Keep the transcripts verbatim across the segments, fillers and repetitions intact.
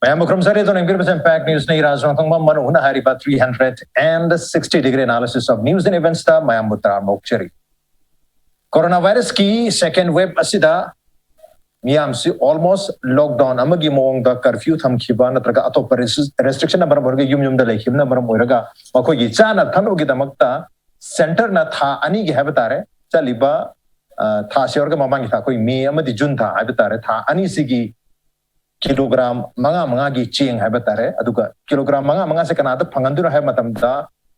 ꯃꯌꯥꯝꯕꯨ ꯈꯨꯔꯨꯝꯖꯔꯤ꯫ ꯑꯗꯣ ꯌꯦꯡꯕꯤꯔꯤꯕꯁꯤ Impact News ꯅꯤ꯫ ꯏꯔꯥꯖ ꯊꯣꯡꯕ ꯃꯔꯨ ꯍꯣꯟꯅ ꯍꯥꯏꯔꯤꯕ three hundred and sixty degree analysis of news and events ꯇ ꯃꯌꯥꯝꯕꯨ ꯇꯔꯥꯝꯅ ꯑꯣꯛꯆꯔꯤ꯫ Coronavirus ꯀꯤ second wave ꯑꯁꯤꯗ ꯃꯤꯌꯥꯝꯁꯤ almost lockdown ꯑꯃꯒꯤ ꯃꯑꯣꯡꯗ curfew ꯊꯝꯈꯤꯕ ꯅꯠꯇ꯭ꯔꯒ ꯑꯇꯣꯞꯄ restriction ꯅ ꯃꯔꯝ ꯑꯣꯏꯔꯒ ꯌꯨꯝ ꯌꯨꯝꯗ ꯂꯩꯈꯤꯕꯅ ꯃꯔꯝ ꯑꯣꯏꯔꯒ ꯃꯈꯣꯏꯒꯤ ꯆꯥꯅ ꯊꯛꯅꯕꯒꯤꯗꯃꯛꯇ centre ꯅ ꯊꯥ ꯑꯅꯤꯒꯤ ꯍꯥꯏꯕ ꯇꯥꯔꯦ, ꯆꯠꯂꯤꯕ ꯊꯥꯁꯤ ꯑꯣꯏꯔꯒ ꯃꯃꯥꯡꯒꯤ ꯊꯥ, ꯑꯩꯈꯣꯏ ꯃꯦ ꯑꯃꯗꯤ ꯖꯨꯟ ꯊꯥ ꯍꯥꯏꯕ ꯇꯥꯔꯦ, ꯊꯥ ꯑꯅꯤꯁꯤꯒꯤ ꯀꯤꯂꯣꯒ꯭ꯔꯥꯝ ꯃꯉꯥ ꯃꯉꯥꯒꯤ ꯆꯦꯡ ꯍꯥꯏꯕ ꯇꯥꯔꯦ꯫ ꯑꯗꯨꯒ ꯀꯤꯂꯣꯒ꯭ꯔꯥꯝ ꯃꯉꯥ ꯃꯉꯥꯁꯦ ꯀꯅꯥꯗ ꯐꯪꯍꯟꯗꯣꯏꯅꯣ ꯍꯥꯏꯕ ꯃꯇꯝꯗ,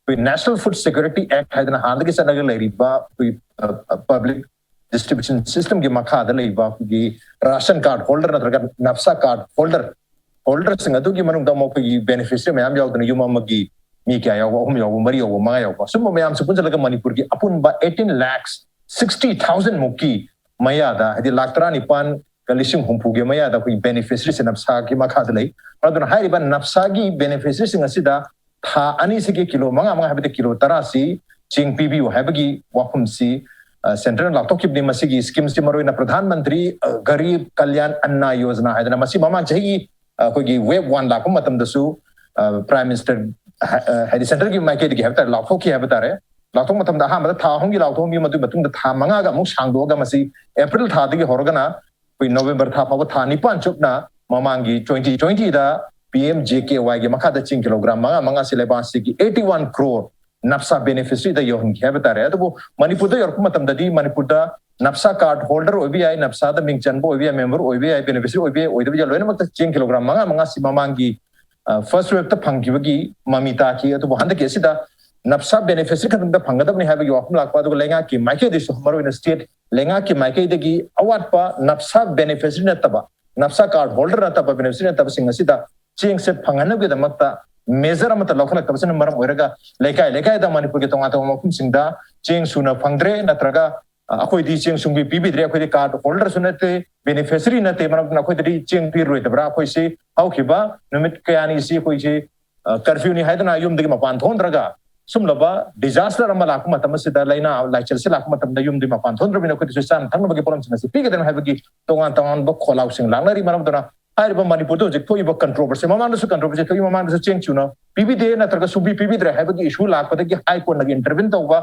ꯑꯩꯈꯣꯏ National Food Security Act ꯍꯥꯏꯗꯅ ꯍꯥꯟꯅꯗꯒꯤ ꯆꯠꯂꯒ ꯂꯩꯔꯤꯕ ꯑꯩꯈꯣꯏ public distribution system ꯒꯤ ꯃꯈꯥꯗ ꯂꯩꯕ ꯑꯩꯈꯣꯏꯒꯤ ration card holder ꯅꯠꯇ꯭ꯔꯒ NAPSA card holder holder ꯁꯤꯡ ꯑꯗꯨꯒꯤ ꯃꯅꯨꯡꯗ ꯑꯃꯨꯛ ꯑꯩꯈꯣꯏꯒꯤ beneficiary ꯃꯌꯥꯝ ꯌꯥꯎꯗꯅ, ꯌꯨꯝ ꯑꯃꯒꯤ ꯃꯤ ꯀꯌꯥ ꯌꯥꯎꯕ, ꯑꯍꯨꯝ ꯌꯥꯎꯕ, ꯃꯔꯤ ꯌꯥꯎꯕ, ꯃꯉꯥ ꯌꯥꯎꯕ, ꯁꯨꯝꯕ ꯃꯌꯥꯝꯁꯤ ꯄꯨꯟꯁꯤꯜꯂꯒ ꯃꯅꯤꯄꯨꯔꯒꯤ ꯑꯄꯨꯟꯕ eighteen lakhs sixty thousand ꯃꯨꯛꯀꯤ ꯃꯌꯥꯗ, ꯍꯥꯏꯗꯤ ꯂꯥꯛ ꯇꯔꯥꯅꯤꯄꯥꯟꯒ ꯂꯤꯁꯤꯡ ꯍꯨꯝꯐꯨꯒꯤ ꯃꯌꯥꯗ ꯑꯩꯈꯣꯏꯒꯤ beneficiary ꯁꯦ NAPSA ꯒꯤ ꯃꯈꯥꯗ ꯂꯩ꯫ ꯑꯗꯨꯅ ꯍꯥꯏꯔꯤꯕ NAPSA ꯒꯤ beneficiary ꯁꯤꯡ ꯑꯁꯤꯗ ꯊꯥ ꯑꯅꯤꯁꯤꯒꯤ ꯀꯤꯂꯣ ꯃꯉꯥ ꯃꯉꯥ ꯍꯥꯏꯕꯗꯤ ꯀꯤꯂꯣ ꯇꯔꯥꯁꯤ ꯆꯦꯡ ꯄꯤꯕꯤꯌꯨ ꯍꯥꯏꯕꯒꯤ ꯋꯥꯐꯝꯁꯤ centre ꯅ ꯂꯥꯎꯊꯣꯛꯈꯤꯕꯅꯤ꯫ ꯃꯁꯤꯒꯤ scheme ꯁꯤ ꯃꯔꯨꯑꯣꯏꯅ ꯄ꯭ꯔꯙꯥꯟ ꯃꯟꯇ꯭ꯔꯤ ꯒꯔꯤꯕ ꯀꯜꯌꯥꯟ ꯑꯟꯅ ꯌꯣꯖꯅꯥ ꯍꯥꯏꯗꯅ, ꯃꯁꯤ ꯃꯃꯥꯡ ꯆꯍꯤꯒꯤ ꯑꯩꯈꯣꯏꯒꯤ wave one ꯂꯥꯛꯄ ꯃꯇꯝꯗꯁꯨ Prime Minister ꯍꯥꯏꯗꯤ centre ꯒꯤ ꯃꯥꯏꯀꯩꯗꯒꯤ ꯍꯥꯏꯕ ꯇꯥꯔꯦ, ꯂꯥꯎꯊꯣꯛꯈꯤ ꯍꯥꯏꯕ ꯇꯥꯔꯦ꯫ ꯂꯥꯎꯊꯣꯛꯄ ꯃꯇꯝꯗ ꯑꯍꯥꯟꯕꯗ ꯊꯥ ꯑꯍꯨꯝꯒꯤ ꯂꯥꯎꯊꯣꯛꯑꯝꯃꯤ, ꯃꯗꯨꯒꯤ ꯃꯇꯨꯡꯗ ꯊꯥ ꯃꯉꯥꯒ ꯑꯃꯨꯛ ꯁꯥꯡꯗꯣꯛꯑꯒ ꯃꯁꯤ April ꯊꯥꯗꯒꯤ ꯍꯧꯔꯒꯅ ꯑꯩꯈꯣꯏ November ꯊꯥ ꯐꯥꯎꯕ ꯊꯥ ꯅꯤꯄꯥꯟ ꯆꯨꯞꯅ ꯃꯃꯥꯡꯒꯤ twenty twenty ꯗ P M J K Y ꯒꯤ ꯃꯈꯥꯗ ꯆꯦꯡ ꯀꯤꯂꯣꯒ꯭ꯔꯥꯝ ꯃꯉꯥ ꯃꯉꯥꯁꯤ ꯂꯩꯕꯥꯛ ꯑꯁꯤꯒꯤ eighty one crore NAPSA beneficiary ꯗ ꯌꯧꯍꯟꯈꯤ ꯍꯥꯏꯕ ꯇꯥꯔꯦ꯫ ꯑꯗꯨꯕꯨ ꯃꯅꯤꯄꯨꯔꯗ ꯌꯧꯔꯛꯄ ꯃꯇꯝꯗꯗꯤ ꯃꯅꯤꯄꯨꯔꯗ NAPSA card holder ꯑꯣꯏꯕ ꯌꯥꯏ, NAPSA ꯗ ꯃꯤꯡ ꯆꯟꯕ ꯑꯣꯏꯕ ꯌꯥꯏ, member ꯑꯣꯏꯕ ꯌꯥꯏ, beneficiary ꯑꯣꯏꯕ ꯌꯥꯏ, ꯑꯣꯏꯗꯕ ꯌꯥꯏ, ꯂꯣꯏꯅꯃꯛꯇ ꯆꯦꯡ ꯀꯤꯂꯣꯒ꯭ꯔꯥꯝ ꯃꯉꯥ ꯃꯉꯥꯁꯤ ꯃꯃꯥꯡꯒꯤ first wave ꯇ ꯐꯪꯈꯤꯕꯒꯤ ꯃꯃꯤ ꯇꯥꯈꯤ꯫ ꯑꯗꯨꯕꯨ ꯍꯟꯗꯛꯀꯤ ꯑꯁꯤꯗ NAPSA beneficiary ꯈꯛꯇꯪꯗ ꯐꯪꯒꯗꯕꯅꯤ ꯍꯥꯏꯕꯒꯤ ꯋꯥꯐꯝ ꯂꯥꯛꯄ, ꯑꯗꯨꯒ ꯂꯩꯉꯥꯛꯀꯤ ꯃꯥꯏꯀꯩꯗꯒꯤꯁꯨ, ꯃꯔꯨꯑꯣꯏꯅ state ꯂꯩꯉꯥꯛꯀꯤ ꯃꯥꯏꯀꯩꯗꯒꯤ ꯑꯋꯥꯠꯄ NAPSA beneficiary ꯅꯠꯇꯕ, NAPSA card holder ꯅꯠꯇꯕ beneficiary ꯅꯠꯇꯕꯁꯤꯡ ꯑꯁꯤꯗ ꯆꯦꯡꯁꯦ ꯐꯪꯍꯟꯅꯕꯒꯤꯗꯃꯛꯇ measure ꯑꯃꯠꯇ ꯂꯧꯈꯠꯂꯛꯇꯕꯁꯤꯅ ꯃꯔꯝ ꯑꯣꯏꯔꯒ ꯂꯩꯀꯥꯏ ꯂꯩꯀꯥꯏꯗ ꯃꯅꯤꯄꯨꯔꯒꯤ ꯇꯣꯉꯥꯟ ꯇꯣꯉꯥꯟꯕ ꯃꯐꯝꯁꯤꯡꯗ ꯆꯦꯡ ꯁꯨꯅ ꯐꯪꯗ꯭ꯔꯦ, ꯅꯠꯇ꯭ꯔꯒ ꯑ, ꯑꯩꯈꯣꯏꯗꯤ ꯆꯦꯡ ꯁꯨꯡꯄꯤ ꯄꯤꯕꯤꯗ꯭ꯔꯦ, ꯑꯩꯈꯣꯏꯗꯤ card holder ꯁꯨ ꯅꯠꯇꯦ, beneficiary ꯅꯠꯇꯦ, ꯃꯔꯝ ꯑꯗꯨꯅ ꯑꯩꯈꯣꯏꯗꯗꯤ ꯆꯦꯡ ꯄꯤꯔꯔꯣꯏꯗꯕ꯭ꯔꯥ? ꯑꯩꯈꯣꯏꯁꯤ ꯍꯧꯈꯤꯕ ꯅꯨꯃꯤꯠ ꯀꯌꯥꯅꯤꯁꯤ ꯑꯩꯈꯣꯏꯁꯤ curfew ꯅꯤ ꯍꯥꯏꯗꯅ ꯌꯨꯝꯗꯒꯤ ꯃꯄꯥꯟ ꯊꯣꯛꯍꯟꯗ꯭ꯔꯒ ꯁꯨꯝꯂꯕ disaster ꯑꯃ ꯂꯥꯛꯄ ꯃꯇꯝ ꯑꯁꯤꯗ, ꯂꯥꯏꯅꯥ ꯂꯥꯏꯆꯠꯁꯤ ꯂꯥꯛꯄ ꯃꯇꯝꯗ ꯌꯨꯝꯗꯒꯤ ꯃꯄꯥꯟ ꯊꯣꯛꯍꯟꯗ꯭ꯔꯕꯅꯤꯅ ꯑꯩꯈꯣꯏꯗꯁꯨ ꯆꯥꯅ ꯊꯛꯅꯕꯒꯤ ꯄꯣꯠꯂꯝꯁꯤꯡ ꯑꯁꯤ ꯄꯤꯒꯗꯕꯅꯤ ꯍꯥꯏꯕꯒꯤ ꯇꯣꯉꯥꯟ ꯇꯣꯉꯥꯟꯕ ꯈꯣꯜꯂꯥꯎꯁꯤꯡ ꯂꯥꯡꯅꯔꯤ꯫ ꯃꯔꯝ ꯑꯗꯨꯅ ꯍꯥꯏꯔꯤꯕ ꯃꯅꯤꯄꯨꯔꯗ ꯍꯧꯖꯤꯛ ꯊꯣꯛꯏꯕ ꯀꯟꯇ꯭ꯔꯣꯕꯔꯁꯤ, ꯃꯃꯥꯡꯗꯁꯨ ꯀꯟꯇ꯭ꯔꯣꯕꯔꯁꯤ ꯊꯣꯛꯏ, ꯃꯃꯥꯡꯗꯁꯨ ꯆꯦꯡ ꯆꯨꯅ ꯄꯤꯕꯤꯗꯦ ꯅꯠꯇ꯭ꯔꯒ ꯁꯨꯡꯄꯤ ꯄꯤꯕꯤꯗ꯭ꯔꯦ ꯍꯥꯏꯕꯒꯤ ꯏꯁꯨ ꯂꯥꯛꯄꯗꯒꯤ ꯍꯥꯏ ꯀꯣꯔꯠꯅꯒ ꯏꯟꯇꯔꯚꯤꯟ ꯇꯧꯕ,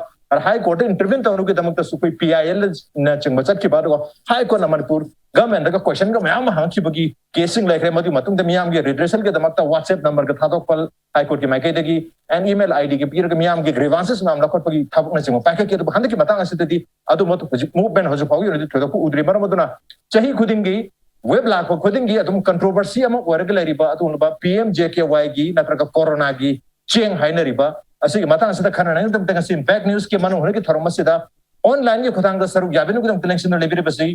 ꯍꯥꯏ ꯀꯣꯔꯠꯇ ꯏꯟꯇꯔꯚꯤꯟ ꯇꯧꯅꯕꯒꯤꯗꯃꯛꯇꯁꯨ ꯑꯩꯈꯣꯏ ꯄꯤ ꯑꯥꯏ ꯑꯦꯜꯅꯆꯤꯡꯕ ꯆꯠꯈꯤꯕ, ꯑꯗꯨꯒ ꯍꯥꯏ ꯀꯣꯔꯠꯅ ꯃꯅꯤꯄꯨꯔ ꯒꯃꯦꯟꯗꯒ ꯀꯣꯏꯁꯟꯒ ꯃꯌꯥꯝ ꯑꯃ ꯍꯪꯈꯤꯕꯒꯤ ꯀꯦꯁꯁꯤꯡ ꯂꯩꯈ꯭ꯔꯦ꯫ ꯃꯗꯨꯒꯤ ꯃꯇꯨꯡꯗ ꯃꯤꯌꯥꯝꯒꯤ ꯔꯤꯗ꯭ꯔꯦꯁꯦꯜꯒꯤꯗꯃꯛꯇ ꯋꯥꯠꯁꯑꯦꯞ ꯅꯝꯕꯔꯒ ꯊꯥꯗꯣꯛꯄ ꯍꯥꯏ ꯀꯣꯔꯠꯀꯤ ꯃꯥꯏꯀꯩꯗꯒꯤ, ꯑꯦꯟ ꯏꯃꯦꯜ ꯑꯥꯏ ꯗꯤꯒ ꯄꯤꯔꯒ ꯃꯤꯌꯥꯝꯒꯤ ꯒ꯭ꯔꯤꯚꯥꯟꯁꯦꯁ ꯃꯌꯥꯝ ꯂꯧꯈꯠꯄꯒꯤ ꯊꯕꯛꯅꯆꯤꯡꯕ ꯄꯥꯏꯈꯠꯈꯤ꯫ ꯑꯗꯨꯕꯨ ꯍꯟꯗꯛꯀꯤ ꯃꯇꯥꯡ ꯑꯁꯤꯗꯗꯤ ꯑꯗꯨꯝꯕ ꯍꯧꯖꯤꯛ ꯃꯨꯚꯃꯦꯟ ꯍꯧꯖꯤꯛ ꯐꯥꯎꯒꯤ ꯑꯣꯏꯅꯗꯤ ꯊꯣꯏꯗꯣꯛꯄ ꯎꯗ꯭ꯔꯤ꯫ ꯃꯔꯝ ꯑꯗꯨꯅ ꯆꯍꯤ ꯈꯨꯗꯤꯡꯒꯤ ꯋꯦꯕ ꯂꯥꯛꯄ ꯈꯨꯗꯤꯡꯒꯤ ꯑꯗꯨꯝ ꯀꯟꯇ꯭ꯔꯣꯕꯔꯁꯤ ꯑꯃ ꯑꯣꯏꯔꯒ ꯂꯩꯔꯤꯕ ꯑꯗꯨꯒꯨꯝꯂꯕ ꯄꯤ ꯑꯦꯝ ꯖꯦ ꯀꯦ ꯋꯥꯏꯒꯤ ꯅꯠꯇ꯭ꯔꯒ ꯀꯣꯔꯣꯅꯥꯒꯤ ꯆꯦꯡ ꯍꯥꯏꯅꯔꯤꯕ ꯑꯁꯤꯒꯤ ꯃꯇꯥꯡꯁꯤꯗ ꯈꯟꯅꯅꯕꯒꯤꯗꯃꯛꯇ ꯉꯁꯤ ꯕꯦꯛ ꯅ꯭ꯌꯨꯁꯀꯤ ꯃꯅꯨꯡ ꯍꯨꯠꯅꯒꯤ ꯊꯧꯔꯝ ꯑꯁꯤꯗ ꯑꯣꯟꯂꯥꯏꯟꯒꯤ ꯈꯨꯊꯥꯡꯗ ꯁꯔꯨꯛ ꯌꯥꯕꯤꯅꯕꯒꯤꯗꯃꯛꯇ ꯂꯦꯡꯁꯤꯟꯗꯨꯅ ꯂꯩꯕꯤꯔꯤꯕꯁꯤ,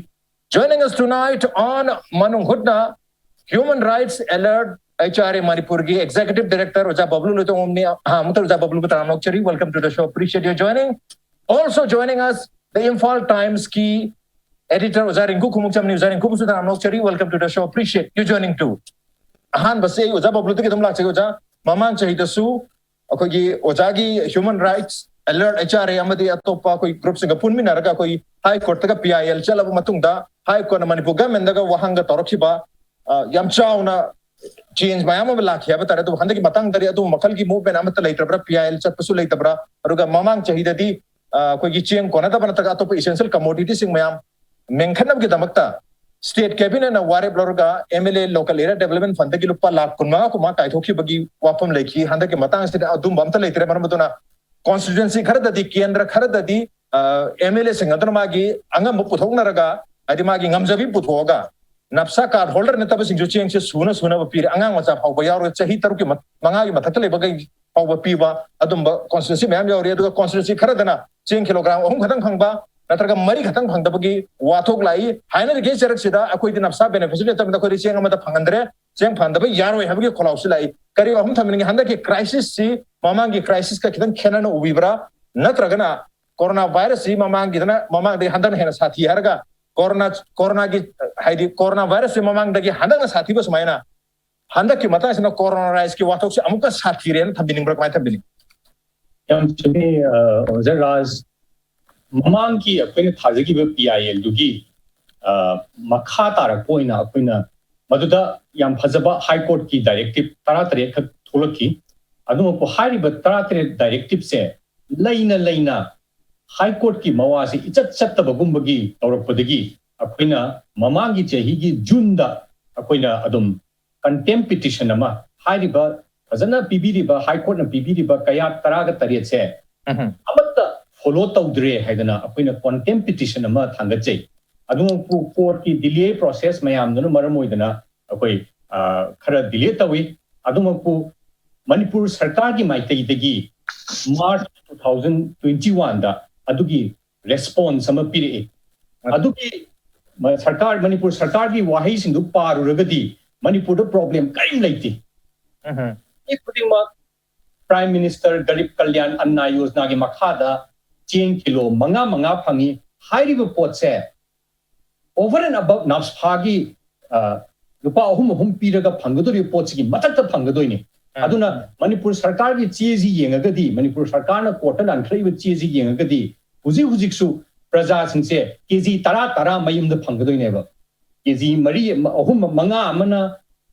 joining us tonight on ꯃꯅꯨꯡ ꯍꯨꯠꯅ Human Rights Alert, H R ꯑꯦ ꯃꯅꯤꯄꯨꯔꯒꯤ ꯑꯦꯛꯖꯤꯀ꯭ꯌꯨꯇꯤꯚ ꯗꯥꯏꯔꯦꯛꯇꯔ ꯑꯣꯖꯥ ꯕꯕꯂꯨ ꯂꯣꯏꯇꯣꯡꯕꯝꯅꯤ꯫ ꯑꯍꯥꯟꯕꯗ ꯑꯣꯖꯥ ꯕꯕꯂꯨꯕꯨ ꯇꯔꯥꯝꯅ ꯑꯣꯛꯆꯔꯤ, welcome to the show, appreciate your joining. Also joining us, the Imphal Timesꯀꯤ editor ꯑꯣꯖꯥ ꯔꯤꯡꯀꯨ ꯈꯨꯃꯨꯛꯆꯝꯅꯤ꯫ ꯑꯣꯖꯥ ꯔꯤꯡꯀꯨꯕꯨꯁꯨ ꯇꯔꯥꯝꯅ ꯑꯣꯛꯆꯔꯤ, welcome to the show, appreciate you joining too. ꯑꯍꯥꯟꯕꯁꯦ ꯑꯩ ꯑꯣꯖꯥ ꯕꯕꯂꯨꯗꯒꯤ ꯑꯗꯨꯝ ꯂꯥꯛꯆꯒꯦ꯫ ꯑꯣꯖꯥ, ꯃꯃꯥꯡ ꯆꯍꯤꯗꯁꯨ ꯑꯩꯈꯣꯏꯒꯤ ꯑꯣꯖꯥꯒꯤ human rights alert, H R A ꯑꯃꯗꯤ ꯑꯇꯣꯞꯄ ꯑꯩꯈꯣꯏ ꯒ꯭ꯔꯨꯞꯁꯤꯡꯒ ꯄꯨꯟꯃꯤꯟꯅꯔꯒ ꯑꯩꯈꯣꯏ ꯍꯥꯏ ꯀꯣꯔꯠꯇꯒ ꯄꯤ ꯑꯥꯏ ꯑꯦꯜ ꯆꯠꯂꯕ ꯃꯇꯨꯡꯗ ꯍꯥꯏ ꯀꯣꯔꯠꯅ ꯃꯅꯤꯄꯨꯔ ꯒꯃꯦꯟꯗꯒ ꯋꯥꯍꯪꯒ ꯇꯧꯔꯛꯈꯤꯕ, ꯑ, ꯌꯥꯝ ꯆꯥꯎꯅ ꯆꯦꯟꯖ ꯃꯌꯥꯝ ꯑꯃ ꯂꯥꯛꯈꯤ ꯍꯥꯏꯕ ꯇꯥꯔꯦ꯫ ꯑꯗꯨꯕꯨ ꯍꯟꯗꯛꯀꯤ ꯃꯇꯥꯡꯗꯗꯤ ꯑꯗꯨꯒꯨꯝꯕ ꯃꯈꯜꯒꯤ ꯃꯨꯚꯃꯦꯟ ꯑꯃꯠꯇ ꯂꯩꯇ꯭ꯔꯕ꯭ꯔꯥ? ꯄꯤ ꯑꯥꯏ ꯑꯦꯜ ꯆꯠꯄꯁꯨ ꯂꯩꯇꯕ꯭ꯔꯥ? ꯑꯗꯨꯒ ꯃꯃꯥꯡ ꯆꯍꯤꯗꯗꯤ, ꯑ, ꯑꯩꯈꯣꯏꯒꯤ ꯆꯦꯡ ꯀꯣꯟꯅꯗꯕ ꯅꯠꯇ꯭ꯔꯒ ꯑꯇꯣꯞꯄ ꯏꯁꯦꯟꯁꯤꯌꯦꯜ ꯀꯃꯣꯗꯤꯇꯤꯁꯤꯡ ꯃꯌꯥꯝ ꯃꯦꯟꯈꯠꯅꯕꯒꯤꯗꯃꯛꯇ ꯁ꯭ꯇꯦꯠ ꯀꯦꯕꯤꯅꯦꯠꯅ ꯋꯥꯔꯦꯞ ꯂꯧꯔꯒ M L A local area development ꯐꯟꯗꯒꯤ ꯂꯨꯄꯥ ꯂꯥꯈ ꯀꯨꯟꯃꯉꯥ ꯀꯨꯟꯃꯉꯥ ꯀꯥꯏꯊꯣꯛꯈꯤꯕꯒꯤ ꯋꯥꯐꯝ ꯂꯩꯈꯤ꯫ ꯍꯟꯗꯛꯀꯤ ꯃꯇꯥꯡꯁꯤꯗ ꯑꯗꯨꯝꯕ ꯑꯝꯇ ꯂꯩꯇ꯭ꯔꯦ꯫ ꯃꯔꯝ ꯑꯗꯨꯅ ꯀꯣꯟꯁꯇꯤꯇ꯭ꯌꯨꯑꯦꯟꯁꯤ ꯈꯔꯗꯗꯤ, ꯀꯦꯟꯗ꯭ꯔ ꯈꯔꯗꯗꯤ, ꯑ, ꯑꯦꯝ ꯑꯦꯜ ꯑꯦꯁꯤꯡ ꯑꯗꯨꯅ ꯃꯥꯒꯤ ꯑꯉꯝꯕ ꯄꯨꯊꯣꯛꯅꯔꯒ, ꯍꯥꯏꯗꯤ ꯃꯥꯒꯤ ꯉꯝꯖꯕꯤ ꯄꯨꯊꯣꯛꯑꯒ ꯅꯞꯁꯥ ꯀꯥꯔꯗ ꯍꯣꯜꯗꯔ ꯅꯠꯇꯕꯁꯤꯡꯁꯨ ꯆꯦꯡꯁꯦ ꯁꯨꯅ ꯁꯨꯅꯕ ꯄꯤꯔꯦ꯫ ꯑꯉꯥꯡ ꯃꯆꯥ ꯐꯥꯎꯕ ꯌꯥꯎꯔꯒ ꯆꯍꯤ ꯇꯔꯨꯛꯀꯤ ꯃ-, ꯃꯉꯥꯒꯤ ꯃꯊꯛꯇ ꯂꯩꯕꯈꯩ ꯐꯥꯎꯕ ꯄꯤꯕ ꯑꯗꯨꯝꯕ ꯀꯣꯟꯁꯇꯤꯇ꯭ꯌꯨꯑꯦꯟꯁꯤ ꯃꯌꯥꯝ ꯌꯥꯎꯔꯤ꯫ ꯑꯗꯨꯒ ꯀꯣꯟꯁꯇꯤꯇ꯭ꯌꯨꯑꯦꯟꯁꯤ ꯈꯔꯗꯅ ꯆꯦꯡ ꯀꯤꯂꯣꯒ꯭ꯔꯥꯝ ꯑꯍꯨꯝ ꯈꯛꯇꯪ ꯐꯪꯕ ꯅꯠꯇ꯭ꯔꯒ ꯃꯔꯤ ꯈꯛꯇꯪ ꯐꯪꯗꯕꯒꯤ ꯋꯥꯊꯣꯛ ꯂꯥꯛꯏ꯫ ꯍꯥꯏꯅꯔꯤꯉꯩ ꯆꯔꯛꯁꯤꯗ ꯑꯩꯈꯣꯏꯗꯤ ꯅꯞꯁꯥ ꯕꯦꯅꯤꯐꯤꯁꯔꯤ ꯅꯠꯇꯕꯅꯤꯅ ꯑꯩꯈꯣꯏꯗꯤ ꯆꯦꯡ ꯑꯃꯠꯇ ꯐꯪꯍꯟꯗ꯭ꯔꯦ, ꯆꯦꯡ ꯐꯪꯍꯟꯗꯕ ꯌꯥꯔꯣꯏ ꯍꯥꯏꯕꯒꯤ ꯈꯣꯜꯂꯥꯎꯁꯤ ꯂꯥꯛꯏ꯫ ꯀꯔꯤ ꯋꯥꯐꯝ ꯊꯝꯅꯤꯡꯉꯤ? ꯍꯟꯗꯛꯀꯤ ꯀ꯭ꯔꯥꯏꯁꯤꯁꯁꯤ ꯃꯃꯥꯡꯒꯤ ꯀ꯭ꯔꯥꯏꯁꯤꯁꯀ ꯈꯤꯇꯪ ꯈꯦꯠꯅꯅ ꯎꯕꯤꯕ꯭ꯔꯥ? ꯅꯠꯇ꯭ꯔꯒꯅ ꯀꯣꯔꯣꯅꯥ ꯚꯥꯏꯔꯁꯁꯤ ꯃꯃꯥꯡꯒꯤꯗꯅ, ꯃꯃꯥꯡꯗꯒꯤ ꯍꯟꯗꯛꯅ ꯍꯦꯟꯅ ꯁꯥꯊꯤ ꯍꯥꯏꯔꯒ ꯀꯣꯔꯣꯅꯥ, ꯀꯣꯔꯣꯅꯥꯒꯤ, ꯍꯥꯏꯗꯤ ꯀꯣꯔꯣꯅꯥ ꯚꯥꯏꯔꯁꯁꯤ ꯃꯃꯥꯡꯗꯒꯤ ꯍꯟꯗꯛꯅ ꯁꯥꯊꯤꯕ ꯁꯨꯃꯥꯏꯅ ꯍꯟꯗꯛꯀꯤ ꯃꯇꯥꯡꯁꯤꯅ ꯀꯣꯔꯣꯅꯥ ꯔꯥꯏꯁꯀꯤ ꯋꯥꯊꯣꯛꯁꯦ ꯑꯃꯨꯛꯀ ꯁꯥꯊꯤꯔꯦꯅ ꯊꯝꯕꯤꯅꯤꯡꯕ꯭ꯔꯥ? ꯀꯃꯥꯏꯅ ꯊꯝꯕꯤꯅꯤꯡ? ꯌꯥꯝ ꯆꯨꯝꯃꯤ, ꯑ, ꯑꯣꯖꯥ ꯔꯥꯖ꯫ ꯃꯃꯥꯡꯒꯤ ꯑꯩꯈꯣꯏꯅ ꯊꯥꯖꯈꯤꯕ ꯄꯤ ꯑꯥꯏ ꯑꯦꯜꯗꯨꯒꯤ, ꯑ, ꯃꯈꯥ ꯇꯥꯔꯛꯄ ꯑꯣꯏꯅ ꯑꯩꯈꯣꯏꯅ ꯃꯗꯨꯗ ꯌꯥꯝ ꯐꯖꯕ ꯍꯥꯏ ꯀꯣꯔꯠꯀꯤ ꯗꯥꯏꯔꯦꯛꯇꯤꯞ ꯇꯔꯥꯇꯔꯦꯠ ꯈꯛ ꯊꯣꯛꯂꯛꯈꯤ꯫ ꯑꯗꯨꯃꯛꯄꯨ ꯍꯥꯏꯔꯤꯕ ꯇꯔꯥꯇꯔꯦꯠ ꯗꯥꯏꯔꯦꯛꯇꯤꯞꯁꯦ ꯂꯩꯅ ꯂꯩꯅ ꯍꯥꯏ ꯀꯣꯔꯠꯀꯤ ꯃꯋꯥꯁꯤ ꯏꯆꯠ ꯆꯠꯇꯕꯒꯨꯝꯕꯒꯤ ꯇꯧꯔꯛꯄꯗꯒꯤ ꯑꯩꯈꯣꯏꯅ ꯃꯃꯥꯡꯒꯤ ꯆꯍꯤꯒꯤ ꯖꯨꯟꯗ ꯑꯩꯈꯣꯏꯅ ꯑꯗꯨꯝ ꯀꯟꯇꯦꯝ ꯄꯤꯇꯤꯁꯟ ꯑꯃ, ꯍꯥꯏꯔꯤꯕ ꯐꯖꯅ ꯄꯤꯕꯤꯔꯤꯕ, ꯍꯥꯏ ꯀꯣꯔꯠꯅ ꯄꯤꯕꯤꯔꯤꯕ ꯀꯌꯥꯠ ꯇꯔꯥꯒ ꯇꯔꯦꯠꯁꯦ ꯑꯃꯠꯇ ꯐꯣꯂꯣ ꯇꯧꯗ꯭ꯔꯦ ꯍꯥꯏꯗꯅ ꯑꯩꯈꯣꯏꯅ ꯀꯣꯟꯇꯦꯝ ꯄꯤꯇꯤꯁꯟ ꯑꯃ ꯊꯥꯡꯒꯠꯆꯩ꯫ ꯑꯗꯨꯃꯛꯄꯨ ꯀꯣꯔꯠꯀꯤ ꯗꯤꯂꯦ ꯄ꯭ꯔꯣꯁꯦꯁ ꯃꯌꯥꯝꯗꯨꯅ ꯃꯔꯝ ꯑꯣꯏꯗꯅ ꯑꯩꯈꯣꯏ, ꯑ, ꯈꯔ ꯗꯤꯂꯦ ꯇꯧꯏ꯫ ꯑꯗꯨꯃꯛꯄꯨ ꯃꯅꯤꯄꯨꯔ ꯁꯔꯀꯥꯔꯒꯤ ꯃꯥꯏꯀꯩꯗꯒꯤ ꯃꯥꯔꯆ ꯇꯨ ꯊꯥꯎꯖꯟ ꯇ꯭ꯋꯦꯟꯇꯤ ꯋꯥꯟꯗ ꯑꯗꯨꯒꯤ ꯔꯦꯁꯄꯣꯟꯁ ꯑꯃ ꯄꯤꯔꯛꯏ꯫ ꯑꯗꯨꯒꯤ ꯃ-, ꯁꯔꯀꯥꯔ, ꯃꯅꯤꯄꯨꯔ ꯁꯔꯀꯥꯔꯒꯤ ꯋꯥꯍꯩꯁꯤꯡꯗꯨ ꯄꯥꯔꯨꯔꯒꯗꯤ ꯃꯅꯤꯄꯨꯔꯗ ꯄ꯭ꯔꯣꯕ꯭ꯂꯦꯝ ꯀꯔꯤꯝ ꯂꯩꯇꯦ꯫ ꯃꯤ ꯈꯨꯗꯤꯡꯃꯛ ꯄ꯭ꯔꯥꯏꯝ ꯃꯤꯅꯤꯁꯇꯔ ꯒꯔꯤꯕ ꯀꯜꯌꯥꯟ ꯑꯟꯅ ꯌꯣꯖꯅꯥꯒꯤ ꯃꯈꯥꯗ ꯆꯦꯡ ꯀꯤꯂꯣ ꯃꯉꯥ ꯃꯉꯥ ꯐꯪꯉꯤ꯫ ꯍꯥꯏꯔꯤꯕ ꯄꯣꯠꯁꯦ over and above ꯅꯥꯞꯁꯐꯥꯒꯤ, ꯑ, ꯂꯨꯄꯥ ꯑꯍꯨꯝ ꯑꯍꯨꯝ ꯄꯤꯔꯒ ꯐꯪꯒꯗꯧꯔꯤꯕ ꯄꯣꯠꯁꯤꯒꯤ ꯃꯊꯛꯇ ꯐꯪꯒꯗꯣꯏꯅꯤ꯫ ꯑꯗꯨꯅ ꯃꯅꯤꯄꯨꯔ ꯁꯔꯀꯥꯔꯒꯤ ꯆꯦꯁꯤ ꯌꯦꯡꯉꯒꯗꯤ, ꯃꯅꯤꯄꯨꯔ ꯁꯔꯀꯥꯔꯅ ꯀꯣꯔꯠꯇ ꯂꯥꯟꯈꯠꯂꯛꯏꯕ ꯆꯦꯁꯤ ꯌꯦꯡꯉꯒꯗꯤ, ꯍꯧꯖꯤꯛ ꯍꯧꯖꯤꯛꯁꯨ ꯄ꯭ꯔꯖꯥꯁꯤꯡꯁꯦ ꯀꯦꯖꯤ ꯇꯔꯥ ꯇꯔꯥ ꯃꯌꯨꯝꯗ ꯐꯪꯒꯗꯣꯏꯅꯦꯕ꯫ ꯀꯦꯖꯤ ꯃꯔꯤ, ꯑꯍꯨꯝ, ꯃꯉꯥ ꯑꯃꯅ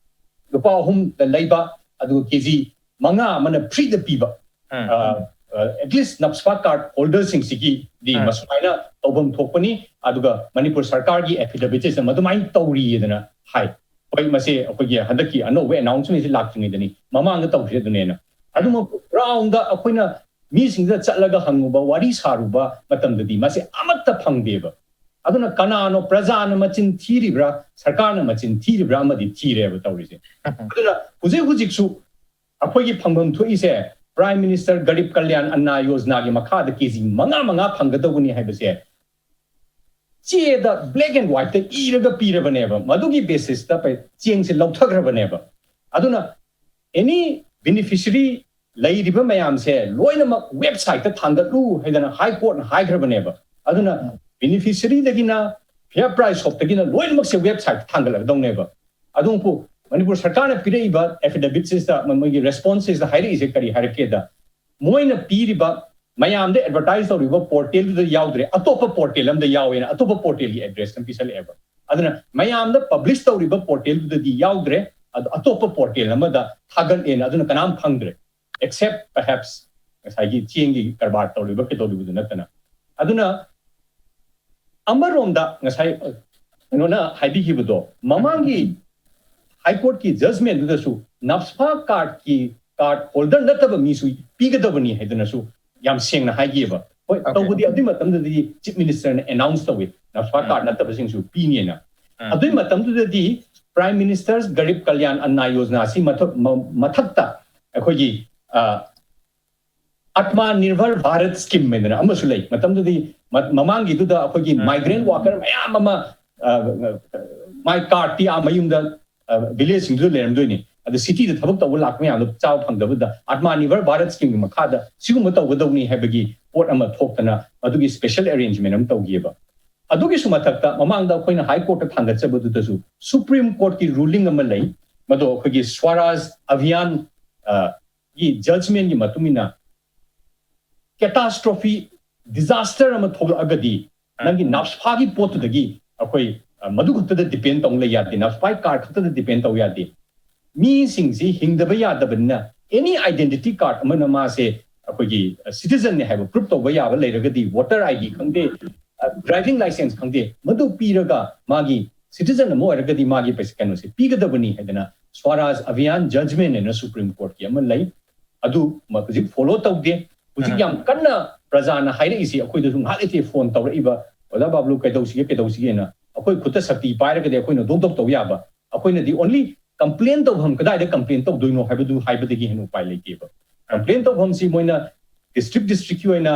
ꯂꯨꯄꯥ ꯑꯍꯨꯝꯗ ꯂꯩꯕ, ꯑꯗꯨꯒ ꯀꯦꯖꯤ ꯃꯉꯥ ꯑꯃꯅ ꯐ꯭ꯔꯤꯗ ꯄꯤꯕ꯫ ꯑꯦꯠꯂꯤꯁ ꯅꯥꯞꯁꯐꯥ ꯀꯥꯔꯗ ꯍꯣꯜꯗꯔꯁꯤꯡꯁꯤꯒꯤꯗꯤ ꯃꯁꯨꯃꯥꯏꯅ ꯇꯧꯐꯝ ꯊꯣꯛꯄꯅꯤ꯫ ꯑꯗꯨꯒ ꯃꯅꯤꯄꯨꯔ ꯁꯔꯀꯥꯔꯒꯤ ꯑꯦꯐꯤꯗꯦꯕꯤꯠꯁꯤꯗ ꯃꯗꯨꯃꯥꯏꯅ ꯇꯧꯔꯤꯗꯅ ꯍꯥꯏ꯫ ꯍꯣꯏ, ꯃꯁꯤ ꯑꯩꯈꯣꯏꯒꯤ ꯍꯟꯗꯛꯀꯤ ꯑꯅꯧꯕ ꯑꯦꯅꯥꯎꯟꯁꯃꯦꯟꯁꯤ ꯂꯥꯛꯇ꯭ꯔꯤꯉꯩꯗꯅꯤ, ꯃꯃꯥꯡꯗ ꯇꯧꯈꯤꯕ ꯑꯗꯨꯅꯦꯅ꯫ ꯑꯗꯨꯃꯛ ꯒ꯭ꯔꯥꯎꯟꯗ ꯑꯩꯈꯣꯏꯅ ꯃꯤꯁꯤꯡꯗ ꯆꯠꯂꯒ ꯍꯪꯉꯨꯕ, ꯋꯥꯔꯤ ꯁꯥꯔꯨꯕ ꯃꯇꯝꯗꯗꯤ ꯃꯁꯤ ꯑꯃꯠꯇ ꯐꯪꯗꯦꯕ꯫ ꯑꯗꯨꯅ ꯀꯅꯥꯅꯣ, ꯄ꯭ꯔꯖꯥꯅ ꯃꯆꯤꯟ ꯊꯤꯔꯤꯕ꯭ꯔꯥ, ꯁꯔꯀꯥꯔꯅ ꯃꯆꯤꯟ ꯊꯤꯔꯤꯕ꯭ꯔꯥ ꯑꯃꯗꯤ ꯊꯤꯔꯦꯕ ꯇꯧꯔꯤꯁꯦ꯫ ꯑꯗꯨꯅ ꯍꯧꯖꯤꯛ ꯍꯧꯖꯤꯛꯁꯨ ꯑꯩꯈꯣꯏꯒꯤ ꯐꯪꯐꯝ ꯊꯣꯛꯏꯁꯦ, ꯄ꯭ꯔꯥꯏꯝ ꯃꯤꯅꯤꯁꯇꯔ ꯒꯔꯤꯕ ꯀꯜꯌꯥꯟ ꯑꯟꯅ ꯌꯣꯖꯅꯥꯒꯤ ꯃꯈꯥꯗ ꯀꯦꯖꯤ ꯃꯉꯥ ꯃꯉꯥ ꯐꯪꯒꯗꯧꯕꯅꯤ ꯍꯥꯏꯕꯁꯦ ꯆꯦꯗ black and whiteꯇ ꯏꯔꯒ ꯄꯤꯔꯕꯅꯦꯕ꯫ ꯃꯗꯨꯒꯤ ꯕꯦꯁꯤꯁꯇ ꯆꯦꯡꯁꯦ ꯂꯧꯊꯈ꯭ꯔꯕꯅꯦꯕ꯫ ꯑꯗꯨꯅ ꯑꯦꯅꯤ ꯕꯦꯅꯤꯐꯤꯁꯔꯤ ꯂꯩꯔꯤꯕ ꯃꯌꯥꯝꯁꯦ ꯂꯣꯏꯅꯃꯛ ꯋꯦꯕꯁꯥꯏꯠꯇ ꯊꯥꯡꯒꯠꯂꯨ ꯍꯥꯏꯗꯅ ꯍꯥꯏ ꯀꯣꯔꯠꯅ ꯍꯥꯏꯈ꯭ꯔꯕꯅꯦꯕ꯫ ꯑꯗꯨꯅ ꯕꯦꯅꯤꯐꯤꯁꯔꯤꯗꯒꯤꯅ ꯐꯤꯌꯔ ꯄ꯭ꯔꯥꯏꯁ ꯁꯣꯞꯇꯒꯤꯅ ꯂꯣꯏꯅꯃꯛꯁꯦ ꯋꯦꯕꯁꯥꯏꯠꯇ ꯊꯥꯡꯒꯠꯂꯛꯀꯗꯧꯅꯦꯕ꯫ ꯑꯗꯨꯕꯨ ꯃꯅꯤꯄꯨꯔ ꯁꯔꯀꯥꯔꯅ ꯄꯤꯔꯛꯏꯕ ꯑꯦꯐꯤꯗꯦꯕꯤꯠꯁꯤꯗ, ꯃꯣꯏꯒꯤ ꯔꯦꯁꯄꯣꯟꯁꯁꯤꯗ ꯍꯥꯏꯔꯛꯏꯁꯦ ꯀꯔꯤ ꯍꯥꯏꯔꯛꯀꯦꯗ, ꯃꯣꯏꯅ ꯄꯤꯔꯤꯕ, ꯃꯌꯥꯝꯗ ꯑꯦꯗꯚꯔꯇꯥꯏꯁ ꯇꯧꯔꯤꯕ ꯄꯣꯔꯇꯦꯜꯗꯨꯗ ꯌꯥꯎꯗ꯭ꯔꯦ, ꯑꯇꯣꯞꯄ ꯄꯣꯔꯇꯦꯜ ꯑꯃꯗ ꯌꯥꯎꯋꯦꯅ ꯑꯇꯣꯞꯄ ꯄꯣꯔꯇꯦꯜꯒꯤ ꯑꯦꯗ꯭ꯔꯦꯁ ꯑꯃ ꯄꯤꯁꯜꯂꯛꯑꯦꯕ꯫ ꯑꯗꯨꯅ ꯃꯌꯥꯝꯗ ꯄꯕ꯭ꯂꯤꯁ ꯇꯧꯔꯤꯕ ꯄꯣꯔꯇꯦꯜꯗꯨꯗꯗꯤ ꯌꯥꯎꯗ꯭ꯔꯦ, ꯑꯗꯨ ꯑꯇꯣꯞꯄ ꯄꯣꯔꯇꯦꯜ ꯑꯃꯗ ꯊꯥꯒꯠꯂꯦꯅ ꯑꯗꯨꯅ ꯀꯅꯥꯝ ꯐꯪꯗ꯭ꯔꯦ, except perhaps ꯉꯁꯥꯏꯒꯤ ꯆꯦꯡꯒꯤ ꯀꯔꯕꯥꯔ ꯇꯧꯔꯤꯕ ꯀꯩꯗꯧꯔꯤꯕꯗꯨ ꯅꯠꯇꯅ꯫ ꯑꯗꯨꯅ ꯑꯃꯔꯣꯝꯗ ꯉꯁꯥꯏ ꯀꯩꯅꯣꯅ ꯍꯥꯏꯕꯤꯈꯤꯕꯗꯣ, ꯃꯃꯥꯡꯒꯤ ꯍꯥꯏ ꯀꯣꯔꯠꯀꯤ ꯖꯖꯃꯦꯟꯗꯨꯗꯁꯨ ꯅꯥꯞꯁꯐꯥ ꯀꯥꯔꯗꯀꯤ, ꯀꯥꯔꯗ ꯍꯣꯜꯗꯔ ꯅꯠꯇꯕ ꯃꯤꯁꯨ ꯄꯤꯒꯗꯕꯅꯤ ꯍꯥꯏꯗꯅꯁꯨ ꯌꯥꯝ ꯁꯦꯡꯅ ꯍꯥꯏꯈꯤꯑꯕ꯫ ꯍꯣꯏ, Okay. ꯇꯧꯕꯗꯤ ꯑꯗꯨꯒꯤ ꯃꯇꯝꯗꯨꯗꯗꯤ ꯆꯤꯐ ꯃꯤꯅꯤꯁꯇꯔꯅ ꯑꯦꯅꯥꯎꯟꯁ ꯇꯧꯏ, ꯅꯥꯞꯁꯐꯥ ꯎꯝ. ꯀꯥꯔꯗ ꯅꯠꯇꯕꯁꯤꯡꯁꯨ ꯄꯤꯅꯦꯅ꯫ ꯎꯝ. ꯑꯗꯨꯒꯤ ꯃꯇꯝꯗꯨꯗꯗꯤ ꯄ꯭ꯔꯥꯏꯝ ꯃꯤꯅꯤꯁꯇꯔꯁ ꯒꯔꯤꯕ ꯀꯜꯌꯥꯟ ꯑꯟꯅ ꯌꯣꯖꯅꯥ ꯑꯁꯤ ꯃꯊꯛ-, ꯃ-, ꯃꯊꯛꯇ ꯑꯩꯈꯣꯏꯒꯤ, ꯑ, ꯑꯠꯃꯥ ꯅꯤꯔꯚꯔ ꯚꯥꯔꯠ ꯁ꯭ꯀꯤꯝ ꯍꯥꯏꯗꯅ ꯑꯃꯁꯨ ꯂꯩ꯫ ꯃꯇꯝꯗꯨꯗꯤ ꯃ-, ꯃꯃꯥꯡꯒꯤꯗꯨꯗ ꯑꯩꯈꯣꯏꯒꯤ ꯎꯝ. ꯃꯥꯏꯒ꯭ꯔꯦꯟ ꯋꯥꯀꯔ ꯃꯌꯥꯝ ꯑꯃ, ꯑ, ꯃꯥꯏ ꯀꯥꯔꯗꯇꯤ ꯑꯥ ꯃꯌꯨꯝꯗ, ꯑ, ꯚꯤꯂꯦꯖꯁꯤꯡꯗꯨꯗ ꯂꯩꯔꯝꯗꯣꯏꯅꯤ꯫ ꯑꯗꯨ ꯁꯤꯇꯤꯗ ꯊꯕꯛ ꯇꯧꯕ ꯂꯥꯛꯄ ꯃꯌꯥꯝꯗꯣ ꯆꯥꯕ ꯐꯪꯗꯕꯗ ꯑꯠꯃꯥ ꯅꯤꯔꯚꯔ ꯚꯥꯔꯠ ꯁ꯭ꯀꯤꯝꯒꯤ ꯃꯈꯥꯗ ꯁꯤꯒꯨꯝꯕ ꯇꯧꯒꯗꯧꯅꯤ ꯍꯥꯏꯕꯒꯤ ꯄꯣꯠ ꯑꯃ ꯊꯣꯛꯇꯅ ꯃꯗꯨꯒꯤ ꯁ꯭ꯄꯦꯁꯦꯜ ꯑꯦꯔꯦꯟꯖꯃꯦꯟ ꯑꯃ ꯇꯧꯈꯤꯑꯕ꯫ ꯑꯗꯨꯒꯤꯁꯨ ꯃꯊꯛꯇ ꯃꯃꯥꯡꯗ ꯑꯩꯈꯣꯏꯅ ꯍꯥꯏ ꯀꯣꯔꯠꯇ ꯊꯥꯡꯒꯠꯆꯕꯗꯨꯗꯁꯨ ꯁꯨꯄ꯭ꯔꯤꯝ ꯀꯣꯔꯠꯀꯤ ꯔꯨꯂꯤꯡ ꯑꯃ ꯂꯩ, ꯃꯗꯣ ꯑꯩꯈꯣꯏꯒꯤ ꯁ꯭ꯋꯔꯥꯖ ꯑꯚꯤꯌꯥꯟ, ꯑ, ꯒꯤ ꯖꯖꯃꯦꯟꯒꯤ ꯃꯇꯨꯡ ꯏꯟꯅ ꯀꯦꯇꯥꯁꯇ꯭ꯔꯣꯐꯤ, ꯗꯤꯖꯥꯁꯇꯔ ꯑꯃ ꯊꯣꯛꯂꯛꯑꯒꯗꯤ ꯑ. ꯅꯪꯒꯤ ꯅꯥꯞꯁꯐꯥꯒꯤ ꯄꯣꯠꯇꯨꯗꯒꯤ ꯑꯩꯈꯣꯏ, ꯑ, ꯃꯗꯨ ꯈꯛꯇꯗ ꯗꯤꯄꯦꯟ ꯇꯧ ꯂꯩ ꯌꯥꯗꯦ, ꯅꯥꯞꯁꯐꯥꯒꯤ ꯀꯥꯔꯗ ꯈꯛꯇꯗ ꯗꯤꯄꯦꯟ ꯇꯧ ꯌꯥꯗꯦ꯫ ꯃꯤꯁꯤꯡꯁꯤ ꯍꯤꯡꯗꯕ ꯌꯥꯗꯕꯅꯤꯅ ꯑꯦꯅꯤ ꯑꯥꯏꯗꯦꯟꯇꯤꯇꯤ ꯀꯥꯔꯗ ꯑꯃꯅ ꯃꯥꯁꯦ ꯑꯩꯈꯣꯏꯒꯤ ꯁꯤꯇꯤꯖꯟꯅꯦ ꯍꯥꯏꯕ ꯄ꯭ꯔꯨꯞ ꯇꯧꯕ ꯌꯥꯕ ꯂꯩꯔꯒꯗꯤ, ꯚꯣꯇꯔ ꯑꯥꯏ ꯗꯤ ꯈꯪꯗꯦ, ꯗ꯭ꯔꯥꯏꯚꯤꯡ ꯂꯥꯏꯁꯦꯟꯁ ꯈꯪꯗꯦ, ꯃꯗꯨ ꯄꯤꯔꯒ ꯃꯥꯒꯤ ꯁꯤꯇꯤꯖꯟ ꯑꯃ ꯑꯣꯏꯔꯒꯗꯤ ꯃꯥꯒꯤ ꯄꯩꯁꯥ, ꯀꯩꯅꯣꯁꯦ ꯄꯤꯒꯗꯕꯅꯤ ꯍꯥꯏꯗꯅ ꯁ꯭ꯋꯔꯥꯖ ꯑꯚꯤꯌꯥꯟ ꯖꯖꯃꯦꯟ ꯍꯥꯏꯅ ꯁꯨꯄ꯭ꯔꯤꯝ ꯀꯣꯔꯠꯀꯤ ꯑꯃ ꯂꯩ꯫ ꯑꯗꯨ ꯃ-, ꯍꯧꯖꯤꯛ ꯐꯣꯂꯣ ꯇꯧꯗꯦ꯫ ꯍꯧꯖꯤꯛ ꯎꯝ. ꯌꯥꯝ ꯀꯟꯅ ꯄ꯭ꯔꯖꯥꯅ ꯍꯥꯏꯔꯛꯏꯁꯤ, ꯑꯩꯈꯣꯏꯗꯁꯨ ꯉꯥꯏꯍꯥꯛ ꯂꯩꯇꯦ ꯐꯣꯟ ꯇꯧꯔꯛꯏꯕ, "ꯑꯣꯖꯥ ꯕꯥꯕꯂꯨ, ꯀꯩꯗꯧꯁꯤꯒꯦ, ꯀꯩꯗꯧꯁꯤꯒꯦꯅ?" ꯑꯩꯈꯣꯏ ꯈꯨꯠꯇ ꯁꯛꯇꯤ ꯄꯥꯏꯔꯒꯗꯤ ꯑꯩꯈꯣꯏꯅ ꯗꯣꯛ ꯗꯣꯛ ꯇꯧ ꯌꯥꯕ꯫ ꯑꯩꯈꯣꯏꯅꯗꯤ ꯑꯣꯟꯂꯤ ꯀꯝꯄ꯭ꯂꯦꯟ ꯇꯧꯐꯝ, ꯀꯗꯥꯏꯗ ꯀꯝꯄ꯭ꯂꯦꯟ ꯇꯧꯗꯣꯏꯅꯣ ꯍꯥꯏꯕꯗꯨ ꯍꯥꯏꯕꯗꯒꯤ ꯍꯦꯟꯅ ꯎꯄꯥꯏ ꯂꯩꯇꯦꯕ꯫ ꯀꯝꯄ꯭ꯂꯦꯟ ꯇꯧꯐꯝꯁꯤ ꯃꯣꯏꯅ ꯗꯤꯁꯇ꯭ꯔꯤꯛ ꯗꯤꯁꯇ꯭ꯔꯤꯛꯀꯤ ꯑꯣꯏꯅ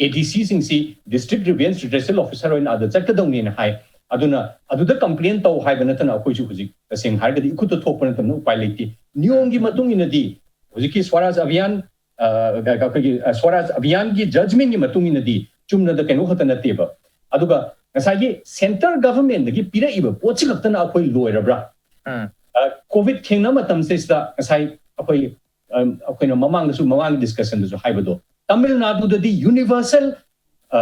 ꯑꯦ ꯗꯤ ꯁꯤꯁꯤꯡꯁꯤ ꯗꯤꯁꯇ꯭ꯔꯤꯛ ꯒ꯭ꯔꯤꯚꯤꯌꯦꯟꯁ ꯔꯤꯗ꯭ꯔꯦꯁꯦꯜ ꯑꯣꯐꯤꯁꯔ ꯑꯣꯏꯅ ꯑꯗ ꯆꯠꯀꯗꯧꯅꯦꯅ ꯍꯥꯏ꯫ ꯑꯗꯨꯅ ꯑꯗꯨꯗ ꯀꯝꯄ꯭ꯂꯦꯟ ꯇꯧ ꯍꯥꯏꯕ ꯅꯠꯇꯅ ꯑꯩꯈꯣꯏꯁꯨ ꯍꯧꯖꯤꯛ ꯇꯁꯦꯡꯅ ꯍꯥꯏꯔꯒꯗꯤ ꯏꯈꯨꯠꯇ ꯊꯣꯛꯄ ꯅꯠꯇꯕꯅ ꯎꯄꯥꯏ ꯂꯩꯇꯦ꯫ ꯅꯤꯌꯣꯝꯒꯤ ꯃꯇꯨꯡ ꯏꯟꯅꯗꯤ ꯍꯧꯖꯤꯛꯀꯤ ꯁ꯭ꯋꯔꯥꯖ ꯑꯚꯤꯌꯥꯟ, ꯑ, ꯑꯩꯈꯣꯏꯒꯤ, ꯑ, ꯁ꯭ꯋꯔꯥꯖ ꯑꯚꯤꯌꯥꯟꯒꯤ ꯖꯖꯃꯦꯟꯒꯤ ꯃꯇꯨꯡ ꯏꯟꯅꯗꯤ ꯆꯨꯝꯅꯗ ꯀꯩꯅꯣ ꯈꯛꯇ ꯅꯠꯇꯦꯕ꯫ ꯑꯗꯨꯒ ꯉꯁꯥꯏꯒꯤ ꯁꯦꯟꯇꯔ ꯒꯚꯔꯟꯃꯦꯟꯗꯒꯤ ꯄꯤꯔꯛꯏꯕ ꯄꯣꯠꯁꯤ ꯈꯛꯇꯅ ꯑꯩꯈꯣꯏ ꯂꯣꯏꯔꯕ꯭ꯔꯥ? ꯎꯝ. ꯑ, ꯀꯣꯚꯤꯗ ꯊꯦꯡꯅꯕ ꯃꯇꯝꯁꯤꯗ ꯉꯁꯥꯏ ꯑꯩꯈꯣꯏ, ꯑ, ꯑꯩꯈꯣꯏꯅ ꯃꯃꯥꯡꯗꯁꯨ, ꯃꯃꯥꯡꯒꯤ ꯗꯤꯁꯀꯁꯟꯗꯁꯨ ꯍꯥꯏꯕꯗꯣ, ꯇꯥꯃꯤꯜ ꯅꯥꯗꯨꯗꯗꯤ ꯌꯨꯅꯤꯚꯔꯁꯦꯜ, ꯑ,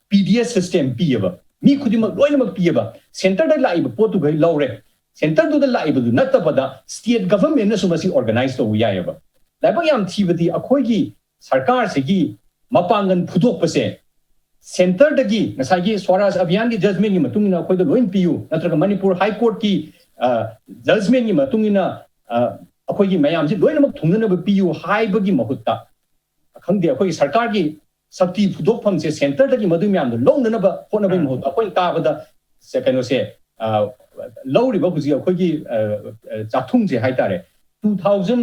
ꯄꯤ ꯗꯤ ꯑꯦꯁ ꯁꯤꯁꯇꯦꯝ ꯄꯤꯌꯦꯕ꯫ ꯃꯤ ꯈꯨꯗꯤꯡꯃꯛ ꯂꯣꯏꯅꯃꯛ ꯄꯤꯌꯦꯕ꯫ ꯁꯦꯟꯇꯔꯗ ꯂꯥꯛꯏꯕ ꯄꯣꯠꯇꯨꯈꯩ ꯂꯧꯔꯦ, ꯁꯦꯟꯇꯔꯗꯨꯗ ꯂꯥꯛꯏꯕꯗꯨ ꯅꯠꯇꯕꯗ ꯁ꯭ꯇꯦꯠ ꯒꯚꯔꯟꯃꯦꯟꯅꯁꯨ ꯃꯁꯤ ꯑꯣꯔꯒꯅꯥꯏꯖ ꯇꯧꯕ ꯌꯥꯏꯑꯕ꯫ ꯂꯥꯏꯕꯛ ꯌꯥꯝ ꯊꯤꯕꯗꯤ ꯑꯩꯈꯣꯏꯒꯤ ꯁꯔꯀꯥꯔꯁꯤꯒꯤ ꯃꯄꯥꯡꯒꯜ ꯐꯨꯗꯣꯛꯄꯁꯦ ꯁꯦꯟꯇꯔꯗꯒꯤ ꯉꯁꯥꯏꯒꯤ ꯁ꯭ꯋꯥꯔꯥꯖ ꯑꯚꯤꯌꯥꯟꯒꯤ ꯖꯖꯃꯦꯟꯒꯤ ꯃꯇꯨꯡ ꯏꯟꯅ ꯑꯩꯈꯣꯏꯗ ꯂꯣꯏꯅ ꯄꯤꯌꯨ, ꯅꯠꯇ꯭ꯔꯒ ꯃꯅꯤꯄꯨꯔ ꯍꯥꯏ ꯀꯣꯔꯠꯀꯤ ꯖꯖꯃꯦꯟꯒꯤ ꯃꯇꯨꯡ ꯏꯟꯅ ꯑꯩꯈꯣꯏꯒꯤ ꯃꯌꯥꯝꯁꯤ ꯂꯣꯏꯅꯃꯛ ꯊꯨꯡꯅꯅꯕ ꯄꯤꯌꯨ ꯍꯥꯏꯕꯒꯤ ꯃꯍꯨꯠꯇ, ꯈꯪꯗꯦ, ꯑꯩꯈꯣꯏꯒꯤ ꯁꯔꯀꯥꯔꯒꯤ ꯁꯛꯇꯤ ꯐꯨꯗꯣꯛꯐꯝꯁꯦ ꯁꯦꯟꯇꯔꯗꯒꯤ ꯃꯗꯨ ꯃꯌꯥꯝꯗꯣ ꯂꯧꯅꯅꯕ ꯍꯣꯠꯅꯕꯒꯤ ꯃꯍꯨꯠꯇ ꯑꯩꯈꯣꯏꯅ ꯇꯥꯕꯗ ꯀꯩꯅꯣꯁꯦ, ꯂꯧꯔꯤꯕ ꯍꯧꯖꯤꯛ ꯑꯩꯈꯣꯏꯒꯤ ꯆꯥꯛꯊꯨꯡꯁꯦ ꯍꯥꯏꯇꯥꯔꯦ, ꯇꯨ ꯊꯥꯎꯖꯟ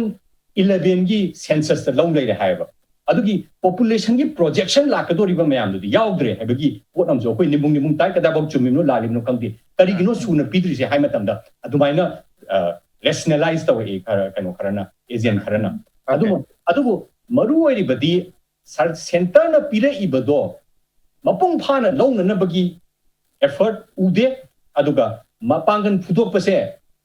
ꯏꯂꯚꯦꯟꯒꯤ ꯁꯦꯟꯁꯁꯇ ꯂꯧ ꯂꯩꯔꯦ ꯍꯥꯏꯌꯦꯕ꯫ ꯑꯗꯨꯒꯤ ꯄꯣꯄꯨꯂꯦꯁꯟꯒꯤ ꯄ꯭ꯔꯣꯖꯦꯛꯁꯟ ꯂꯥꯛꯀꯗꯧꯔꯤꯕ ꯃꯌꯥꯝꯗꯨꯗꯤ ꯌꯥꯎꯗ꯭ꯔꯦ ꯍꯥꯏꯕꯒꯤ ꯄꯣꯠ ꯑꯃꯁꯨ ꯑꯩꯈꯣꯏ ꯅꯤꯡꯕꯨꯡ ꯅꯤꯡꯕꯨꯡ ꯇꯥꯏ꯫ ꯀꯗꯥꯏꯐꯥꯎ ꯆꯨꯝꯃꯤꯕꯅꯣ ꯂꯥꯜꯂꯤꯕꯅꯣ ꯈꯪꯗꯦ꯫ ꯀꯔꯤꯒꯤꯅꯣ ꯁꯨꯅ ꯄꯤꯗ꯭ꯔꯤꯁꯦ ꯍꯥꯏ ꯃꯇꯝꯗ ꯑꯗꯨꯃꯥꯏꯅ ꯔꯦꯁꯅꯦꯂꯥꯏꯁ ꯇꯧꯔꯛꯏ ꯈꯔ, ꯀꯩꯅꯣ ꯈꯔꯅ, ꯑꯦꯖꯦꯟ ꯈꯔꯅ꯫ ꯑꯗꯨꯕꯨ, ꯑꯗꯨꯕꯨ ꯃꯔꯨ ꯑꯣꯏꯔꯤꯕꯗꯤ ꯁꯦꯟꯇꯔꯅ ꯄꯤꯔꯛꯏꯕꯗꯣ ꯃꯄꯨꯡ ꯐꯥꯅ ꯂꯧꯅꯅꯕꯒꯤ ꯑꯦꯐꯔꯠ ꯎꯗꯦ꯫ ꯑꯗꯨꯒ ꯃꯄꯥꯡꯒꯜ ꯐꯨꯗꯣꯛꯄꯁꯦ,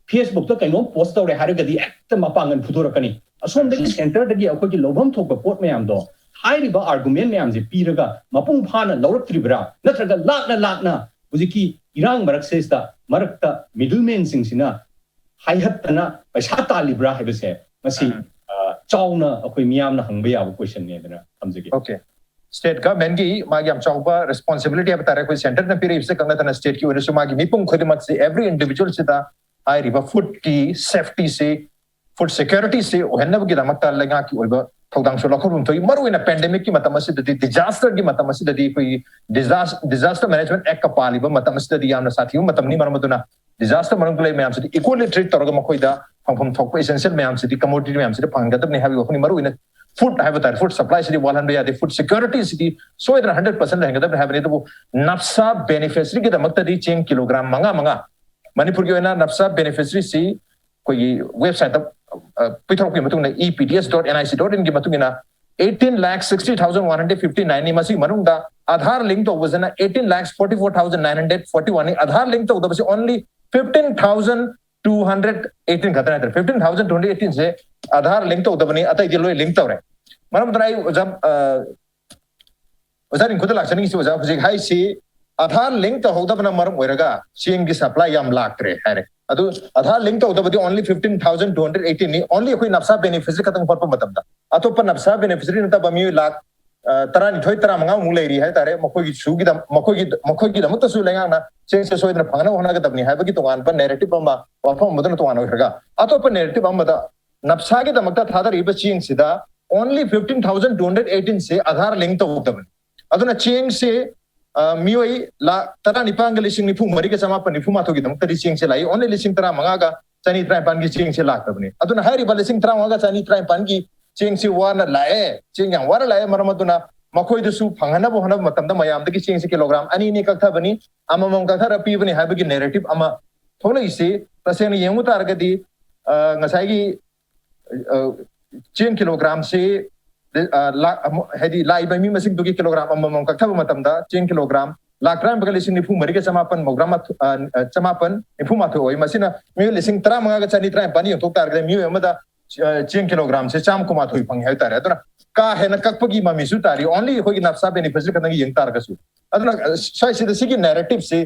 ꯐꯦꯁꯕꯨꯛꯇ ꯀꯩꯅꯣꯝ ꯄꯣꯁ ꯇꯧꯔꯦ ꯍꯥꯏꯔꯒꯗꯤ ꯍꯦꯛꯇ ꯃꯄꯥꯡꯒꯜ ꯐꯨꯗꯣꯔꯛꯀꯅꯤ꯫ ꯑꯁꯣꯝꯗꯒꯤ ꯁꯦꯟꯇꯔꯗꯒꯤ ꯑꯩꯈꯣꯏꯒꯤ ꯂꯧꯐꯝ ꯊꯣꯛꯄ ꯄꯣꯠ ꯃꯌꯥꯝꯗꯣ, ꯍꯥꯏꯔꯤꯕ ꯑꯥꯔꯒꯨꯃꯦꯟ ꯃꯌꯥꯝꯁꯦ ꯄꯤꯔꯒ ꯃꯄꯨꯡ ꯐꯥꯅ ꯂꯧꯔꯛꯇ꯭ꯔꯤꯕ꯭ꯔꯥ? ꯅꯠꯇ꯭ꯔꯒ ꯂꯥꯛꯅ ꯂꯥꯛꯅ ꯍꯧꯖꯤꯛꯀꯤ ꯏꯔꯥꯡ ꯃꯔꯛꯁꯤꯗ ꯃꯔꯛꯇ ꯃꯤꯗꯜꯃꯦꯟꯁꯤꯡꯁꯤꯅ ꯍꯥꯏꯍꯠꯇꯅ ꯄꯩꯁꯥ ꯇꯥꯜꯂꯤꯕ꯭ꯔꯥ ꯍꯥꯏꯕꯁꯦ ꯃꯁꯤ ꯆꯥꯎꯅ ꯑꯩꯈꯣꯏ ꯃꯤꯌꯥꯝꯅ ꯍꯪꯕ ꯌꯥꯕ ꯀꯣꯏꯁꯟꯅꯦꯗꯅ ꯊꯝꯖꯒꯦ꯫ Okay, state government ꯒꯤ ꯃꯥꯒꯤ ꯌꯥꯝ ꯆꯥꯎꯕ ꯔꯦꯁꯄꯣꯟꯁꯤꯕꯤꯂꯤꯇꯤ ꯍꯥꯏꯕ ꯇꯥꯔꯦ꯫ ꯑꯩꯈꯣꯏ ꯁꯦꯟꯇꯔꯅ ꯄꯤꯔꯛꯏꯕꯁꯦ ꯈꯛ ꯅꯠꯇꯅ ꯁ꯭ꯇꯦꯠꯀꯤ ꯑꯣꯏꯅꯁꯨ ꯃꯥꯒꯤ ꯃꯤꯄꯨꯝ ꯈꯨꯗꯤꯡꯃꯛꯁꯤ, ꯑꯦꯚ꯭ꯔꯤ ꯏꯟꯗꯤꯚꯤꯖꯨꯋꯜꯁꯤꯗ ꯍꯥꯏꯔꯤꯕ ꯐꯨꯗꯀꯤ ꯁꯦꯐꯇꯤꯁꯤ, ꯐꯨꯗ ꯁꯦꯀ꯭ꯌꯨꯔꯤꯇꯤꯁꯤ ꯑꯣꯏꯍꯟꯅꯕꯒꯤꯗꯃꯛꯇ ꯂꯩꯉꯥꯛꯀꯤ ꯑꯣꯏꯕ ꯊꯧꯗꯥꯡꯁꯨ ꯂꯧꯈꯠꯐꯝ ꯊꯣꯛꯏ꯫ ꯃꯔꯨꯑꯣꯏꯅ ꯄꯦꯟꯗꯦꯃꯤꯛꯀꯤ ꯃꯇꯝ ꯑꯁꯤꯗꯗꯤ, ꯗꯤꯖꯥꯁꯇꯔꯒꯤ ꯃꯇꯝ ꯑꯁꯤꯗꯗꯤ ꯑꯩꯈꯣꯏꯒꯤ ꯗꯤꯖꯥꯁ-, ꯗꯤꯖꯥꯁꯇꯔ ꯃꯦꯅꯦꯖꯃꯦꯟ ꯑꯦꯛꯀ ꯄꯥꯜꯂꯤꯕ ꯃꯇꯝ ꯑꯁꯤꯗꯗꯤ ꯌꯥꯝꯅ ꯁꯥꯊꯤꯕ ꯃꯇꯝꯅꯤ꯫ ꯃꯔꯝ ꯑꯗꯨꯅ ꯗꯤꯖꯥꯁꯇꯔ ꯃꯅꯨꯡꯗ ꯂꯩꯕ ꯃꯌꯥꯝꯁꯤꯗꯤ ꯏꯀ꯭ꯋꯦꯂꯤ ꯇ꯭ꯔꯤꯠ ꯇꯧꯔꯒ ꯃꯈꯣꯏꯗ ꯐꯪꯐꯝ ꯊꯣꯛꯄ ꯏꯁꯦꯟꯁꯤꯌꯦꯜ ꯃꯌꯥꯝꯁꯤꯗꯤ, ꯀꯃꯣꯗꯤꯇꯤ ꯃꯌꯥꯝꯁꯤꯗꯤ ꯐꯪꯍꯟꯒꯗꯕꯅꯤ ꯍꯥꯏꯕꯒꯤ ꯋꯥꯐꯝꯅꯤ꯫ ꯃꯔꯨꯑꯣꯏꯅ ꯐꯨꯗ ꯍꯥꯏꯕ ꯇꯥꯔꯦ, ꯐꯨꯗ ꯁꯄ꯭ꯂꯥꯏꯁꯤꯗꯤ ꯋꯥꯠꯍꯟꯕ ꯌꯥꯗꯦ꯫ ꯐꯨꯗ ꯁꯦꯀ꯭ꯌꯨꯔꯤꯇꯤꯁꯤꯗꯤ ꯁꯣꯏꯗꯅ ꯍꯟꯗ꯭ꯔꯦꯠ ꯄꯔꯁꯦꯟ ꯂꯩꯍꯟꯒꯗꯕꯅꯤ ꯍꯥꯏꯕꯅꯤ꯫ ꯑꯗꯨꯕꯨ ꯅꯞꯁꯥ ꯕꯦꯅꯤꯐꯤꯁꯔꯤꯒꯤꯗꯃꯛꯇꯗꯤ ꯆꯦꯡ ꯀꯤꯂꯣꯒ꯭ꯔꯥꯝ ꯃꯉꯥ ꯃꯉꯥ, ꯃꯅꯤꯄꯨꯔꯒꯤ ꯑꯣꯏꯅ ꯅꯞꯁꯥ ꯕꯦꯅꯤꯐꯤꯁꯔꯤꯁꯤ ꯑꯩꯈꯣꯏꯒꯤ ꯋꯦꯕꯁꯥꯏꯠꯇ ꯄꯤꯊꯣꯔꯛꯄꯒꯤ ꯃꯇꯨꯡ ꯏꯟꯅ, E P D S dot N I C dot in ꯒꯤ ꯃꯇꯨꯡ ꯏꯟꯅ, eighteen lakh sixty thousand one hundred fifty nine ꯅꯤ꯫ ꯃꯁꯤꯒꯤ ꯃꯅꯨꯡꯗ ꯑꯥꯙꯥꯔ ꯂꯤꯡ ꯇꯧꯕꯁꯤꯅ eighteen lakhs forty four thousand nine hundred forty one ꯅꯤ꯫ ꯑꯥꯙꯥꯔ ꯂꯤꯡ ꯇꯧꯗꯕꯁꯤ only fifteen thousand two hundred eighteen ꯈꯛꯇ ꯍꯥꯏꯇꯥꯔꯦ꯫ Fifteen thousand two hundred eighteen ꯁꯦ ꯑꯥꯙꯥꯔ ꯂꯤꯡ ꯇꯧꯗꯕꯅꯤ, ꯑꯇꯩꯗꯤ ꯂꯣꯏ ꯂꯤꯡ ꯇꯧꯔꯦ꯫ ꯃꯔꯝ ꯑꯗꯨꯅ ꯑꯩ ꯑꯣꯖꯥ, ꯑꯣꯖꯥ ꯔꯤꯡꯀꯨꯗ ꯂꯥꯛꯆꯅꯤꯡꯉꯤꯁꯤ, ꯑꯣꯖꯥ, ꯍꯧꯖꯤꯛ ꯍꯥꯏꯁꯤ ꯑꯥꯙꯥꯔ ꯂꯤꯡ ꯇꯧꯍꯧꯗꯕꯅ ꯃꯔꯝ ꯑꯣꯏꯔꯒ ꯆꯦꯡꯒꯤ ꯁꯄ꯭ꯂꯥꯏ ꯌꯥꯝ ꯂꯥꯛꯇ꯭ꯔꯦ ꯍꯥꯏꯔꯦ꯫ ꯑꯗꯨ ꯑꯥꯙꯥꯔ ꯂꯤꯡ ꯇꯧꯗꯕꯗꯤ only fifteen thousand two hundred eighteen ꯅꯤ꯫ Only ꯑꯩꯈꯣꯏ ꯅꯞꯁꯥ ꯕꯦꯅꯤꯐꯤꯁꯔꯤ ꯈꯛꯇꯪ ꯍꯣꯠꯄ ꯃꯇꯝꯗ, ꯑꯇꯣꯞꯄ ꯅꯞꯁꯥ ꯕꯦꯅꯤꯐꯤꯁꯔꯤ ꯅꯠꯇꯕ ꯃꯤꯑꯣꯏ ꯂꯥꯈ ꯇꯔꯥꯅꯤꯊꯣꯏ ꯇꯔꯥꯃꯉꯥꯃꯨꯛ ꯂꯩꯔꯤ ꯍꯥꯏꯇꯥꯔꯦ꯫ ꯃꯈꯣꯏꯒꯤꯁꯨꯒꯤꯗꯃꯛ ꯃꯈꯣꯏꯒꯤ ꯃꯈꯣꯏꯒꯤꯗꯃꯛꯇꯁꯨ ꯂꯩꯉꯥꯛꯅ ꯆꯦꯡꯁꯦ ꯁꯣꯏꯗꯅ ꯐꯪꯅꯕ ꯍꯣꯠꯅꯒꯗꯕꯅꯤ ꯍꯥꯏꯕꯒꯤ ꯇꯣꯉꯥꯟꯕ ꯅꯦꯔꯦꯇꯤꯚ ꯑꯃ, ꯋꯥꯐꯝ ꯑꯃꯗꯨꯅ ꯇꯣꯉꯥꯟꯅ ꯑꯣꯏꯈ꯭ꯔꯒ, ꯑꯇꯣꯞꯄ ꯅꯦꯔꯦꯇꯤꯚ ꯑꯃꯗ ꯅꯞꯁꯥꯒꯤꯗꯃꯛꯇ ꯊꯥꯗꯔꯛꯏꯕ ꯆꯦꯡꯁꯤꯗ only fifteen thousand two hundred eighteen ꯁꯦ ꯑꯥꯙꯥꯔ ꯂꯤꯡ ꯇꯧꯗꯕꯅꯤ꯫ ꯑꯗꯨꯅ ꯆꯦꯡꯁꯦ ꯃꯤꯑꯣꯏ ꯂꯥꯈ ꯇꯔꯥꯅꯤꯄꯥꯟꯒ ꯂꯤꯁꯤꯡ ꯅꯤꯐꯨ ꯃꯔꯤꯒ ꯆꯃꯥꯄꯟ ꯅꯤꯐꯨ ꯃꯥꯊꯣꯏꯒꯤꯗꯃꯛꯇꯗꯤ ꯆꯦꯡꯁꯦ ꯂꯥꯛꯏ꯫ Only ꯂꯤꯁꯤꯡ ꯇꯔꯥꯃꯉꯥꯒ ꯆꯅꯤ ꯇꯔꯥꯅꯤꯄꯥꯟꯒꯤ ꯆꯦꯡꯁꯦ ꯂꯥꯛꯇꯕꯅꯤ꯫ ꯑꯗꯨꯅ ꯍꯥꯏꯔꯤꯕ ꯂꯤꯁꯤꯡ ꯇꯔꯥꯃꯉꯥꯒ ꯆꯅꯤ ꯇꯔꯥꯅꯤꯄꯥꯟꯒꯤ ꯆꯦꯡꯁꯤ ꯋꯥꯅ ꯂꯥꯛꯑꯦ, ꯆꯦꯡ ꯌꯥꯝ ꯋꯥꯅ ꯂꯥꯛꯑꯦ, ꯃꯔꯝ ꯑꯗꯨꯅ ꯃꯈꯣꯏꯗꯁꯨ ꯐꯪꯍꯟꯅꯕ ꯍꯣꯠꯅꯕ ꯃꯇꯝꯗ ꯃꯌꯥꯝꯗꯒꯤ ꯆꯦꯡꯁꯤ ꯀꯤꯂꯣꯒ꯭ꯔꯥꯝ ꯑꯅꯤ ꯑꯅꯤ ꯀꯛꯊꯕꯅꯤ, ꯑꯃꯃꯝ ꯀꯛꯊꯔ ꯄꯤꯕꯅꯤ ꯍꯥꯏꯕꯒꯤ ꯅꯦꯔꯦꯇꯤꯚ ꯑꯃ ꯊꯣꯛꯂꯛꯏꯁꯤ ꯇꯁꯦꯡꯅ ꯌꯦꯡꯉꯨ ꯇꯥꯔꯒꯗꯤ, ꯉꯁꯥꯏꯒꯤ ꯆꯦꯡ ꯀꯤꯂꯣꯒ꯭ꯔꯥꯝꯁꯤ ꯍꯥꯏꯗꯤ ꯂꯥꯛꯏꯕ ꯃꯤ ꯃꯁꯤꯡꯗꯨꯒꯤ ꯀꯤꯂꯣꯒ꯭ꯔꯥꯝ ꯑꯃꯃꯝ ꯀꯛꯊꯕ ꯃꯇꯝꯗ ꯆꯦꯡ ꯀꯤꯂꯣꯒ꯭ꯔꯥꯝ ꯂꯥꯛ ꯇꯔꯥꯃꯥꯄꯟꯒ ꯂꯤꯁꯤꯡ ꯅꯤꯐꯨ ꯃꯔꯤꯒ ꯆꯃꯥꯄꯟ ꯃꯧꯗ꯭ꯔꯥ ꯆꯃꯥꯄꯟ ꯅꯤꯐꯨ ꯃꯥꯊꯣꯏ ꯑꯣꯏ꯫ ꯃꯁꯤꯅ ꯃꯤꯑꯣꯏ ꯂꯤꯁꯤꯡ ꯇꯔꯥꯃꯉꯥꯒ ꯆꯅꯤ ꯇꯔꯥꯅꯤꯄꯥꯟ ꯌꯦꯟꯊꯣꯛ ꯇꯥꯔꯒꯗꯤ ꯃꯤꯑꯣꯏ ꯑꯃꯗ ꯆꯦꯡ ꯀꯤꯂꯣꯒ꯭ꯔꯥꯝꯁꯦ ꯆꯥꯝꯃ ꯀꯨꯟꯃꯥꯊꯣꯏ ꯐꯪꯉꯦ ꯍꯥꯏꯕ ꯇꯥꯔꯦ꯫ ꯑꯗꯨꯅ ꯀꯥ ꯍꯦꯟꯅ ꯀꯛꯄꯒꯤ ꯃꯃꯤꯁꯨ ꯇꯥꯔꯤ, only ꯑꯩꯈꯣꯏꯒꯤ ꯅꯞꯁꯥ ꯕꯦꯅꯤꯐꯤꯁꯔꯤ ꯈꯛꯇꯪ ꯌꯦꯡ ꯇꯥꯔꯒꯁꯨ꯫ ꯑꯗꯨꯅ ꯁ꯭ꯋꯥꯏꯁꯤꯗ ꯁꯤꯒꯤ ꯅꯦꯔꯦꯇꯤꯞꯁꯤ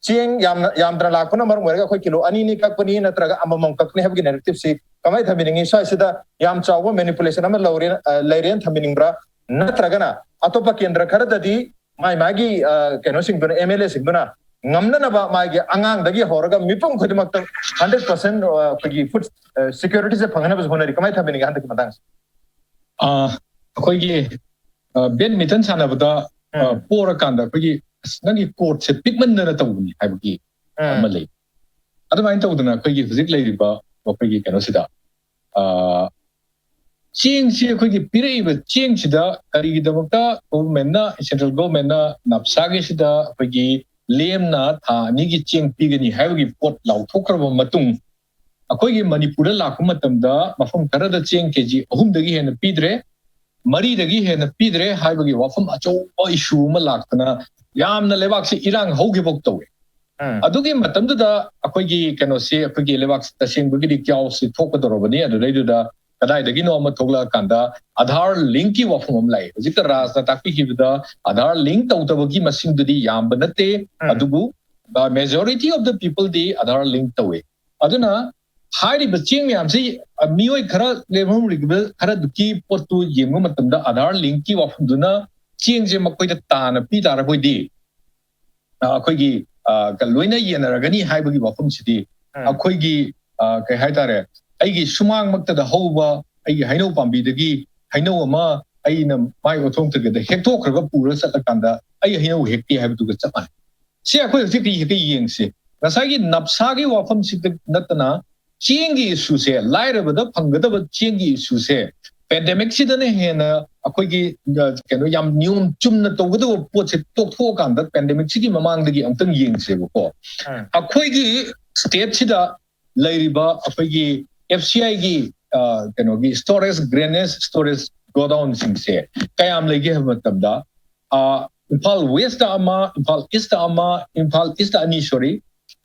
ꯆꯦꯡ ꯌꯥꯝꯅ ꯌꯥꯝꯗꯅ ꯂꯥꯛꯄꯅ ꯃꯔꯝ ꯑꯣꯏꯔꯒ ꯑꯩꯈꯣꯏ ꯀꯤꯂꯣ ꯑꯅꯤ ꯑꯅꯤ ꯀꯛꯄꯅꯤ ꯅꯠꯇ꯭ꯔꯒ ꯑꯃꯃꯝ ꯀꯛꯄꯅꯤ ꯍꯥꯏꯕꯒꯤ ꯅꯦꯔꯦꯇꯤꯞꯁꯤ ꯀꯃꯥꯏꯅ ꯊꯝꯕꯤꯅꯤꯡꯉꯤ? ꯁ꯭ꯋꯥꯏꯁꯤꯗ ꯌꯥꯝ ꯆꯥꯎꯕ ꯃꯦꯅꯤꯄꯨꯂꯦꯁꯟ ꯑꯃ ꯂꯩꯔꯦꯅ ꯊꯝꯕꯤꯅꯤꯡꯕ꯭ꯔꯥ? ꯅꯠꯇ꯭ꯔꯒꯅ ꯑꯇꯣꯞꯄ ꯀꯦꯟꯗ꯭ꯔ ꯈꯔꯗꯗꯤ ꯃꯥꯏ ꯃꯥꯒꯤ ꯀꯩꯅꯣꯁꯤꯡꯗꯨꯅ, ꯑꯦꯝ ꯑꯦꯜ ꯑꯦꯁꯤꯡꯗꯨꯅ ꯉꯝꯅꯅꯕ ꯃꯥꯒꯤ ꯑꯉꯥꯡꯗꯒꯤ ꯍꯧꯔꯒ ꯃꯤꯄꯨꯝ ꯈꯨꯗꯤꯡꯃꯛꯇ ꯍꯟꯗ꯭ꯔꯦꯠ ꯄꯥꯔꯁꯦꯟ ꯑꯩꯈꯣꯏꯒꯤ ꯐꯨꯗ ꯁꯦꯀ꯭ꯌꯨꯔꯤꯇꯤꯁꯦ ꯐꯪꯅꯕꯁꯨ ꯍꯣꯠꯅꯔꯤ꯫ ꯀꯃꯥꯏꯅ ꯊꯝꯕꯤꯅꯤꯡꯉꯤ ꯍꯟꯗꯛꯀꯤ ꯃꯇꯥꯡꯁꯦ? ꯑꯩꯈꯣꯏꯒꯤ ꯕꯦꯠꯃꯤꯟꯇꯟ ꯁꯥꯟꯅꯕꯗ ꯄꯣꯔꯀꯥꯟꯗ ꯑꯩꯈꯣꯏꯒꯤ, "ꯑꯁ, ꯅꯪꯒꯤ ꯀꯣꯔꯠꯁꯦ ꯄꯤꯛꯃꯟꯗꯅ ꯇꯧꯕꯅꯤ" ꯍꯥꯏꯕꯒꯤ ꯑꯃ ꯂꯩ꯫ ꯑꯗꯨꯃꯥꯏꯅ ꯇꯧꯗꯅ ꯑꯩꯈꯣꯏꯒꯤ ꯍꯧꯖꯤꯛ ꯂꯩꯔꯤꯕ ꯑꯩꯈꯣꯏꯒꯤ ꯀꯩꯅꯣꯁꯤꯗ ꯆꯦꯡꯁꯤ, ꯑꯩꯈꯣꯏꯒꯤ ꯄꯤꯔꯛꯏꯕ ꯆꯦꯡꯁꯤꯗ ꯀꯔꯤꯒꯤꯗꯃꯛꯇ ꯒꯣꯚꯔꯟꯃꯦꯟꯠꯅ, ꯁꯦꯟꯇ꯭ꯔꯦꯜ ꯒꯣꯚꯔꯟꯃꯦꯟꯠꯅ ꯅꯞꯁꯥꯒꯤꯁꯤꯗ ꯑꯩꯈꯣꯏꯒꯤ ꯂꯦꯝꯅ ꯊꯥ ꯑꯅꯤꯒꯤ ꯆꯦꯡ ꯄꯤꯒꯅꯤ ꯍꯥꯏꯕꯒꯤ ꯄꯣꯠ ꯂꯥꯎꯊꯣꯛꯈ꯭ꯔꯕ ꯃꯇꯨꯡ, ꯑꯩꯈꯣꯏꯒꯤ ꯃꯅꯤꯄꯨꯔꯗ ꯂꯥꯛꯄ ꯃꯇꯝꯗ ꯃꯐꯝ ꯈꯔꯗ ꯆꯦꯡ ꯀꯦꯖꯤ ꯑꯍꯨꯝꯗꯒꯤ ꯍꯦꯟꯅ ꯄꯤꯗ꯭ꯔꯦ, ꯃꯔꯤꯗꯒꯤ ꯍꯦꯟꯅ ꯄꯤꯗ꯭ꯔꯦ ꯍꯥꯏꯕꯒꯤ ꯋꯥꯐꯝ ꯑꯆꯧꯕ ꯏꯁꯨ ꯑꯃ ꯂꯥꯛꯇꯅ ꯌꯥꯝꯅ ꯂꯩꯕꯥꯛꯁꯤ ꯏꯔꯥꯡ ꯍꯧꯈꯤꯕ ꯇꯧꯋꯦ꯫ ꯑꯗꯨꯒꯤ ꯃꯇꯝꯗꯨꯗ ꯑꯩꯈꯣꯏꯒꯤ ꯀꯩꯅꯣꯁꯤ, ꯑꯩꯈꯣꯏꯒꯤ ꯂꯩꯕꯥꯛꯁꯤ ꯇꯁꯦꯡꯕꯒꯤꯗꯤ ꯀ꯭ꯌꯥꯎꯁꯤ ꯊꯣꯛꯀꯗꯧꯔꯕꯅꯤ꯫ ꯑꯗꯨꯗꯩꯗꯨꯗ ꯀꯗꯥꯏꯗꯒꯤꯅꯣ ꯑꯃ ꯊꯣꯛꯂꯛꯑꯀꯥꯟꯗ ꯑꯥꯙꯥꯔ ꯂꯤꯡꯀꯤ ꯋꯥꯐꯝ ꯑꯃ ꯂꯥꯛꯑꯦ꯫ ꯍꯧꯖꯤꯛꯇ ꯔꯥꯖꯅ ꯇꯥꯛꯄꯤꯈꯤꯕꯗ ꯑꯥꯙꯥꯔ ꯂꯤꯡ ꯇꯧꯗꯕꯒꯤ ꯃꯁꯤꯡꯗꯨꯗꯤ ꯌꯥꯝꯕ ꯅꯠꯇꯦ, ꯎꯝ꯫ ꯑꯗꯨꯕꯨ the majority of the people D Aadhaar link ꯇꯧꯋꯦ꯫ ꯑꯗꯨꯅ ꯍꯥꯏꯔꯤꯕ ꯆꯦꯡ ꯃꯌꯥꯝꯁꯤ, ꯑ, ꯃꯤꯑꯣꯏ ꯈꯔ ꯂꯦꯝꯍꯧꯔꯤꯕ ꯈꯔꯗꯨꯒꯤ ꯄꯣꯠꯇꯨ ꯌꯦꯡꯕ ꯃꯇꯝꯗ ꯑꯥꯙꯥꯔ ꯂꯤꯡꯀꯤ ꯋꯥꯐꯝꯗꯨꯅ ꯆꯦꯡꯁꯦ ꯃꯈꯣꯏꯗ ꯇꯥꯅ ꯄꯤ ꯇꯥꯔꯒꯗꯤ, ꯑ, ꯑꯩꯈꯣꯏꯒꯤ, ꯑ, ꯀ-, ꯂꯣꯏꯅ ꯌꯦꯟꯅꯔꯒꯅꯤ ꯍꯥꯏꯕꯒꯤ ꯋꯥꯐꯝꯁꯤꯗꯤ ꯎꯝ꯫ ꯑꯩꯈꯣꯏꯒꯤ, ꯑ, ꯀꯩ ꯍꯥꯏꯇꯥꯔꯦ, ꯑꯩꯒꯤ ꯁꯨꯃꯥꯡꯃꯛꯇꯗ ꯍꯧꯕ ꯑꯩꯒꯤ ꯍꯩꯅꯧ ꯄꯥꯝꯕꯤꯗꯒꯤ ꯍꯩꯅꯧ ꯑꯃ ꯑꯩꯅ ꯃꯥꯏ ꯑꯣꯟꯊꯣꯛꯇ꯭ꯔꯤꯉꯩꯗ ꯍꯦꯛꯇꯣꯛꯈ꯭ꯔꯒ ꯄꯨꯔꯒ ꯆꯠꯂꯀꯥꯟꯗ ꯑꯩ ꯍꯩꯅꯧ ꯍꯦꯛꯇꯦ ꯍꯥꯏꯕꯗꯨꯒ ꯆꯞ ꯃꯥꯟꯅꯩ꯫ ꯁꯤ ꯑꯩꯈꯣꯏ ꯍꯧꯖꯤꯛꯇꯤ ꯍꯦꯛꯇ ꯌꯦꯡꯁꯤ꯫ ꯉꯁꯥꯏꯒꯤ ꯅꯞꯁꯥꯒꯤ ꯋꯥꯐꯝꯁꯤꯗ ꯅꯠꯇꯅ ꯆꯦꯡꯒꯤ ꯏꯁꯨꯁꯦ, ꯂꯥꯏꯔꯕꯗ ꯐꯪꯒꯗꯕ ꯆꯦꯡꯒꯤ ꯏꯁꯨꯁꯦ ꯄꯦꯟꯗꯦꯃꯤꯛꯁꯤꯗꯅ ꯍꯦꯟꯅ ꯑꯩꯈꯣꯏꯒꯤ, ꯑ, ꯀꯩꯅꯣ, ꯌꯥꯝ ꯅꯤꯌꯣꯝ ꯆꯨꯝꯅ ꯇꯧꯒꯗꯕ ꯄꯣꯠꯁꯦ ꯇꯣꯛꯊꯣꯛꯑꯀꯥꯟꯗ ꯄꯦꯟꯗꯦꯃꯤꯛꯁꯤꯒꯤ ꯃꯃꯥꯡꯗꯒꯤ ꯑꯃꯨꯛꯇꯪ ꯌꯦꯡꯁꯦꯕꯀꯣ꯫ ꯎꯝ꯫ ꯑꯩꯈꯣꯏꯒꯤ ꯁ꯭ꯇꯦꯠꯁꯤꯗ ꯂꯩꯔꯤꯕ ꯑꯩꯈꯣꯏꯒꯤ ꯑꯦꯐ ꯁꯤ ꯑꯥꯏꯒꯤ, ꯑ, ꯀꯩꯅꯣꯒꯤ ꯁ꯭ꯇꯣꯔꯦꯖ, ꯒ꯭ꯔꯦꯅꯦꯖ ꯁ꯭ꯇꯣꯔꯦꯖ ꯒꯣꯗꯥꯎꯟꯁꯤꯡꯁꯦ ꯀꯌꯥꯝ ꯂꯩꯒꯦ ꯍꯥꯏꯕ ꯃꯇꯝꯗ, ꯑ, ꯏꯝꯐꯥꯜ ꯋꯦꯁꯇ ꯑꯃ, ꯏꯝꯐꯥꯜ ꯏꯁꯇ ꯑꯃ, ꯏꯝꯐꯥꯜ ꯏꯁꯇ ꯑꯅꯤ, ꯁꯣꯔꯤ,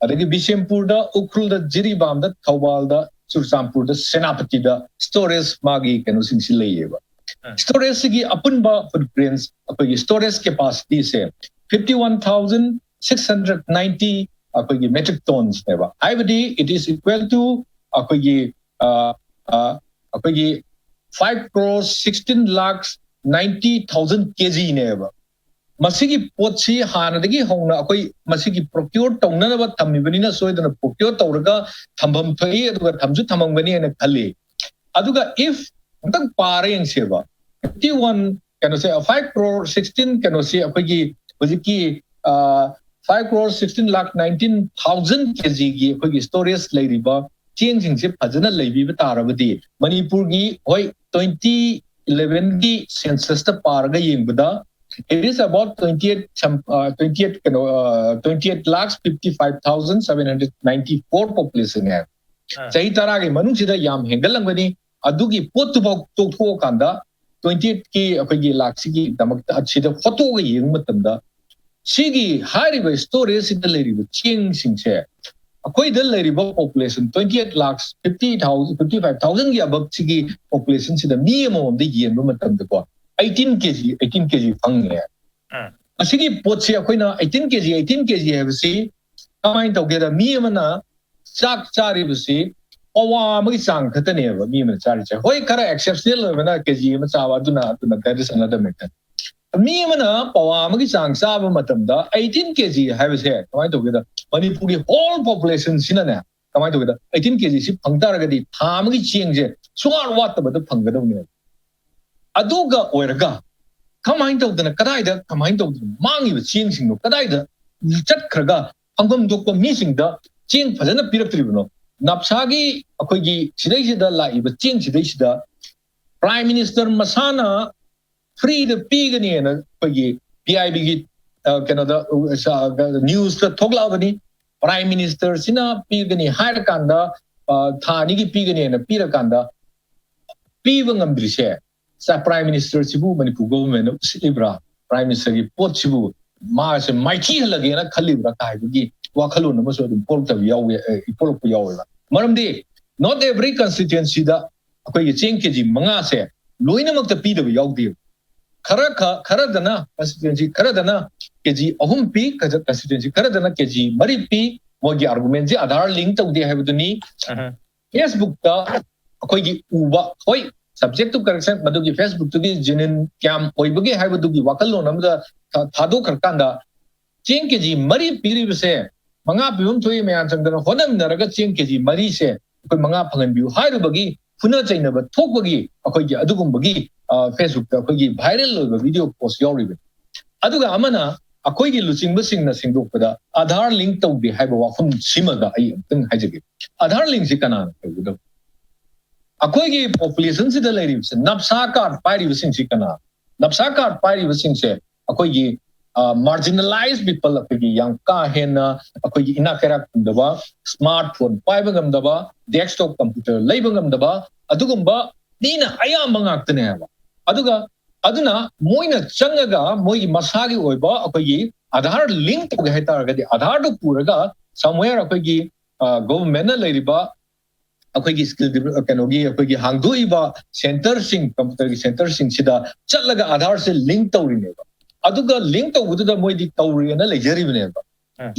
ꯑꯗꯒꯤ ꯕꯤꯁꯦꯝꯄꯨꯔꯗ, ꯎꯈ꯭ꯔꯨꯜꯗ, ꯖꯤꯔꯤꯕꯥꯝꯗ, ꯊꯧꯕꯥꯜꯗ, ꯆꯨꯔꯆꯥꯟꯄꯨꯔꯗ, ꯁꯦꯅꯥꯄꯇꯤꯗ ꯁ꯭ꯇꯣꯔꯦꯖ ꯃꯥꯒꯤ ꯀꯩꯅꯣꯁꯤꯡꯁꯤ ꯂꯩꯌꯦꯕ꯫ ꯎꯝ꯫ ꯁ꯭ꯇꯣꯔꯦꯖꯁꯤꯒꯤ ꯑꯄꯨꯟꯕ ꯐꯨꯠꯄ꯭ꯔꯤꯟꯁ ꯑꯩꯈꯣꯏꯒꯤ ꯁ꯭ꯇꯣꯔꯦꯖ ꯀꯦꯄꯥꯁꯤꯇꯤꯁꯦ fifty one thousand six hundred ninety ꯑꯩꯈꯣꯏꯒꯤ ꯃꯦꯇ꯭ꯔꯤꯛ ꯇꯣꯟꯁꯅꯦꯕ꯫ ꯍꯥꯏꯕꯗꯤ it is equal to ꯑꯩꯈꯣꯏꯒꯤ, ꯑ, ꯑ, ꯑꯩꯈꯣꯏꯒꯤ five crore sixteen lakh ninety thousand ꯀꯦꯖꯤꯅꯦꯕ꯫ ꯃꯁꯤꯒꯤ ꯄꯣꯠꯁꯤ ꯍꯥꯟꯅꯗꯒꯤ ꯍꯧꯅ ꯑꯩꯈꯣꯏ ꯃꯁꯤꯒꯤ ꯄ꯭ꯔꯣꯀ꯭ꯌꯣꯔ ꯇꯧꯅꯅꯕ ꯊꯝꯃꯤꯕꯅꯤꯅ ꯁꯣꯏꯗꯅ ꯄ꯭ꯔꯣꯀ꯭ꯌꯣꯔ ꯇꯧꯔꯒ ꯊꯝꯐꯝ ꯊꯣꯛꯏ, ꯑꯗꯨꯒ ꯊꯝꯁꯨ ꯊꯝꯃꯝꯒꯅꯤ ꯍꯥꯏꯅ ꯈꯜꯂꯤ꯫ ꯑꯗꯨꯒ if ꯑꯝꯇꯪ ꯄꯥꯔ ꯌꯦꯡꯁꯦꯕ, fifty one ꯀꯩꯅꯣꯁꯦ, five crore sixteen ꯀꯩꯅꯣꯁꯦ ꯑꯩꯈꯣꯏꯒꯤ ꯍꯧꯖꯤꯛꯀꯤ, ꯑ, five crore sixteen lakh nineteen thousand ꯀꯦꯖꯤꯒꯤ ꯑꯩꯈꯣꯏꯒꯤ ꯁ꯭ꯇꯣꯔꯦꯖ ꯂꯩꯔꯤꯕ ꯆꯦꯡꯁꯤꯡꯁꯦ ꯐꯖꯅ ꯂꯩꯕꯤꯕ ꯇꯥꯔꯕꯗꯤ ꯃꯅꯤꯄꯨꯔꯒꯤ, ꯍꯣꯏ, twenty elevenꯒꯤ censusꯇ ꯄꯥꯔꯒ ꯌꯦꯡꯕꯗ it is about twenty eight, uh, twenty eight ꯀꯩꯅꯣ, uh, twenty eight lakhs fifty five thousand seven hundred ninety four population ꯅꯦ꯫ ꯑꯥ꯫ ꯆꯍꯤ ꯇꯔꯥꯒꯤ ꯃꯅꯨꯡꯁꯤꯗ ꯌꯥꯝ ꯍꯦꯟꯒꯠꯂꯝꯒꯅꯤ꯫ ꯑꯗꯨꯒꯤ ꯄꯣꯠꯇꯨꯐꯥꯎ ꯇꯣꯛꯊꯣꯛꯑꯀꯥꯟꯗ twenty eight ꯀꯤ ꯑꯩꯈꯣꯏꯒꯤ ꯂꯥꯛꯁꯤꯒꯤꯗꯃꯛꯇ ꯑꯁꯤꯗ ꯍꯣꯠꯇꯣꯛꯑꯒ ꯌꯦꯡꯕ ꯃꯇꯝꯗ ꯁꯤꯒꯤ ꯍꯥꯏꯔꯤꯕ ꯁ꯭ꯇꯣꯔꯦꯖꯁꯤꯗ ꯂꯩꯔꯤꯕ ꯆꯦꯡꯁꯤꯡꯁꯦ ꯑꯩꯈꯣꯏꯗ ꯂꯩꯔꯤꯕ population twenty eight lakhs fifty thousand, fifty five thousand ꯒꯤ above ꯁꯤꯒꯤ population ꯁꯤꯗ ꯃꯤ ꯑꯃꯃꯝꯗ ꯌꯦꯟꯕ ꯃꯇꯝꯗꯀꯣ, eighteen K G, eighteen K G ꯐꯪꯉꯦ꯫ ꯎꯝ꯫ ꯑꯁꯤꯒꯤ ꯄꯣꯠꯁꯤ ꯑꯩꯈꯣꯏꯅ eighteen K G, eighteen K G ꯍꯥꯏꯕꯁꯤ ꯀꯃꯥꯏꯅ ꯇꯧꯒꯦꯗ, ꯃꯤ ꯑꯃꯅ ꯆꯥꯛ ꯆꯥꯔꯤꯕꯁꯤ ꯄꯋꯥ ꯑꯃꯒꯤ ꯆꯥꯡ ꯈꯛꯇꯅꯦꯕ ꯃꯤ ꯑꯃꯅ ꯆꯥꯔꯤꯁꯦ꯫ ꯍꯣꯏ, ꯈꯔ exceptional ꯑꯣꯏꯕꯅ K G ꯑꯃ ꯆꯥꯕ, ꯑꯗꯨꯅ, ꯑꯗꯨꯅ, that is another matter꯫ ꯃꯤ ꯑꯃꯅ ꯄꯋꯥ ꯑꯃꯒꯤ ꯆꯥꯡ ꯆꯥꯕ ꯃꯇꯝꯗ eighteen K G ꯍꯥꯏꯕꯁꯦ ꯀꯃꯥꯏꯅ ꯇꯧꯒꯦꯗ, ꯃꯅꯤꯄꯨꯔꯒꯤ whole population ꯁꯤꯅꯅꯦ, ꯀꯃꯥꯏꯅ ꯇꯧꯒꯦꯗ, eighteen K G ꯁꯤ ꯐꯪ ꯇꯥꯔꯒꯗꯤ ꯊꯥ ꯑꯃꯒꯤ ꯆꯦꯡꯁꯦ ꯁꯨꯡꯋꯥꯠ ꯋꯥꯠꯇꯕꯗ ꯐꯪꯒꯗꯕꯅꯦꯕ꯫ ꯑꯗꯨꯒ ꯑꯣꯏꯔꯒ ꯀꯃꯥꯏꯅ ꯇꯧꯗꯅ, ꯀꯗꯥꯏꯗ, ꯀꯃꯥꯏꯅ ꯇꯧꯗꯅ ꯃꯥꯡꯉꯤꯕ ꯆꯦꯡꯁꯤꯡꯗꯣ ꯀꯗꯥꯏꯗ ꯆꯠꯈ꯭ꯔꯒ ꯐꯪꯐꯝ ꯊꯣꯛꯄ ꯃꯤꯁꯤꯡꯗ ꯆꯦꯡ ꯐꯖꯅ ꯄꯤꯔꯛꯇ꯭ꯔꯤꯕꯅꯣ? ꯅꯞꯁꯥꯒꯤ ꯑꯩꯈꯣꯏꯒꯤ ꯁꯤꯗꯩꯁꯤꯗ ꯂꯥꯛꯏꯕ ꯆꯦꯡ ꯁꯤꯗꯩꯁꯤꯗ Prime Minister ꯃꯁꯥꯅ freeꯗ ꯄꯤꯒꯅꯤꯅ ꯑꯩꯈꯣꯏꯒꯤ P I Bꯒꯤ, ꯑ, ꯀꯩꯅꯣꯗ, ꯑ, ꯅ꯭ꯌꯨꯁꯇ ꯊꯣꯛꯂꯛꯑꯕꯅꯤ꯫ Prime Ministerꯁꯤꯅ ꯄꯤꯒꯅꯤ ꯍꯥꯏꯔꯀꯥꯟꯗ, ꯑ, ꯊꯥ ꯑꯅꯤꯒꯤ ꯄꯤꯒꯅꯤꯅ ꯄꯤꯔꯀꯥꯟꯗ ꯄꯤꯕ ꯉꯝꯗ꯭ꯔꯤꯁꯦ, ꯁ-, Prime Ministerꯁꯤꯕꯨ ꯃꯅꯤꯄꯨꯔ governmentꯅ ꯎꯁꯤꯠꯂꯤꯕ꯭ꯔꯥ? Prime Ministerꯒꯤ ꯄꯣꯠꯁꯤꯕꯨ ꯃꯥꯁꯦ ꯃꯥꯏꯊꯤꯍꯜꯂꯒꯦꯅ ꯈꯜꯂꯤꯕ꯭ꯔꯥ ꯀꯥꯏꯕꯒꯤ ꯋꯥꯈꯜꯂꯣꯟ ꯑꯃꯁꯨ ꯑꯗꯨꯝ ꯄꯣꯛꯂꯛꯇꯕ ꯌꯥꯎꯋꯦ, ꯑ, ꯄꯣꯛꯂꯛꯄ ꯌꯥꯎꯋꯦꯕ꯫ ꯃꯔꯝꯗꯤ not every constituencyꯗ ꯑꯩꯈꯣꯏꯒꯤ ꯆꯦꯡ K G ꯃꯉꯥꯁꯦ ꯂꯣꯏꯅꯃꯛꯇ ꯄꯤꯗꯕ ꯌꯥꯎꯗꯦꯕ꯫ ꯈꯔ ꯈ-, ꯈꯔꯗꯅ, constituency ꯈꯔꯗꯅ K G ꯑꯍꯨꯝ ꯄꯤ, ꯈꯔ-, constituency ꯈꯔꯗꯅ K G ꯃꯔꯤ ꯄꯤ꯫ ꯃꯣꯏꯒꯤ argumentꯁꯦ Aadhaar link ꯇꯧꯗꯦ ꯍꯥꯏꯕꯗꯨꯅꯤ꯫ ꯎꯝ꯫ Facebookꯇ ꯑꯩꯈꯣꯏꯒꯤ ꯎꯕ, ꯍꯣꯏ, subject to correction, ꯃꯗꯨꯒꯤ Facebookꯇꯨꯒꯤ genuine ꯀꯌꯥꯝ ꯑꯣꯏꯕꯒꯦ ꯍꯥꯏꯕꯗꯨꯒꯤ ꯋꯥꯈꯜꯂꯣꯟ ꯑꯃꯗ ꯊꯥ-, ꯊꯥꯗꯣꯛꯈ꯭ꯔꯀꯥꯟꯗ ꯆꯦꯡ K G ꯃꯔꯤ ꯄꯤꯔꯤꯕꯁꯦ, ꯃꯉꯥ ꯄꯤꯐꯝ ꯊꯣꯛꯏ, ꯃꯌꯥꯝ ꯆꯪꯗꯅ ꯍꯣꯠꯅꯃꯤꯟꯅꯔꯒ ꯆꯦꯡ K G ꯃꯔꯤꯁꯦ ꯑꯩꯈꯣꯏ ꯃꯉꯥ ꯐꯪꯍꯟꯕꯤꯌꯨ ꯍꯥꯏꯔꯨꯕꯒꯤ ꯐꯨꯅ ꯆꯩꯅꯕ ꯊꯣꯛꯄꯒꯤ ꯑꯩꯈꯣꯏꯒꯤ ꯑꯗꯨꯒꯨꯝꯕꯒꯤ, ꯑ, Facebookꯇ ꯑꯩꯈꯣꯏꯒꯤ viral ꯑꯣꯏꯕ video post ꯌꯥꯎꯔꯤꯕꯅꯤ꯫ ꯑꯗꯨꯒ ꯑꯃꯅ ꯑꯩꯈꯣꯏꯒꯤ ꯂꯨꯆꯤꯡꯕꯁꯤꯡꯅ ꯁꯦꯡꯗꯣꯛꯄꯗ Aadhaar link ꯇꯧꯗꯦ ꯍꯥꯏꯕ ꯋꯥꯐꯝ ꯁꯤꯃꯒ ꯑꯩ ꯑꯃꯨꯛꯇꯪ ꯍꯥꯏꯖꯒꯦ꯫ Aadhaar linkꯁꯤ ꯀꯅꯥꯅ ꯇꯧꯒꯗꯕ? ꯑꯩꯈꯣꯏꯒꯤ populationꯁꯤꯗ ꯂꯩꯔꯤꯕꯁꯦ, ꯅꯞꯁꯥ card ꯄꯥꯏꯔꯤꯕꯁꯤꯡꯁꯤ ꯀꯅꯥ? ꯅꯞꯁꯥ card ꯄꯥꯏꯔꯤꯕꯁꯤꯡꯁꯦ ꯑꯩꯈꯣꯏꯒꯤ, ꯑ, marginalized people, ꯑꯩꯈꯣꯏꯒꯤ ꯌꯥꯝ ꯀꯥ ꯍꯦꯟꯅ ꯑꯩꯈꯣꯏꯒꯤ ꯏꯅꯥꯛ ꯀꯩꯔꯥꯛ ꯈꯨꯟꯗꯕ, smartphone ꯄꯥꯏꯕ ꯉꯝꯗꯕ, desktop computer ꯂꯩꯕ ꯉꯝꯗꯕ, ꯑꯗꯨꯒꯨꯝꯕ ꯃꯤꯅ ꯑꯌꯥꯝꯕ ꯉꯥꯛꯇꯅꯦ ꯍꯥꯏꯕ꯫ ꯑꯗꯨꯒ ꯑꯗꯨꯅ ꯃꯣꯏꯅ ꯆꯪꯉꯒ ꯃꯣꯏꯒꯤ ꯃꯁꯥꯒꯤ ꯑꯣꯏꯕ ꯑꯩꯈꯣꯏꯒꯤ Aadhaar link ꯇꯧꯒꯦ ꯍꯥꯏꯇꯥꯔꯒꯗꯤ Aadhaarꯗꯨ ꯄꯨꯔꯒ somewhere ꯑꯩꯈꯣꯏꯒꯤ ꯒꯣꯚꯔꯟꯃꯦꯟꯠꯅ ꯂꯩꯔꯤꯕ ꯑꯩꯈꯣꯏꯒꯤ ꯁ꯭ꯀꯤꯜ ꯀꯩꯅꯣꯒꯤ ꯑꯩꯈꯣꯏꯒꯤ ꯍꯥꯡꯗꯣꯛꯏꯕ ꯁꯦꯟꯇꯔꯁꯤꯡ, ꯀꯝꯄ꯭ꯌꯨꯇꯔꯒꯤ ꯁꯦꯟꯇꯔꯁꯤꯡꯁꯤꯗ ꯆꯠꯂꯒ ꯑꯙꯥꯔꯁꯦ ꯂꯤꯡ ꯇꯧꯔꯤꯅꯦꯕ꯫ ꯑꯗꯨꯒ ꯂꯤꯡ ꯇꯧꯕꯗꯨꯗ ꯃꯣꯏꯗꯤ ꯇꯧꯔꯦꯅ ꯂꯩꯖꯔꯤꯕꯅꯦꯕ꯫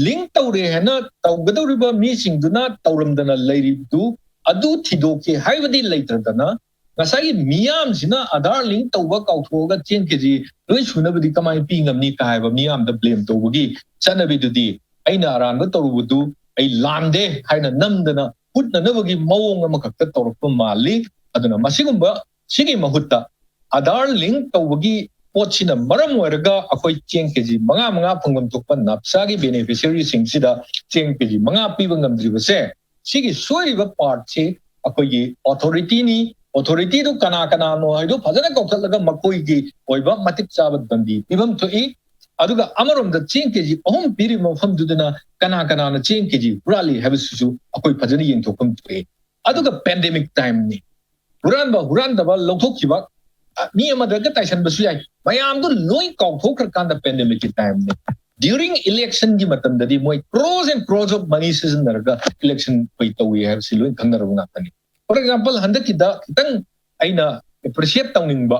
ꯂꯤꯡ ꯇꯧꯔꯦ ꯍꯥꯏꯅ ꯇꯧꯒꯗꯧꯔꯤꯕ ꯃꯤꯁꯤꯡꯗꯨꯅ ꯇꯧꯔꯝꯗꯅ ꯂꯩꯔꯤꯕꯗꯨ ꯑꯗꯨ ꯊꯤꯗꯣꯛꯀꯦ ꯍꯥꯏꯕꯗꯤ ꯂꯩꯇ꯭ꯔꯗꯅ, ꯉꯁꯥꯏꯒꯤ ꯃꯤꯌꯥꯝꯁꯤꯅ ꯑꯙꯥꯔ ꯂꯤꯡ ꯇꯧꯕ ꯀꯥꯎꯊꯣꯛꯑꯒ ꯆꯦꯡ ꯀꯦꯖꯤ ꯂꯣꯏ ꯁꯨꯅꯕꯗꯤ ꯀꯃꯥꯏꯅ ꯄꯤ ꯉꯝꯅꯤ ꯀ ꯍꯥꯏꯕ ꯃꯤꯌꯥꯝꯗ ꯕ꯭ꯂꯦꯝ ꯇꯧꯕꯒꯤ ꯆꯠꯅꯕꯤꯗꯨꯗꯤ, ꯑꯩꯅ ꯑꯔꯥꯟꯕ ꯇꯧꯔꯨꯕꯗꯨ ꯑꯩ ꯂꯥꯟꯗꯦ ꯍꯥꯏꯅ ꯅꯝꯗꯅ ꯎꯠꯅꯅꯕꯒꯤ ꯃꯑꯣꯡ ꯑꯃꯈꯛꯇ ꯇꯧꯔꯛꯄ ꯃꯥꯜꯂꯤ꯫ ꯑꯗꯨꯅ ꯃꯁꯤꯒꯨꯝꯕ, ꯁꯤꯒꯤ ꯃꯍꯨꯠꯇ ꯑꯙꯥꯔ ꯂꯤꯡ ꯇꯧꯕꯒꯤ ꯄꯣꯠꯁꯤꯅ ꯃꯔꯝ ꯑꯣꯏꯔꯒ ꯑꯩꯈꯣꯏ ꯆꯦꯡ ꯀꯦꯖꯤ ꯃꯉꯥ ꯃꯉꯥ ꯐꯪꯐꯝ ꯊꯣꯛꯄ ꯅꯥꯞꯁꯥꯒꯤ ꯕꯦꯅꯤꯐꯤꯁꯤꯌꯔꯤꯁꯤꯡꯁꯤꯗ ꯆꯦꯡ ꯀꯦꯖꯤ ꯃꯉꯥ ꯄꯤꯕ ꯉꯝꯗ꯭ꯔꯤꯕꯁꯦ, ꯁꯤꯒꯤ ꯁꯣꯏꯔꯤꯕ ꯄꯥꯔꯠꯁꯤ ꯑꯩꯈꯣꯏꯒꯤ ꯑꯣꯊꯣꯔꯤꯇꯤꯅꯤ꯫ ꯑꯣꯊꯣꯔꯤꯇꯤꯗꯨ ꯀꯅꯥ ꯀꯅꯥꯅꯣ ꯍꯥꯏꯗꯣ ꯐꯖꯅ ꯀꯧꯊꯠꯂꯒ ꯃꯈꯣꯏꯒꯤ ꯑꯣꯏꯕ ꯃꯇꯤꯛ ꯆꯥꯕ ꯗꯟꯗꯤ ꯄꯤꯐꯝ ꯊꯣꯛꯏ꯫ ꯑꯗꯨꯒ ꯑꯃꯔꯣꯝꯗ ꯆꯦꯡ ꯀꯦꯖꯤ ꯑꯍꯨꯝ ꯄꯤꯔꯤꯕ ꯃꯐꯝꯗꯨꯗꯅ ꯀꯅꯥ ꯀꯅꯥꯅ ꯆꯦꯡ ꯀꯦꯖꯤ ꯍꯨꯔꯥꯜꯂꯤ ꯍꯥꯏꯕꯁꯤꯁꯨ ꯑꯩꯈꯣꯏ ꯐꯖꯅ ꯌꯦꯡꯊꯣꯛꯐꯝ ꯊꯣꯛꯏ꯫ ꯑꯗꯨꯒ ꯄꯦꯟꯗꯦꯃꯤꯛ ꯇꯥꯏꯝꯅꯤ꯫ ꯍꯨꯔꯥꯟꯕ ꯍꯨꯔꯥꯟꯗꯕ ꯂꯧꯊꯣꯛꯈꯤꯕ, ꯑ, ꯃꯤ ꯑꯃꯗꯒ ꯇꯥꯏꯁꯟꯕꯁꯨ ꯌꯥꯏ꯫ ꯃꯌꯥꯝꯗꯨ ꯂꯣꯏ ꯀꯥꯎꯊꯣꯛꯈ꯭ꯔꯀꯥꯟꯗ ꯄꯦꯟꯗꯦꯃꯤꯛꯀꯤ ꯇꯥꯏꯝꯅꯤ꯫ ꯗ꯭ꯌꯨꯔꯤꯡ ꯏꯂꯦꯛꯁꯟꯒꯤ ꯃꯇꯝꯗꯗꯤ ꯃꯣꯏ ꯀ꯭ꯔꯣꯔꯁ ꯑꯦꯟ ꯀ꯭ꯔꯣꯔꯁ ꯑꯣꯐ ꯃꯅꯤ ꯁꯤꯖꯤꯟꯅꯔꯒ ꯏꯂꯦꯛꯁꯟ ꯑꯩꯈꯣꯏ ꯇꯧꯏ ꯍꯥꯏꯕꯁꯤ ꯂꯣꯏ ꯈꯪꯅꯔꯕ ꯉꯥꯛꯇꯅꯤ꯫ ꯐꯣꯔ ꯑꯦꯛꯖꯥꯝꯄꯜ, ꯍꯟꯗꯛꯀꯤꯗ ꯈꯤꯇꯪ ꯑꯩꯅ ꯑꯦꯄ꯭ꯔꯤꯁꯤꯌꯦꯠ ꯇꯧꯅꯤꯡꯕ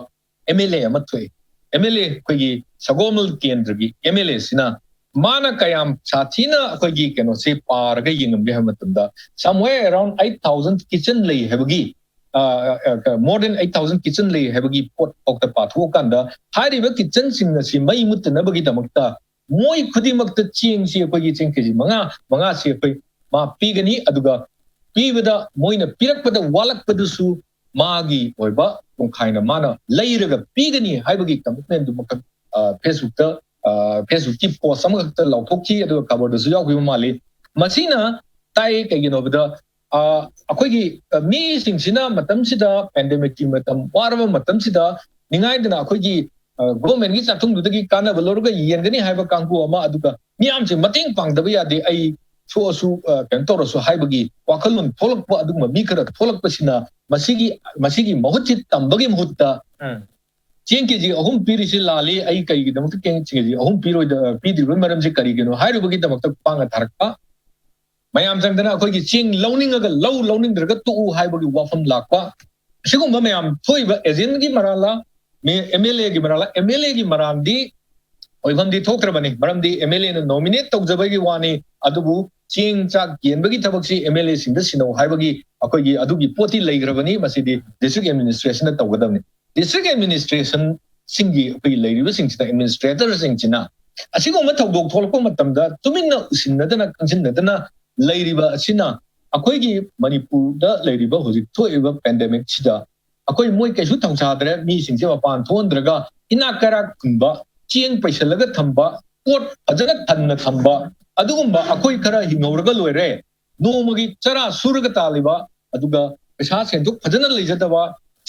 ꯑꯦꯝ ꯑꯦꯜ ꯑꯦ ꯑꯃ ꯊꯣꯛꯑꯦ꯫ ꯑꯦꯝ ꯑꯦꯜ ꯑꯦ ꯑꯩꯈꯣꯏꯒꯤ ꯁꯒꯣꯜꯕꯜ ꯀꯦꯟꯗ꯭ꯔꯒꯤ ꯑꯦꯝ ꯑꯦꯜ ꯑꯦꯁꯤꯅ ꯃꯥꯅ ꯀꯌꯥꯝ ꯁꯥꯊꯤꯅ ꯑꯩꯈꯣꯏꯒꯤ ꯀꯩꯅꯣꯁꯦ ꯄꯥꯔꯒ ꯌꯦꯡꯉꯝꯒꯦ ꯍꯥꯏꯕ ꯃꯇꯝꯗ, somewhere around eight thousand kitchen ꯂꯩ ꯍꯥꯏꯕꯒꯤ, more than eight thousand kitchen ꯂꯩ ꯍꯥꯏꯕꯒꯤ ꯄꯣꯠ ꯐꯥꯎꯗ ꯄꯥꯊꯣꯛꯑꯀꯥꯟꯗ, ꯍꯥꯏꯔꯤꯕ ꯀꯤꯠꯆꯟꯁꯤꯡ ꯑꯁꯤ ꯃꯩ ꯃꯨꯠꯇꯅꯕꯒꯤꯗꯃꯛꯇ ꯃꯣꯏ ꯈꯨꯗꯤꯡꯃꯛꯇ ꯆꯦꯡꯁꯤ, ꯑꯩꯈꯣꯏꯒꯤ ꯆꯦꯡ ꯀꯦꯖꯤ ꯃꯉꯥ, ꯃꯉꯥꯁꯤ ꯑꯩꯈꯣꯏ ꯃꯥ ꯄꯤꯒꯅꯤ꯫ ꯑꯗꯨꯒ ꯄꯤꯕꯗ ꯃꯣꯏꯅ ꯄꯤꯔꯛꯄꯗ ꯋꯥꯠꯂꯛꯄꯗꯨꯁꯨ ꯃꯥꯒꯤ ꯑꯣꯏꯕ ꯇꯣꯡꯈꯥꯏꯅ ꯃꯥꯅ ꯂꯩꯔꯒ ꯄꯤꯒꯅꯤ ꯍꯥꯏꯕꯒꯤ ꯀꯃꯤꯠꯃꯦꯟꯗꯨꯃꯈꯛ, ꯑ, ꯐꯦꯁꯕꯨꯛꯇ, ꯑ, ꯐꯦꯁꯕꯨꯛꯀꯤ ꯄꯣꯁ ꯑꯃꯈꯛꯇ ꯂꯥꯎꯊꯣꯛꯈꯤ, ꯑꯗꯨꯒ ꯈꯕꯔꯗꯁꯨ ꯌꯥꯎꯈꯤꯕ ꯃꯥꯜꯂꯤ꯫ ꯃꯁꯤꯅ ꯇꯥꯛꯑꯦ ꯀꯩꯒꯤꯅꯣ ꯍꯥꯏꯕꯗ, ꯑ, ꯑꯩꯈꯣꯏꯒꯤ, ꯑ, ꯃꯤꯁꯤꯡꯁꯤꯅ ꯃꯇꯝꯁꯤꯗ, ꯄꯦꯟꯗꯦꯃꯤꯛꯀꯤ ꯃꯇꯝ, ꯋꯥꯔꯕ ꯃꯇꯝꯁꯤꯗ ꯅꯤꯡꯉꯥꯏꯗꯅ ꯑꯩꯈꯣꯏꯒꯤ, ꯑ, ꯒꯣꯔꯃꯦꯟꯒꯤ ꯆꯥꯛꯊꯨꯡꯗꯨꯗꯒꯤ ꯀꯥꯟꯅꯕ ꯂꯧꯔꯒ ꯌꯦꯟꯒꯅꯤ ꯍꯥꯏꯕ ꯀꯥꯡꯕꯨ ꯑꯃ, ꯑꯗꯨꯒ ꯃꯤꯌꯥꯝꯁꯦ ꯃꯇꯦꯡ ꯄꯥꯡꯗꯕ ꯌꯥꯗꯦ, ꯑꯩ ꯁꯣꯛꯑꯁꯨ, ꯑ, ꯀꯩꯅꯣ ꯇꯧꯔꯁꯨ ꯍꯥꯏꯕꯒꯤ ꯋꯥꯈꯜꯂꯣꯟ ꯊꯣꯛꯂꯛꯄ, ꯑꯗꯨꯒꯨꯝꯕ ꯃꯤ ꯈꯔ ꯊꯣꯛꯂꯛꯄꯁꯤꯅ ꯃꯁꯤꯒꯤ, ꯃꯁꯤꯒꯤ ꯃꯍꯨꯠꯁꯤ ꯇꯝꯕꯒꯤ ꯃꯍꯨꯠꯇ, ꯎꯝ꯫ "ꯆꯦꯡ ꯀꯦꯖꯤ ꯑꯍꯨꯝ ꯄꯤꯔꯤꯁꯤ ꯂꯥꯜꯂꯤ, ꯑꯩ ꯀꯩꯒꯤꯗꯃꯛꯇ ꯆꯦꯡ ꯀꯦꯖꯤ ꯑꯍꯨꯝ ꯄꯤꯔꯣꯏꯗ-, ꯄꯤꯗ꯭ꯔꯤꯕꯒꯤ ꯃꯔꯝꯁꯤ ꯀꯔꯤꯒꯤꯅꯣ?" ꯍꯥꯏꯔꯨꯕꯒꯤꯗꯃꯛꯇ ꯈꯨꯄꯥꯛꯅ ꯊꯥꯔꯛꯄ꯫ ꯃꯌꯥꯝ ꯆꯪꯗꯅ ꯑꯩꯈꯣꯏꯒꯤ ꯆꯦꯡ ꯂꯧꯅꯤꯡꯉꯒ ꯂꯧ, ꯂꯧꯅꯤꯡꯗ꯭ꯔꯒ ꯇꯣꯛꯎ ꯍꯥꯏꯕꯒꯤ ꯋꯥꯐꯝ ꯂꯥꯛꯄ, ꯑꯁꯤꯒꯨꯝꯕ ꯃꯌꯥꯝ ꯊꯣꯛꯏꯕ ꯑꯦꯖꯦꯟꯒꯤ ꯃꯔꯥꯜꯂ, ꯑꯦꯝ ꯑꯦꯜ ꯑꯦꯒꯤ ꯃꯔꯥꯜꯂ? ꯑꯦꯝ ꯑꯦꯜ ꯑꯦꯒꯤ ꯃꯔꯥꯜꯗꯤ ꯑꯣꯏꯐꯝꯗꯤ ꯊꯣꯛꯇ꯭ꯔꯕꯅꯤ, ꯃꯔꯝꯗꯤ ꯑꯦꯝ ꯑꯦꯜ ꯑꯦꯅ ꯅꯣꯃꯤꯅꯦꯠ ꯇꯧꯖꯕꯒꯤ ꯋꯥꯅꯤ꯫ ꯑꯗꯨꯕꯨ ꯆꯦꯡ ꯆꯥꯛ ꯌꯦꯟꯕꯒꯤ ꯊꯕꯛꯁꯤ ꯑꯦꯝ ꯑꯦꯜ ꯑꯦꯁꯤꯡꯗ ꯁꯤꯟꯅꯧ ꯍꯥꯏꯕꯒꯤ ꯑꯩꯈꯣꯏꯒꯤ ꯑꯗꯨꯒꯤ ꯄꯣꯠꯇꯤ ꯂꯩꯈ꯭ꯔꯕꯅꯤ꯫ ꯃꯁꯤꯗꯤ ꯗꯤꯁꯇ꯭ꯔꯤꯛ ꯑꯦꯗꯃꯤꯅꯤꯁꯇ꯭ꯔꯦꯁꯟꯅ ꯇꯧꯒꯗꯕꯅꯤ꯫ ꯗꯤꯁꯇ꯭ꯔꯤꯛ ꯑꯦꯗꯃꯤꯅꯤꯁꯇ꯭ꯔꯦꯁꯟꯁꯤꯡꯒꯤ, ꯑꯩꯈꯣꯏꯒꯤ ꯂꯩꯔꯤꯕꯁꯤꯡꯁꯤꯅ, ꯑꯦꯗꯃꯤꯅꯤꯁꯇ꯭ꯔꯦꯇꯔꯁꯤꯡꯁꯤꯅ ꯑꯁꯤꯒꯨꯝꯕ ꯊꯧꯗꯣꯛ ꯊꯣꯛꯂꯛꯄ ꯃꯇꯝꯗ ꯇꯨꯃꯤꯟꯅ ꯎꯁꯤꯟꯅꯗꯅ ꯈꯪꯖꯤꯟꯅꯗꯅ ꯂꯩꯔꯤꯕ ꯑꯁꯤꯅ ꯑꯩꯈꯣꯏꯒꯤ ꯃꯅꯤꯄꯨꯔꯗ ꯂꯩꯔꯤꯕ ꯍꯧꯖꯤꯛ ꯊꯣꯛꯏꯕ ꯄꯦꯟꯗꯦꯃꯤꯛꯁꯤꯗ ꯑꯩꯈꯣꯏ ꯃꯣꯏ ꯀꯩꯁꯨ ꯊꯧꯁꯥꯗ꯭ꯔꯦ꯫ ꯃꯤꯁꯤꯡꯁꯦ ꯃꯄꯥꯟ ꯊꯣꯛꯍꯟꯗ꯭ꯔꯒ ꯏꯅꯥꯛ ꯀꯩꯔꯥꯛ ꯈꯨꯟꯕ, ꯆꯦꯡ ꯄꯩꯁꯜꯂꯒ ꯊꯝꯕ, ꯄꯣꯠ ꯐꯖꯅ ꯊꯟꯅ ꯊꯝꯕ, ꯑꯗꯨꯒꯨꯝꯕ ꯑꯩꯈꯣꯏ ꯈꯔ ꯍꯤꯡꯍꯧꯔꯒ ꯂꯣꯏꯔꯦ꯫ ꯅꯣꯡꯃꯒꯤ ꯆꯔꯥ ꯁꯨꯔꯒ ꯇꯥꯜꯂꯤꯕ, ꯑꯗꯨꯒ ꯄꯩꯁꯥ ꯁꯦꯟꯊꯣꯛ ꯐꯖꯅ ꯂꯩꯖꯗꯕ,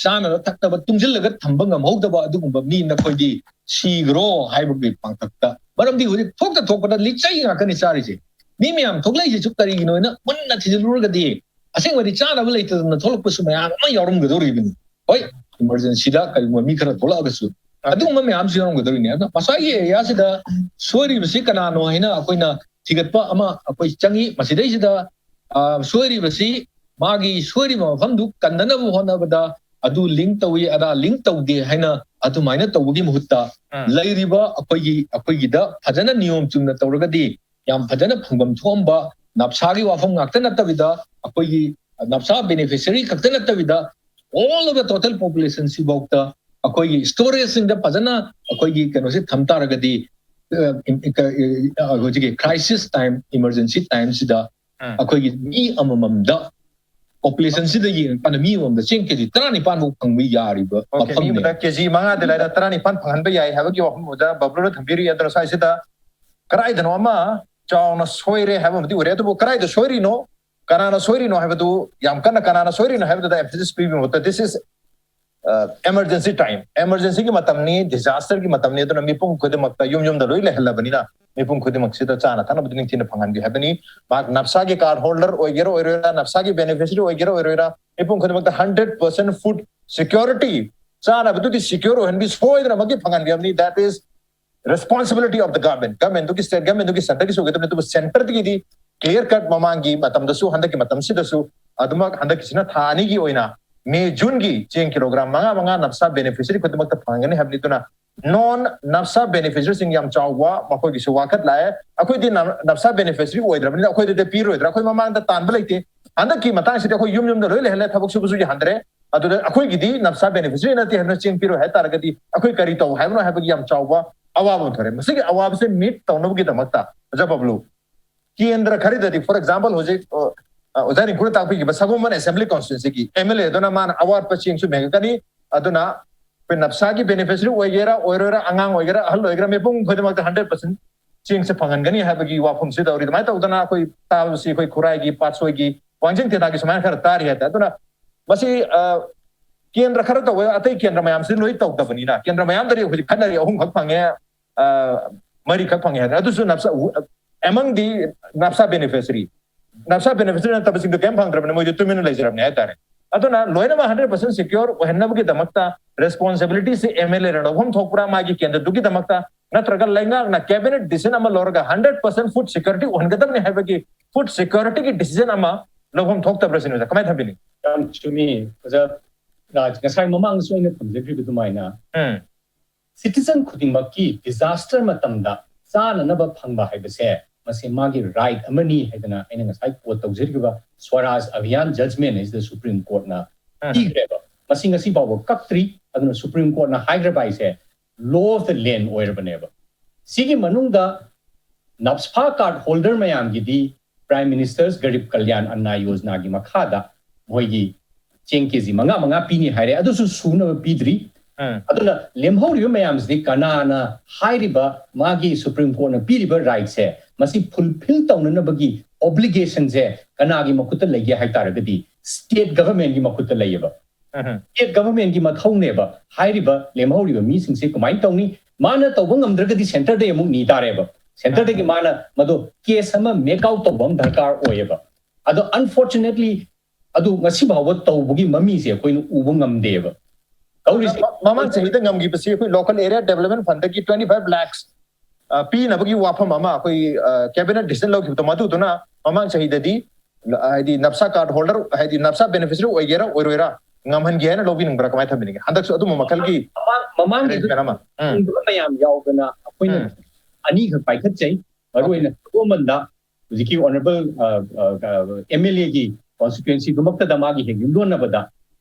ꯆꯥꯅꯕ ꯊꯛꯅꯕ ꯇꯨꯡꯁꯤꯜꯂꯒ ꯊꯝꯕ ꯉꯝꯍꯧꯗꯕ ꯑꯗꯨꯒꯨꯝꯕ ꯃꯤ ꯅꯈꯣꯏꯗꯤ ꯁꯤꯈ꯭ꯔꯣ ꯍꯥꯏꯕꯒꯤ ꯄꯥꯡꯊꯛꯇ꯫ ꯃꯔꯝꯗꯤ ꯍꯧꯖꯤꯛ ꯊꯣꯛꯇ ꯊꯣꯛꯄꯗ ꯂꯤꯆꯩ ꯉꯥꯛꯇꯅꯤ ꯆꯥꯔꯤꯁꯦ꯫ ꯃꯤ ꯃꯌꯥꯝ ꯊꯣꯛꯂꯛꯏꯁꯤꯁꯨ ꯀꯔꯤꯒꯤꯅꯣ ꯍꯥꯏꯅ ꯃꯨꯟꯅ ꯊꯤꯖꯤꯜꯂꯨꯔꯒꯗꯤ ꯑꯁꯦꯡꯕꯗꯤ ꯆꯥꯅꯕ ꯂꯩꯇꯗꯅ ꯊꯣꯛꯂꯛꯄꯁꯨ ꯃꯌꯥꯝ ꯑꯃ ꯌꯥꯎꯔꯝꯒꯗꯧꯔꯤꯕꯅꯤ꯫ ꯍꯣꯏ, ꯏꯃꯔꯖꯦꯟꯁꯤꯗ ꯀꯔꯤꯒꯨꯝꯕ ꯃꯤ ꯈꯔ ꯊꯣꯛꯂꯛꯑꯒꯁꯨ ꯑꯗꯨꯒꯨꯝꯕ ꯃꯌꯥꯝꯁꯨ ꯌꯥꯎꯔꯝꯒꯗꯧꯔꯤꯅꯤ꯫ ꯑꯗꯨꯅ ꯃꯁꯥꯒꯤ ꯑꯦꯔꯤꯌꯥꯁꯤꯗ ꯁꯣꯏꯔꯤꯕꯁꯤ ꯀꯅꯥꯅꯣ ꯍꯥꯏꯅ ꯑꯩꯈꯣꯏꯅ ꯊꯤꯒꯠꯄ ꯑꯃ ꯑꯩꯈꯣꯏ ꯆꯪꯉꯤ꯫ ꯃꯁꯤꯗꯩꯁꯤꯗ, ꯑ, ꯁꯣꯏꯔꯤꯕꯁꯤ ꯃꯥꯒꯤ ꯁꯣꯏꯔꯤꯕ ꯃꯐꯝꯗꯨ ꯀꯟꯅꯅꯕ ꯍꯣꯠꯅꯕꯗ ꯑꯗꯨ ꯂꯤꯡ ꯇꯧꯏ, ꯑꯗꯥ ꯂꯤꯡ ꯇꯧꯗꯦ ꯍꯥꯏꯅ ꯑꯗꯨꯃꯥꯏꯅ ꯇꯧꯕꯒꯤ ꯃꯍꯨꯠꯇ ꯎꯝ꯫ ꯂꯩꯔꯤꯕ ꯑꯩꯈꯣꯏꯒꯤ, ꯑꯩꯈꯣꯏꯒꯤꯗ ꯐꯖꯅ ꯅꯤꯌꯣꯝ ꯆꯨꯝꯅ ꯇꯧꯔꯒꯗꯤ ꯌꯥꯝ ꯐꯖꯅ ꯐꯪꯐꯝ ꯊꯣꯛꯑꯝꯕ, ꯅꯞꯁꯥꯒꯤ ꯋꯥꯐꯝ ꯉꯥꯛꯇ ꯅꯠꯇꯕꯤꯗ ꯑꯩꯈꯣꯏꯒꯤ ꯅꯞꯁꯥ ꯕꯦꯅꯤꯐꯤꯁꯔꯤ ꯈꯛꯇ ꯅꯠꯇꯕꯤꯗ all of the total population ꯁꯤꯐꯥꯎꯗ ꯑꯩꯈꯣꯏꯒꯤ ꯁ꯭ꯇꯣꯔꯦꯖꯁꯤꯡꯗ ꯐꯖꯅ ꯑꯩꯈꯣꯏꯒꯤ ꯀꯩꯅꯣꯁꯦ ꯊꯝ ꯇꯥꯔꯒꯗꯤ, ꯑ, ꯏꯝ-, ꯏ-, ꯀ-, ꯏ-, ꯑ, ꯍꯧꯖꯤꯛꯀꯤ ꯀ꯭ꯔꯥꯏꯁꯤꯁ ꯇꯥꯏꯝ, ꯏꯃꯔꯖꯦꯟꯁꯤ ꯇꯥꯏꯝꯁꯤꯗ ꯎꯝ꯫ ꯑꯩꯈꯣꯏꯒꯤ ꯃꯤ ꯑꯃꯃꯝꯗ, ꯄꯣꯄꯨꯂꯦꯁꯟꯁꯤꯗ ꯌꯦꯡꯉꯀꯥꯟꯗ ꯃꯤ ꯑꯃꯃꯝꯗ ꯆꯦꯡ ꯀꯦꯖꯤ ꯇꯔꯥꯅꯤꯄꯥꯟ ꯐꯥꯎ ꯐꯪꯕ ꯌꯥꯔꯤꯕ ꯑꯣꯀꯦ, ꯃꯤ ꯃꯐꯝꯅꯤ꯫ ꯑꯃꯗ ꯀꯦꯖꯤ ꯃꯉꯥꯗ ꯂꯩꯔ ꯇꯔꯥꯅꯤꯄꯥꯟ ꯐꯪꯍꯟꯕ ꯌꯥꯏ ꯍꯥꯏꯕꯒꯤ ꯋꯥꯐꯝ ꯑꯣꯖꯥ ꯕꯕ꯭ꯂꯨꯅ ꯊꯝꯕꯤꯔꯤ꯫ ꯑꯗꯨꯅ ꯁ꯭ꯋꯥꯏꯁꯤꯗ ꯀꯗꯥꯏꯗꯅꯣ ꯑꯃ ꯆꯥꯎꯅ ꯁꯣꯏꯔꯦ ꯍꯥꯏꯕ ꯑꯃꯗꯤ ꯑꯣꯏꯔꯦ, ꯑꯗꯨꯕꯨ ꯀꯗꯥꯏꯗ ꯁꯣꯏꯔꯤꯅꯣ, ꯀꯅꯥꯅ ꯁꯣꯏꯔꯤꯅꯣ ꯍꯥꯏꯕꯗꯨ ꯌꯥꯝ ꯀꯟꯅ ꯀꯅꯥꯅ ꯁꯣꯏꯔꯤꯅꯣ ꯍꯥꯏꯕꯗꯨꯗ emphasis ꯄꯤꯕꯒꯤ ꯃꯍꯨꯠꯇ, this is, uh, emergency time, emergencyꯒꯤ ꯃꯇꯝꯅꯤ, disasterꯒꯤ ꯃꯇꯝꯅꯤ, ꯑꯗꯨꯅ ꯃꯤꯄꯨꯝ ꯈꯨꯗꯤꯡꯃꯛꯇ ꯌꯨꯝ ꯌꯨꯝꯗ ꯂꯣꯏ ꯂꯩꯍꯜꯂꯕꯅꯤꯅ ꯃꯤꯄꯨꯝ ꯈꯨꯗꯤꯡꯃꯛꯁꯤꯗ ꯆꯥꯅ ꯊꯛꯅꯕꯗꯨ ꯅꯤꯡꯊꯤꯅ ꯐꯪꯍꯟꯕꯤꯌꯨ ꯍꯥꯏꯕꯅꯤ꯫ ꯃꯍꯥꯛ ꯅꯞꯁꯥꯒꯤ ꯀꯥꯔꯗ ꯍꯣꯜꯗꯔ ꯑꯣꯏꯒꯦꯔꯥ ꯑꯣꯏꯔꯣꯏꯔꯥ, ꯅꯞꯁꯥꯒꯤ ꯕꯦꯅꯤꯐꯤꯁꯔꯤ ꯑꯣꯏꯒꯦꯔꯥ ꯑꯣꯏꯔꯣꯏꯔꯥ, ꯃꯤꯄꯨꯝ ꯈꯨꯗꯤꯡꯃꯛꯇ hundred percent food security, ꯆꯥꯅꯕꯗꯨꯗꯤ ꯁꯤꯀ꯭ꯌꯣꯔ ꯑꯣꯏꯍꯟꯕꯤ, ꯁꯣꯏꯗꯅꯃꯛꯀꯤ ꯐꯪꯍꯟꯕꯤꯔꯕꯅꯤ꯫ That is responsibility of the government, ꯒꯚꯔꯟꯃꯦꯟꯠꯇꯨꯒꯤ, ꯁ꯭ꯇꯦꯠ ꯒꯚꯔꯟꯃꯦꯟꯠꯇꯨꯒꯤ, ꯁꯦꯟꯇꯔꯒꯤꯁꯨ ꯑꯣꯏꯒꯗꯕꯅꯤ꯫ ꯑꯗꯨꯕꯨ ꯁꯦꯟꯇꯔꯗꯒꯤꯗꯤ clear cut ꯃꯃꯥꯡꯒꯤ ꯃꯇꯝꯗꯁꯨ ꯍꯟꯗꯛꯀꯤ ꯃꯇꯝꯁꯤꯗꯁꯨ ꯑꯗꯨꯃꯛ ꯍꯟꯗꯛꯀꯤꯁꯤꯅ ꯊꯥ ꯑꯅꯤꯒꯤ ꯑꯣꯏꯅ ꯃꯦ ꯖꯨꯟꯒꯤ ꯆꯦꯡ ꯀꯤꯂꯣꯒ꯭ꯔꯥꯝ ꯃꯉꯥ ꯃꯉꯥ ꯅꯞꯁꯥ ꯕꯦꯅꯤꯐꯤꯁꯔꯤ ꯈꯨꯗꯤꯡꯃꯛꯇ ꯐꯪꯒꯅꯤ ꯍꯥꯏꯕꯅꯤ꯫ ꯑꯗꯨꯅ ꯅꯣꯟ ꯅꯞꯁꯥ ꯕꯦꯅꯤꯐꯤꯁꯔꯤꯁꯤꯡ ꯌꯥꯝ ꯆꯥꯎꯕ ꯃꯈꯣꯏꯒꯤꯁꯨ ꯋꯥꯀꯠ ꯂꯥꯛꯑꯦ꯫ ꯑꯩꯈꯣꯏꯗꯤ ꯅꯞꯁꯥ ꯕꯦꯅꯤꯐꯤꯁꯔꯤ ꯑꯣꯏꯗ꯭ꯔꯕꯅꯤꯅ ꯑꯩꯈꯣꯏꯗꯗꯤ ꯄꯤꯔꯣꯏꯗ꯭ꯔꯥ? ꯑꯩꯈꯣꯏ ꯃꯃꯥꯡꯗ ꯇꯥꯟꯕ ꯂꯩꯇꯦ꯫ ꯍꯟꯗꯛꯀꯤ ꯃꯇꯥꯡꯁꯤꯗꯤ ꯑꯩꯈꯣꯏ ꯌꯨꯝ ꯌꯨꯝꯗ ꯂꯣꯏ ꯂꯩꯍꯜꯂꯦ, ꯊꯕꯛ ꯁꯨꯕꯁꯨ ꯌꯥꯍꯟꯗ꯭ꯔꯦ꯫ ꯑꯗꯨꯗ ꯑꯩꯈꯣꯏꯒꯤꯗꯤ ꯅꯞꯁꯥ ꯕꯦꯅꯤꯐꯤꯁꯔꯤ ꯅꯠꯇꯦ ꯍꯥꯏꯗꯅ ꯆꯦꯡ ꯄꯤꯔꯣꯏ ꯍꯥꯏ ꯇꯥꯔꯒꯗꯤ ꯑꯩꯈꯣꯏ ꯀꯔꯤ ꯇꯧ ꯍꯥꯏꯕꯅꯣ ꯍꯥꯏꯕꯒꯤ ꯌꯥꯝ ꯆꯥꯎꯕ ꯑꯋꯥꯕ ꯑꯃ ꯊꯣꯛꯑꯦ꯫ ꯃꯁꯤꯒꯤ ꯑꯋꯥꯕꯁꯦ ꯃꯤꯠ ꯇꯧꯅꯕꯒꯤꯗꯃꯛꯇ ꯑꯣꯖꯥ ꯕꯕꯂꯨ, ꯀꯦꯟꯗ꯭ꯔ ꯈꯔꯗꯗꯤ, for example, ꯍꯧꯖꯤꯛ ꯑ, ꯑ, ꯑꯣꯖꯥ ꯔꯤꯡꯀꯨꯅ ꯇꯥꯛꯄꯤꯈꯤꯕ ꯁꯒꯣꯜꯕꯟ ꯑꯦꯁꯦꯝꯕ꯭ꯂꯤ ꯀꯣꯟꯁꯇꯤꯇ꯭ꯋꯦꯟꯁꯤꯒꯤ ꯑꯦꯝ ꯑꯦꯜ ꯑꯦ ꯑꯗꯨꯅ ꯃꯥꯅ ꯑꯋꯥꯠꯄ ꯆꯦꯡꯁꯨ ꯃꯦꯟꯒꯠꯀꯅꯤ꯫ ꯑꯗꯨꯅ ꯑꯩꯈꯣꯏ ꯅꯞꯁꯥꯒꯤ ꯕꯦꯅꯤꯐꯤꯁꯔꯤ ꯑꯣꯏꯒꯦꯔꯥ ꯑꯣꯏꯔꯣꯏꯔꯥ, ꯑꯉꯥꯡ ꯑꯣꯏꯒꯦꯔꯥ ꯑꯍꯜ ꯑꯣꯏꯒꯦꯔꯥ, ꯃꯤꯄꯨꯝ ꯈꯨꯗꯤꯡꯃꯛꯇ ꯍꯟꯗ꯭ꯔꯦꯠ ꯄꯥꯔꯁꯦꯟ ꯆꯦꯡꯁꯦ ꯐꯪꯍꯟꯒꯅꯤ ꯍꯥꯏꯕꯒꯤ ꯋꯥꯐꯝꯁꯤ ꯇꯧꯔꯤ꯫ ꯑꯗꯨꯃꯥꯏꯅ ꯇꯧꯗꯅ ꯑꯩꯈꯣꯏ ꯇꯥꯕꯁꯤ ꯑꯩꯈꯣꯏ ꯈꯨꯔꯥꯏꯒꯤ, ꯄꯥꯠꯁꯣꯏꯒꯤ, ꯋꯥꯡꯖꯤꯡ ꯇꯦꯟꯊꯥꯒꯤ ꯁꯨꯃꯥꯏꯅ ꯈꯔ ꯇꯥꯔꯤ ꯍꯥꯏꯇꯥꯔꯦ꯫ ꯑꯗꯨꯅ ꯃꯁꯤ ꯑ, ꯀꯦꯟꯗ꯭ꯔ ꯈꯔ ꯇꯧꯕ, ꯑꯇꯩ ꯀꯦꯟꯗ꯭ꯔ ꯃꯌꯥꯝꯁꯤ ꯂꯣꯏ ꯇꯧꯗꯕꯅꯤꯅ, ꯀꯦꯟꯗ꯭ꯔ ꯃꯌꯥꯝꯗꯗꯤ ꯍꯧꯖꯤꯛ ꯈꯠꯅꯔꯤ, ꯑꯍꯨꯝꯈꯛ ꯐꯪꯉꯦ, ꯑ, ꯃꯔꯤꯈꯛ ꯐꯪꯉꯦ ꯍꯥꯏꯗꯅ꯫ ꯑꯗꯨꯁꯨ NFSA, among the NFSA beneficiary, NFSA beneficiary ꯅꯠꯇꯕꯁꯤꯡꯗꯣ ꯀꯩꯝ ꯐꯪꯗ꯭ꯔꯕꯅꯤ, ꯃꯣꯏꯗꯤ ꯇꯨꯃꯤꯟꯅ ꯂꯩꯖꯔꯕꯅꯤ ꯍꯥꯏꯇꯥꯔꯦ꯫ ꯑꯗꯨꯅ ꯂꯣꯏꯅꯃꯛ ꯍꯟꯗ꯭ꯔꯦꯠ ꯄꯥꯔꯁꯦꯟ ꯁꯦꯀ꯭ꯌꯣꯔ ꯑꯣꯏꯍꯟꯅꯕꯒꯤꯗꯃꯛꯇ ꯔꯦꯁꯄꯣꯟꯁꯤꯕꯤꯂꯤꯇꯤꯁꯤ ꯑꯦꯝ ꯑꯦꯜ ꯑꯦꯅ ꯂꯧꯐꯝ ꯊꯣꯛꯄ꯭ꯔꯥ, ꯃꯥꯒꯤ ꯀꯦꯟꯗ꯭ꯔꯗꯨꯒꯤꯗꯃꯛꯇ, ꯅꯠꯇ꯭ꯔꯒ ꯂꯩꯉꯥꯛꯅ ꯀꯦꯕꯤꯅꯦꯠ ꯗꯤꯁꯤꯖꯟ ꯑꯃ ꯂꯧꯔꯒ ꯍꯟꯗ꯭ꯔꯦꯠ ꯄꯥꯔꯁꯦꯟ ꯐꯨꯗ ꯁꯦꯀ꯭ꯌꯨꯔꯤꯇꯤ ꯑꯣꯏꯍꯟꯒꯗꯕꯅꯤ ꯍꯥꯏꯕꯒꯤ ꯐꯨꯗ ꯁꯦꯀ꯭ꯌꯨꯔꯤꯇꯤꯒꯤ ꯗꯤꯁꯤꯖꯟ ꯑꯃ ꯂꯧꯐꯝ ꯊꯣꯛꯇꯕ꯭ꯔꯥ ꯁꯤꯅꯤ, ꯑꯣꯖꯥ? ꯀꯃꯥꯏꯅ ꯊꯝꯕꯤꯅꯤ? ꯌꯥꯝ ꯆꯨꯝꯃꯤ, ꯑꯣꯖꯥ ꯔꯥꯖ꯫ ꯉꯁꯥꯏ ꯃꯃꯥꯡꯗꯁꯨ ꯑꯩꯅ ꯊꯝꯖꯈ꯭ꯔꯤꯕ ꯑꯗꯨꯃꯥꯏꯅ, ꯎꯝ꯫ ꯁꯤꯇꯤꯖꯟ ꯈꯨꯗꯤꯡꯃꯛꯀꯤ ꯗꯤꯖꯥꯁꯇꯔ ꯃꯇꯝꯗ ꯆꯥꯅꯅꯕ ꯐꯪꯕ ꯍꯥꯏꯕꯁꯦ ꯃꯁꯤ ꯃꯥꯒꯤ ꯔꯥꯏꯠ ꯑꯃꯅꯤ ꯍꯥꯏꯗꯅ ꯑꯩꯅ ꯉꯁꯥꯏ ꯀꯣꯠ ꯇꯧꯖꯔꯤꯕ ꯁ꯭ꯋꯔꯥꯖ ꯑꯚꯤꯌꯥꯟ ꯖꯖꯃꯦꯟ ꯑꯁꯤꯗ ꯁꯨꯄ꯭ꯔꯤꯝ ꯀꯣꯔꯠꯅ ꯎꯝ꯫ ꯄꯤꯈ꯭ꯔꯦꯕ꯫ ꯃꯁꯤ ꯉꯁꯤ ꯐꯥꯎꯕ ꯀꯛꯇ꯭ꯔꯤ꯫ ꯑꯗꯨꯅ ꯁꯨꯄ꯭ꯔꯤꯝ ꯀꯣꯔꯠꯅ ꯍꯥꯏꯈ꯭ꯔꯕ ꯍꯥꯏꯁꯦ ꯂꯣ ꯑꯣꯐ ꯗ ꯂꯦꯟ ꯑꯣꯏꯔꯕꯅꯦꯕ꯫ ꯁꯤꯒꯤ ꯃꯅꯨꯡꯗ ꯅꯞꯁꯥ ꯀꯥꯔꯗ ꯍꯣꯜꯗꯔ ꯃꯌꯥꯝꯒꯤꯗꯤ ꯄ꯭ꯔꯥꯏꯝ ꯃꯤꯅꯤꯁꯇꯔꯁ ꯒꯔꯤꯕ ꯀꯜꯌꯥꯟ ꯑꯟꯅ ꯌꯣꯖꯅꯥꯒꯤ ꯃꯈꯥꯗ ꯃꯣꯏꯒꯤ ꯆꯦꯡ ꯀꯦꯖꯤ ꯃꯉꯥ ꯃꯉꯥ ꯄꯤꯅꯤ ꯍꯥꯏꯔꯦ, ꯑꯗꯨꯁꯨ ꯁꯨꯅꯕ ꯄꯤꯗ꯭ꯔꯤ꯫ ꯎꯝ꯫ ꯑꯗꯨꯅ ꯂꯦꯝꯍꯧꯔꯤꯕ ꯃꯌꯥꯝꯁꯤꯗꯤ ꯀꯅꯥꯅ ꯍꯥꯏꯔꯤꯕ ꯃꯥꯒꯤ ꯁꯨꯄ꯭ꯔꯤꯝ ꯀꯣꯔꯠꯅ ꯄꯤꯔꯤꯕ ꯔꯥꯏꯠꯁꯦ ꯃꯁꯤ ꯐꯨꯜꯐꯤꯜ ꯇꯧꯅꯅꯕꯒꯤ ꯑꯣꯕ꯭ꯂꯤꯒꯦꯁꯟꯁꯦ ꯀꯅꯥꯒꯤ ꯃꯈꯨꯠꯇ ꯂꯩꯒꯦ ꯍꯥꯏ ꯇꯥꯔꯒꯗꯤ ꯁ꯭ꯇꯦꯠ ꯒꯚꯔꯟꯃꯦꯟꯒꯤ ꯃꯈꯨꯠꯇ ꯂꯩꯌꯦꯕ꯫ ꯎꯝ꯫ ꯁ꯭ꯇꯦꯠ ꯒꯚꯔꯟꯃꯦꯟꯒꯤ ꯃꯊꯧꯅꯦꯕ ꯍꯥꯏꯔꯤꯕ ꯂꯦꯝꯍꯧꯔꯤꯕ ꯃꯤꯁꯤꯡꯁꯦ ꯀꯃꯥꯏꯅ ꯇꯧꯅꯤ? ꯃꯥꯅ ꯇꯧꯕ ꯉꯝꯗ꯭ꯔꯒꯗꯤ ꯁꯦꯟꯇꯔꯗꯒꯤ ꯑꯃꯨꯛ ꯅꯤ ꯇꯥꯔꯦꯕ꯫ ꯁꯦꯟꯇꯔꯗꯒꯤ ꯃꯥꯅ ꯃꯗꯨ ꯀꯦꯁ ꯑꯃ ꯃꯦꯛ ꯑꯥꯎꯠ ꯇꯧꯕ ꯑꯃ ꯗꯔꯀꯥꯔ ꯑꯣꯏꯌꯦꯕ꯫ ꯑꯗꯣ ꯑꯟꯐꯣꯔꯆꯨꯅꯦꯠꯂꯤ ꯑꯗꯨ ꯉꯁꯤ ꯐꯥꯎꯕ ꯇꯧꯕꯒꯤ ꯃꯃꯤꯁꯦ ꯑꯩꯈꯣꯏꯅ ꯎꯕ ꯉꯝꯗꯦꯕ꯫ ꯇꯧꯔꯤꯁꯦ ꯃ-, ꯃꯃꯥꯡ ꯆꯍꯤꯗ ꯉꯝꯈꯤꯕꯁꯤ ꯑꯩꯈꯣꯏ ꯂꯣꯀꯦꯜ ꯑꯦꯔꯤꯌꯥ ꯗꯦꯕꯂꯞꯃꯦꯟ ꯐꯟꯗꯒꯤ twenty five lakhs ꯑ, ꯄꯤꯅꯕꯒꯤ ꯋꯥꯐꯝ ꯑꯃ ꯑꯩꯈꯣꯏ, ꯑ, cabinet decision ꯂꯧꯈꯤꯕꯗꯣ, ꯃꯗꯨꯗꯨꯅ ꯃꯃꯥꯡ ꯆꯍꯤꯗꯗꯤ, ꯍꯥꯏꯗꯤ NAPSA card holder, ꯍꯥꯏꯗꯤ NAPSA beneficiary ꯑꯣꯏꯒꯦꯔꯥ ꯑꯣꯏꯔꯣꯏꯔꯥ, ꯉꯝꯍꯟꯒꯦ ꯍꯥꯏꯅ ꯂꯧꯕꯤꯅꯤꯡꯕ꯭ꯔꯥ? ꯀꯃꯥꯏꯅ ꯊꯝꯕꯤꯅꯤꯡꯉꯦ? ꯍꯟꯗꯛꯁꯨ ꯑꯗꯨꯝꯕ ꯃꯈꯜꯒꯤ ꯃꯃꯥꯡ ꯃꯃꯥꯡꯒꯤꯗꯨ arrangement ꯑꯃ? ꯎꯝ. ꯈꯪꯗꯕ ꯃꯌꯥꯝ ꯌꯥꯎꯗꯅ ꯑꯩꯈꯣꯏꯅ ꯎꯝ. ꯑꯅꯤꯈꯛ ꯄꯥꯏꯈꯠꯆꯩ꯫ ꯃꯔꯨ ꯑꯣꯏꯅ ꯊꯧꯒꯣꯃꯟꯗ ꯍꯧꯖꯤꯛꯀꯤ honourable, ꯑ, ꯑ, ꯑ, MLA ꯒꯤ constituency ꯗꯨꯃꯛꯇꯗ ꯃꯥꯒꯤ ꯍꯦꯛ ꯌꯨꯝꯂꯣꯟꯅꯕꯗ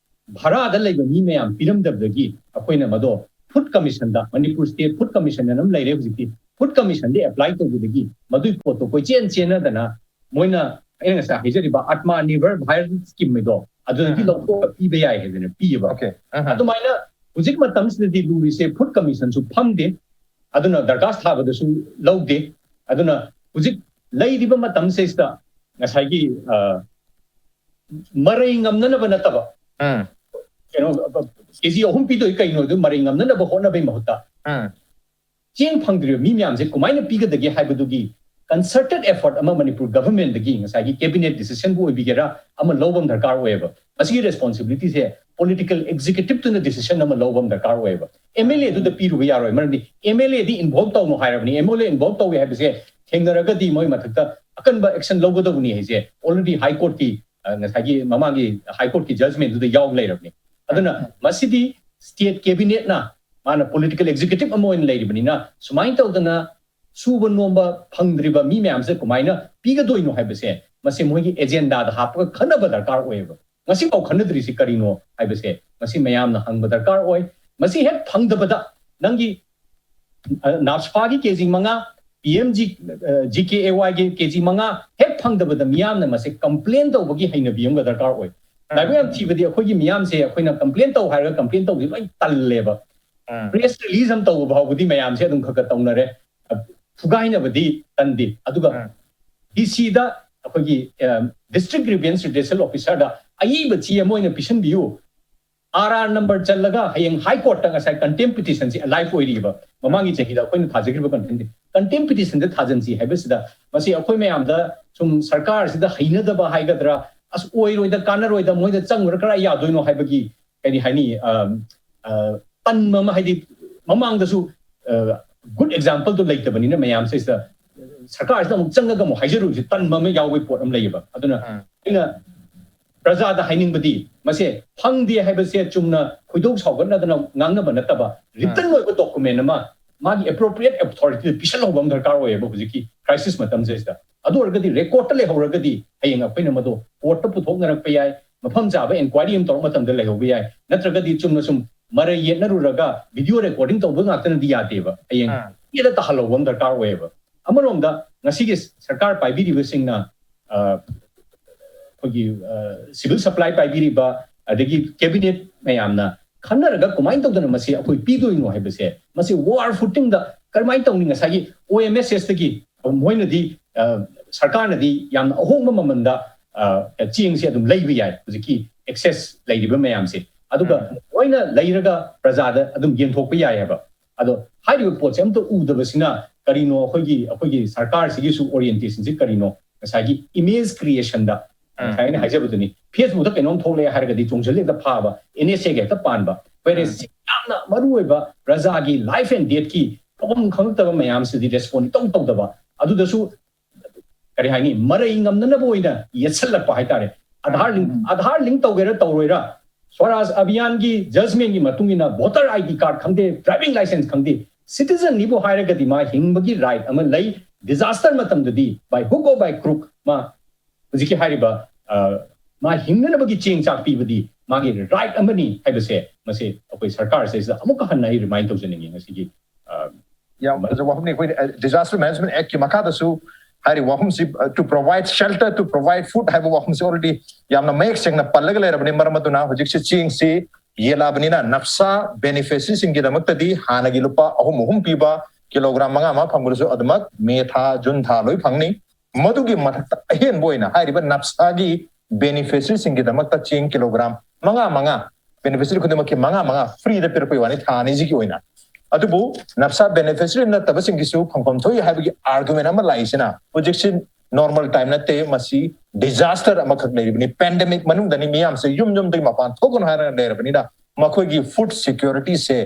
ꯚꯔꯥꯗ ꯂꯩꯕ ꯃꯤ ꯃꯌꯥꯝ ꯄꯤꯔꯝꯗꯕꯗꯒꯤ ꯑꯩꯈꯣꯏꯅ ꯃꯗꯣ Food Commission ꯗ, ꯃꯅꯤꯄꯨꯔ State Food Commission ꯑꯅ ꯑꯃ ꯂꯩꯔꯦ ꯍꯧꯖꯤꯛꯇꯤ, Food Commission ꯗ apply ꯇꯧꯕꯗꯒꯤ ꯃꯗꯨꯏ ꯄꯣꯠꯇꯣ ꯀꯣꯏꯆꯦꯟ ꯆꯦꯟꯅꯗꯅ ꯃꯣꯏꯅ, ꯑꯩꯅ ꯉꯁꯥꯏ ꯍꯥꯏꯖꯔꯤꯕ Atmanirbhar Bharat scheme ꯗꯣ ꯑꯗꯨꯗꯒꯤ ꯎꯝ. ꯂꯧꯊꯣꯛꯑꯒ ꯄꯤꯕ ꯌꯥꯏ ꯍꯥꯏꯗꯅ ꯄꯤꯌꯦꯕ꯫ Okay. ꯑꯍ. ꯑꯗꯨꯃꯥꯏꯅ ꯍꯧꯖꯤꯛ ꯃꯇꯝꯁꯤꯗꯗꯤ ꯂꯨꯔꯤꯁꯦ Food Commission ꯁꯨ ꯐꯝꯗꯦ, ꯑꯗꯨꯅ ꯗꯔꯈꯥꯁ ꯊꯥꯕꯗꯁꯨ ꯂꯧꯗꯦ꯫ ꯑꯗꯨꯅ ꯍꯧꯖꯤꯛ ꯂꯩꯔꯤꯕ ꯃꯇꯝꯁꯤꯗ ꯉꯁꯥꯏꯒꯤ, ꯑ, ꯃꯔꯩ ꯉꯝꯅꯅꯕ ꯅꯠꯇꯕ, ꯎꯝ. ꯀꯩꯅꯣ, ꯀꯦꯖꯤ ꯑꯍꯨꯝ ꯄꯤꯗꯣꯏ ꯀꯩꯅꯣ, ꯑꯗꯨ ꯃꯔꯩ ꯉꯝꯅꯅꯕ ꯍꯣꯠꯅꯕꯩ ꯃꯍꯨꯠꯇ ꯎꯝ. ꯆꯦꯡ ꯐꯪꯗ꯭ꯔꯤꯕ ꯃꯤ ꯃꯌꯥꯝꯁꯦ ꯀꯃꯥꯏꯅ ꯄꯤꯒꯗꯒꯦ ꯍꯥꯏꯕꯗꯨꯒꯤ concerted effort ꯑꯃ ꯃꯅꯤꯄꯨꯔ government ꯗꯒꯤ ꯉꯁꯥꯏꯒꯤ cabinet decision ꯕꯨ ꯑꯣꯏꯕꯤꯒꯦꯔꯥ ꯑꯃ ꯂꯧꯕ ꯑꯃ ꯗꯔꯀꯥꯔ ꯑꯣꯏꯌꯦꯕ꯫ ꯃꯁꯤꯒꯤ responsibility ꯁꯦ political executive ꯇꯨꯅ decision ꯑꯃ ꯂꯧꯕ ꯑꯃ ꯗꯔꯀꯥꯔ ꯑꯣꯏꯌꯦꯕ꯫ MLA ꯗꯨꯗ ꯄꯤꯔꯨꯕ ꯌꯥꯔꯣꯏ, ꯃꯔꯝꯗꯤ MLA ꯗꯤ involve ꯇꯧꯅꯨ ꯍꯥꯏꯔꯕꯅꯤ꯫ MLA involve ꯇꯧꯏ ꯍꯥꯏꯕꯁꯦ ꯊꯦꯡꯅꯔꯒꯗꯤ ꯃꯣꯏ ꯃꯊꯛꯇ ꯑꯀꯟꯕ action ꯂꯧꯒꯗꯧꯕꯅꯤ ꯍꯥꯏꯁꯦ already High Court ꯀꯤ, ꯑ, ꯉꯁꯥꯏꯒꯤ ꯃꯃꯥꯡꯒꯤ High Court ꯀꯤ judgment ꯗꯨꯗ ꯌꯥꯎ ꯂꯩꯔꯕꯅꯤ꯫ ꯑꯗꯨꯅ ꯃꯁꯤꯗꯤ state cabinet ꯅ, ꯃꯥꯅ political executive ꯑꯃ ꯑꯣꯏꯅ ꯂꯩꯔꯤꯕꯅꯤꯅ, ꯁꯨꯃꯥꯏꯅ ꯇꯧꯗꯅ ꯁꯨꯕ ꯅꯣꯝꯕ ꯐꯪꯗ꯭ꯔꯤꯕ ꯃꯤ ꯃꯌꯥꯝꯁꯦ ꯀꯃꯥꯏꯅ ꯄꯤꯒꯗꯣꯏꯅꯣ ꯍꯥꯏꯕꯁꯦ, ꯃꯁꯤ ꯃꯣꯏꯒꯤ agenda ꯗ ꯍꯥꯞꯄꯒ ꯈꯟꯅꯕ ꯗꯔꯀꯥꯔ ꯑꯣꯏꯌꯦꯕ꯫ ꯉꯁꯤꯐꯥꯎ ꯈꯟꯅꯗ꯭ꯔꯤꯁꯤ ꯀꯔꯤꯅꯣ ꯍꯥꯏꯕꯁꯦ ꯃꯁꯤ ꯃꯌꯥꯝꯅ ꯍꯪꯕ ꯗꯔꯀꯥꯔ ꯑꯣꯏ꯫ ꯃꯁꯤ ꯍꯦꯛ ꯐꯪꯗꯕꯗ ꯅꯪꯒꯤ, ꯑ, NAPSA ꯒꯤ ꯀꯦꯖꯤ ꯃꯉꯥ, PMG, ꯑ, GKAY ꯒꯤ ꯀꯦꯖꯤ ꯃꯉꯥ ꯍꯦꯛ ꯐꯪꯗꯕꯗ ꯃꯤꯌꯥꯝꯅ ꯃꯁꯤ complain ꯇꯧꯕꯒꯤ ꯍꯩꯅꯕꯤ ꯑꯃꯒ ꯗꯔꯀꯥꯔ ꯑꯣꯏ꯫ ꯂꯥꯏꯕꯛ ꯌꯥꯝ ꯊꯤꯕꯗꯤ ꯑꯩꯈꯣꯏꯒꯤ ꯃꯤꯌꯥꯝꯁꯦ ꯑꯩꯈꯣꯏꯅ complain ꯇꯧ ꯍꯥꯏꯔꯒ complain ꯇꯧꯕꯁꯤ ꯂꯣꯏ ꯇꯜꯂꯦꯕ꯫ ꯎꯝ. Press release ꯑꯃ ꯇꯧꯕ ꯐꯥꯎꯕꯗꯤ ꯃꯌꯥꯝꯁꯦ ꯑꯗꯨꯝ ꯈꯔ ꯈꯔ ꯇꯧꯅꯔꯦ꯫ ꯐꯨꯒꯥꯏꯅꯕꯗꯤ ꯇꯟꯗꯦ꯫ ꯑꯗꯨꯒ ꯎꯝ. DC ꯗ ꯑꯩꯈꯣꯏꯒꯤ, ꯑ, District Grievance Redressal Officer ꯗ ꯑꯏꯕ ꯆꯦ ꯑꯃ ꯑꯣꯏꯅ ꯄꯤꯁꯤꯟꯕꯤꯌꯨ꯫ RR number ꯆꯜꯂꯒ ꯍꯌꯦꯡ High Court ꯇ ꯉꯁꯥꯏ contempt petition ꯁꯤ alive ꯑꯣꯏꯔꯤꯕ꯫ ꯃꯃꯥꯡꯒꯤ ꯆꯍꯤꯗ ꯑꯩꯈꯣꯏꯅ ꯊꯥꯖꯈꯤꯕ contempt, contempt petition ꯗ ꯊꯥꯖꯟꯁꯤ ꯍꯥꯏꯕꯁꯤꯗ ꯃꯁꯤ ꯑꯩꯈꯣꯏ ꯃꯌꯥꯝꯗ ꯁꯨꯝ ꯁꯔꯀꯥꯔꯁꯤꯗ ꯍꯩꯅꯗꯕ ꯍꯥꯏꯒꯗ꯭ꯔꯥ, ꯑꯁ ꯑꯣꯏꯔꯣꯏꯗ, ꯀꯥꯟꯅꯔꯣꯏꯗ, ꯃꯣꯏꯗ ꯆꯪꯉꯨꯔ ꯀꯔꯥꯏ ꯌꯥꯗꯣꯏꯅꯣ ꯍꯥꯏꯕꯒꯤ, ꯀꯔꯤ ꯍꯥꯏꯅꯤ, ꯑ, ꯑ, ꯇꯟꯕ ꯑꯃ, ꯍꯥꯏꯗꯤ ꯃꯃꯥꯡꯗꯁꯨ, ꯑ, ꯒꯨꯗ ꯑꯦꯛꯖꯥꯝꯄꯜꯗꯣ ꯂꯩꯇꯕꯅꯤꯅ ꯃꯌꯥꯝꯁꯤꯗ ꯁꯔꯀꯥꯔꯁꯤꯗ ꯑꯃꯨꯛ ꯆꯪꯉꯒ ꯑꯃꯨꯛ ꯍꯥꯏꯖꯔꯨꯕꯁꯤ ꯇꯟꯕ ꯑꯃ ꯌꯥꯎꯕꯒꯤ ꯄꯣꯠ ꯑꯃ ꯂꯩꯌꯦꯕ꯫ ꯑꯗꯨꯅ ꯑꯩꯅ ꯄ꯭ꯔꯖꯥꯗ ꯍꯥꯏꯅꯤꯡꯕꯗꯤ, ꯃꯁꯦ ꯐꯪꯗꯦ ꯍꯥꯏꯕꯁꯦ ꯆꯨꯝꯅ ꯈꯣꯏꯗꯧ ꯁꯥꯎꯒꯠꯅꯗꯅ ꯉꯥꯡꯅꯕ ꯅꯠꯇꯕ, ꯔꯤꯇꯟ ꯑꯣꯏꯕ ꯗꯣꯀꯨꯃꯦꯟ ꯑꯃ ꯃꯥꯒꯤ ꯑꯦꯄ꯭ꯔꯣꯄ꯭ꯔꯤꯌꯦꯠ ꯑꯣꯊꯣꯔꯤꯇꯤꯗ ꯄꯤꯁꯜꯍꯧꯕ ꯑꯃ ꯗꯔꯀꯥꯔ ꯑꯣꯏꯌꯦꯕ ꯍꯧꯖꯤꯛꯀꯤ ꯀ꯭ꯔꯥꯏꯁꯤꯁ ꯃꯇꯝꯁꯤꯗ꯫ ꯑꯗꯨ ꯑꯣꯏꯔꯒꯗꯤ ꯔꯦꯀꯣꯔꯠꯇ ꯂꯩꯍꯧꯔꯒꯗꯤ ꯍꯌꯦꯡ ꯑꯩꯈꯣꯏꯅ ꯃꯗꯨ ꯀꯣꯔꯠꯇ ꯄꯨꯊꯣꯛꯅꯔꯛꯄ ꯌꯥꯏ, ꯃꯐꯝ ꯆꯥꯕ ꯏꯟꯀ꯭ꯋꯥꯏꯔꯤ ꯑꯃ ꯇꯧꯔꯛꯄ ꯃꯇꯝꯗ ꯂꯩꯍꯧꯕ ꯌꯥꯏ꯫ ꯅꯠꯇ꯭ꯔꯒꯗꯤ ꯆꯨꯝꯅ ꯁꯨꯝ ꯃꯔꯩ ꯌꯦꯠꯅꯔꯨꯔꯒ ꯚꯤꯗꯤꯑꯣ ꯔꯦꯀꯣꯔꯗꯤꯡ ꯇꯧꯕ ꯉꯥꯛꯇꯅꯗꯤ ꯌꯥꯗꯦꯕ꯫ ꯍꯌꯦꯡ ꯃꯤꯗ ꯇꯥꯍꯜꯍꯧꯕ ꯑꯃ ꯗꯔꯀꯥꯔ ꯑꯣꯏꯌꯦꯕ꯫ ꯑꯃꯔꯣꯝꯗ ꯉꯁꯤꯒꯤ ꯁꯔꯀꯥꯔ ꯄꯥꯏꯕꯤꯔꯤꯕꯁꯤꯡꯅ, ꯑ, ꯑꯩꯈꯣꯏꯒꯤ ꯁꯤꯚꯤꯜ ꯁꯄ꯭ꯂꯥꯏ ꯄꯥꯏꯕꯤꯔꯤꯕ, ꯑꯗꯒꯤ ꯀꯦꯕꯤꯅꯦꯠ ꯃꯌꯥꯝꯅ ꯈꯟꯅꯔꯒ ꯀꯃꯥꯏꯅ ꯇꯧꯗꯅ ꯃꯁꯤ ꯑꯩꯈꯣꯏ ꯄꯤꯗꯣꯏꯅꯣ ꯍꯥꯏꯕꯁꯦ, ꯃꯁꯤ ꯋꯥꯔ ꯐꯨꯇꯤꯡꯗ ꯀꯔꯝꯍꯥꯏꯅ ꯇꯧꯅꯤ? ꯉꯁꯥꯏꯒꯤ ꯑꯣ ꯑꯦꯝ ꯑꯦꯁ ꯑꯦꯁꯇꯒꯤ ꯃꯣꯏꯅꯗꯤ, ꯑ, ꯁꯔꯀꯥꯔꯅꯗꯤ ꯌꯥꯝꯅ ꯑꯍꯣꯡꯕ ꯃꯃꯜꯗ, ꯑ, ꯆꯦꯡꯁꯦ ꯑꯗꯨꯝ ꯂꯩꯕ ꯌꯥꯏ, ꯍꯧꯖꯤꯛꯀꯤ ꯑꯦꯛꯁꯦꯁ ꯂꯩꯔꯤꯕ ꯃꯌꯥꯝꯁꯦ꯫ ꯑꯗꯨꯒ ꯂꯣꯏꯅ ꯂꯩꯔꯒ ꯄ꯭ꯔꯖꯥꯗ ꯑꯗꯨꯝ ꯌꯦꯟꯊꯣꯛꯄ ꯌꯥꯏ ꯍꯥꯏꯕ꯫ ꯑꯗꯣ ꯍꯥꯏꯔꯤꯕ ꯄꯣꯠꯁꯦ ꯑꯝꯇ ꯎꯗꯕꯁꯤꯅ ꯀꯔꯤꯅꯣ? ꯑꯩꯈꯣꯏꯒꯤ, ꯑꯩꯈꯣꯏꯒꯤ ꯁꯔꯀꯥꯔꯁꯤꯒꯤꯁꯨ ꯑꯣꯔꯤꯌꯦꯟꯇꯦꯁꯟꯁꯤ ꯀꯔꯤꯅꯣ? ꯉꯁꯥꯏꯒꯤ ꯏꯃꯦꯖ ꯀ꯭ꯔꯤꯌꯦꯁꯟꯗ, ꯉꯁꯥꯏ ꯑꯩꯅ ꯍꯥꯏꯖꯕꯗꯨꯅꯤ, ꯐꯦꯁꯕꯨꯛꯇ ꯀꯩꯅꯣꯝ ꯊꯣꯛꯂꯛꯑꯦ ꯍꯥꯏꯔꯒꯗꯤ ꯆꯣꯡꯁꯤꯜꯂꯦꯗ ꯐꯥꯕ, ꯑꯦꯟ ꯑꯦꯁ ꯑꯦꯒ ꯍꯦꯛꯇ ꯄꯥꯟꯕ꯫ ꯋꯦꯔꯦꯁ ꯁꯤ ꯌꯥꯝꯅ ꯃꯔꯨ ꯑꯣꯏꯕ ꯄ꯭ꯔꯖꯥꯒꯤ ꯂꯥꯏꯐ ꯑꯦꯟ ꯗꯦꯠꯀꯤ ꯇꯧꯐꯝ ꯈꯪꯉꯛꯇꯕ ꯃꯌꯥꯝꯁꯤꯗꯤ ꯔꯦꯁꯄꯣꯟ ꯏꯇꯧ ꯇꯧꯗꯕ꯫ ꯑꯗꯨꯗꯁꯨ ꯀꯔꯤ ꯍꯥꯏꯅꯤ, ꯃꯔꯩ ꯉꯝꯅꯅꯕ ꯑꯣꯏꯅ ꯌꯦꯠꯁꯜꯂꯛꯄ ꯍꯥꯏꯇꯥꯔꯦ꯫ ꯑꯙꯥꯔ ꯂꯤꯡ, ꯑꯙꯥꯔ ꯂꯤꯡ ꯇꯧꯒꯦꯔꯥ ꯇꯧꯔꯣꯏꯔꯥ, ꯁ꯭ꯋꯔꯥꯖ ꯑꯚꯤꯌꯥꯟꯒꯤ ꯖꯖꯃꯦꯟꯒꯤ ꯃꯇꯨꯡ ꯏꯟꯅ ꯚꯣꯇꯔ ꯑꯥꯏ ꯗꯤ ꯀꯥꯔꯗ ꯈꯪꯗꯦ, ꯗ꯭ꯔꯥꯏꯚꯤꯡ ꯂꯥꯏꯁꯦꯟꯁ ꯈꯪꯗꯦ, ꯁꯤꯇꯤꯖꯟꯅꯤꯕꯨ ꯍꯥꯏꯔꯒꯗꯤ ꯃꯥ ꯍꯤꯡꯕꯒꯤ ꯔꯥꯏꯠ ꯑꯃ ꯂꯩ꯫ ꯗꯤꯖꯥꯁꯇꯔ ꯃꯇꯝꯗꯗꯤ by hook or by crook ꯃꯥ ꯍꯧꯖꯤꯛꯀꯤ ꯍꯥꯏꯔꯤꯕ, ꯑ, ꯃꯥ ꯍꯤꯡꯅꯅꯕꯒꯤ ꯆꯦꯡ ꯆꯥꯛ ꯄꯤꯕꯗꯤ ꯃꯥꯒꯤ ꯔꯥꯏꯠ ꯑꯃꯅꯤ ꯍꯥꯏꯕꯁꯦ, ꯃꯁꯤ ꯑꯩꯈꯣꯏ ꯁꯔꯀꯥꯔꯁꯤꯗ ꯑꯃꯨꯛꯀ ꯍꯟꯅ ꯑꯩ ꯔꯤꯃꯥꯏꯟ ꯇꯧꯖꯅꯤꯡꯉꯤ ꯉꯁꯤꯒꯤ, ꯑ, ꯌꯥꯝ ꯐꯖꯕ ꯋꯥꯐꯝꯅꯤ꯫ ꯑꯩꯈꯣꯏ, ꯑ, ꯗꯤꯖꯥꯁꯇꯔ ꯃꯦꯅꯦꯖꯃꯦꯟ ꯑꯦꯛꯀꯤ ꯃꯈꯥꯗꯁꯨ ꯍꯥꯏꯔꯤꯕ ꯋꯥꯐꯝꯁꯤ, ꯑ, to provide shelter, to provide food ꯍꯥꯏꯕ ꯋꯥꯐꯝꯁꯤ already ꯌꯥꯝꯅ ꯃꯌꯦꯛ ꯁꯦꯡꯅ ꯄꯜꯂꯒ ꯂꯩꯔꯕꯅꯤ꯫ ꯃꯔꯝ ꯑꯗꯨꯅ ꯍꯧꯖꯤꯛꯁꯤ ꯆꯦꯡꯁꯤ ꯌꯦꯜꯂꯛꯑꯕꯅꯤꯅ ꯅꯞꯁꯥ ꯕꯦꯅꯤꯐꯤꯁꯔꯤꯁꯤꯡꯒꯤꯗꯃꯛꯇꯗꯤ ꯍꯥꯟꯅꯒꯤ ꯂꯨꯄꯥ ꯑꯍꯨꯝ ꯑꯍꯨꯝ ꯄꯤꯕ ꯀꯤꯂꯣꯒ꯭ꯔꯥꯝ ꯃꯉꯥ ꯃꯉꯥ ꯐꯪꯕꯗꯨꯁꯨ ꯑꯗꯨꯃꯛ ꯃꯦ ꯊꯥ, ꯖꯨꯟ ꯊꯥ ꯂꯣꯏ ꯐꯪꯅꯤ꯫ ꯃꯗꯨꯒꯤ ꯃꯊꯛꯇ ꯑꯍꯦꯟꯕ ꯑꯣꯏꯅ ꯍꯥꯏꯔꯤꯕ ꯅꯞꯁꯥꯒꯤ ꯕꯦꯅꯤꯐꯤꯁꯔꯤꯁꯤꯡꯒꯤꯗꯃꯛꯇ ꯆꯦꯡ ꯀꯤꯂꯣꯒ꯭ꯔꯥꯝ ꯃꯉꯥ ꯃꯉꯥ, ꯕꯦꯅꯤꯐꯤꯁꯔꯤ ꯈꯨꯗꯤꯡꯃꯛꯀꯤ ꯃꯉꯥ ꯃꯉꯥ ꯐ꯭ꯔꯤꯗ ꯄꯤꯔꯛꯄꯒꯤ ꯋꯥꯅꯤ ꯊꯥ ꯑꯅꯤꯁꯤꯒꯤ ꯑꯣꯏꯅ꯫ ꯑꯗꯨꯕꯨ ꯅꯞꯁꯥ ꯕꯦꯅꯤꯐꯤꯁꯔꯤ ꯅꯠꯇꯕꯁꯤꯡꯒꯤꯁꯨ ꯐꯪꯐꯝ ꯊꯣꯛꯏ ꯍꯥꯏꯕꯒꯤ ꯑꯥꯔꯒꯨꯃꯦꯟ ꯑꯃ ꯂꯥꯛꯏꯁꯤꯅ, ꯍꯧꯖꯤꯛꯁꯤ ꯅꯣꯔꯃꯦꯜ ꯇꯥꯏꯝ ꯅꯠꯇꯦ, ꯃꯁꯤ ꯗꯤꯖꯥꯁꯇꯔ ꯑꯃꯈꯛ ꯂꯩꯔꯤꯕꯅꯤ, ꯄꯦꯟꯗꯦꯃꯤꯛ ꯃꯅꯨꯡꯗꯅꯤ, ꯃꯤꯌꯥꯝꯁꯦ ꯌꯨꯝ ꯌꯨꯝꯗꯒꯤ ꯃꯄꯥꯟ ꯊꯣꯛꯀꯅꯨ ꯍꯥꯏꯔꯒ ꯂꯩꯔꯕꯅꯤꯅ ꯃꯈꯣꯏꯒꯤ ꯐꯨꯗ ꯁꯦꯀ꯭ꯌꯨꯔꯤꯇꯤꯁꯦ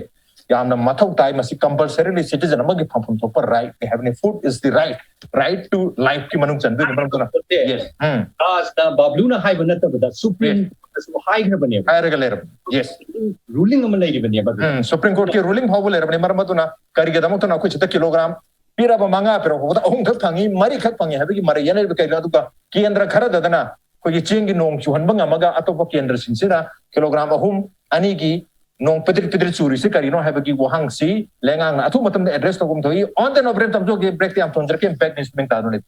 ꯌꯥꯝꯅ ꯃꯊꯧ ꯇꯥꯏ꯫ ꯃꯁꯤ compulsorily citizen ꯑꯃꯒꯤ ꯐꯪꯐꯝ ꯊꯣꯛꯄ right ꯅꯤ ꯍꯥꯏꯕꯅꯤ꯫ Food is the right, right to life ꯀꯤ ꯃꯅꯨꯡ ꯆꯟꯗꯣꯏꯅꯤ꯫ ꯃꯔꯝ ꯑꯗꯨꯅ, yes, ꯎꯝ, ꯇꯥꯖꯅ ꯕꯕ꯭ꯂꯨꯅ ꯍꯥꯏꯕ ꯅꯠꯇꯕꯗ Supreme Court ꯇꯁꯨ ꯍꯥꯏꯈ꯭ꯔꯕꯅꯦꯕ꯫ ꯍꯥꯏꯔꯒ ꯂꯩꯔꯕꯅꯤ, yes꯫ Ruling ꯑꯃ ꯂꯩꯔꯤꯕꯅꯦꯕ ꯑꯗꯨ꯫ ꯎꯝ, Supreme Court ꯀꯤ ruling ꯐꯥꯎꯕ ꯂꯩꯔꯕꯅꯤ꯫ ꯃꯔꯝ ꯑꯗꯨꯅ ꯀꯔꯤꯒꯤꯗꯃꯛꯇꯅ ꯑꯩꯈꯣꯏ ꯁꯤꯗ ꯀꯤꯂꯣꯒ꯭ꯔꯥꯝ ꯄꯤꯔꯕ ꯃꯉꯥ ꯄꯤꯔꯛꯄꯗ ꯑꯍꯨꯝꯈꯛ ꯐꯪꯉꯤ, ꯃꯔꯤꯈꯛ ꯐꯪꯉꯤ ꯍꯥꯏꯕꯒꯤ ꯃꯔꯩ ꯌꯦꯠꯅꯔꯤꯕ ꯀꯩꯒꯤꯅꯣ? ꯑꯗꯨꯒ ꯀꯦꯟꯗ꯭ꯔ ꯈꯔꯗꯗꯅ ꯑꯩꯈꯣꯏꯒꯤ ꯆꯦꯡꯒꯤ ꯅꯣꯡ ꯆꯨꯍꯟꯕ ꯉꯝꯃꯒ ꯑꯇꯣꯞꯄ ꯀꯦꯟꯗ꯭ꯔꯁꯤꯡꯁꯤꯅ ꯀꯤꯂꯣꯒ꯭ꯔꯥꯝ ꯑꯍꯨꯝ, ꯑꯅꯤꯒꯤ ꯅꯣꯡ ꯄꯤꯗ꯭ꯔꯤꯛ ꯄꯤꯗ꯭ꯔꯤꯛ ꯆꯨꯔꯤꯁꯤ ꯀꯔꯤꯅꯣ ꯍꯥꯏꯕꯒꯤ ꯋꯥꯍꯪꯁꯤ ꯂꯩꯉꯥꯛꯅ ꯑꯊꯨꯕ ꯃꯇꯝꯗ address ꯇꯧꯕ ꯑꯃ ꯊꯣꯛꯏ꯫ On the note, ꯇꯝꯖꯧꯒꯦ, break T ꯌꯥꯝ ꯊꯣꯟꯖꯔꯛꯀꯦ, impact news ꯃꯤꯡ ꯇꯥꯗꯨꯅ ꯂꯩ꯫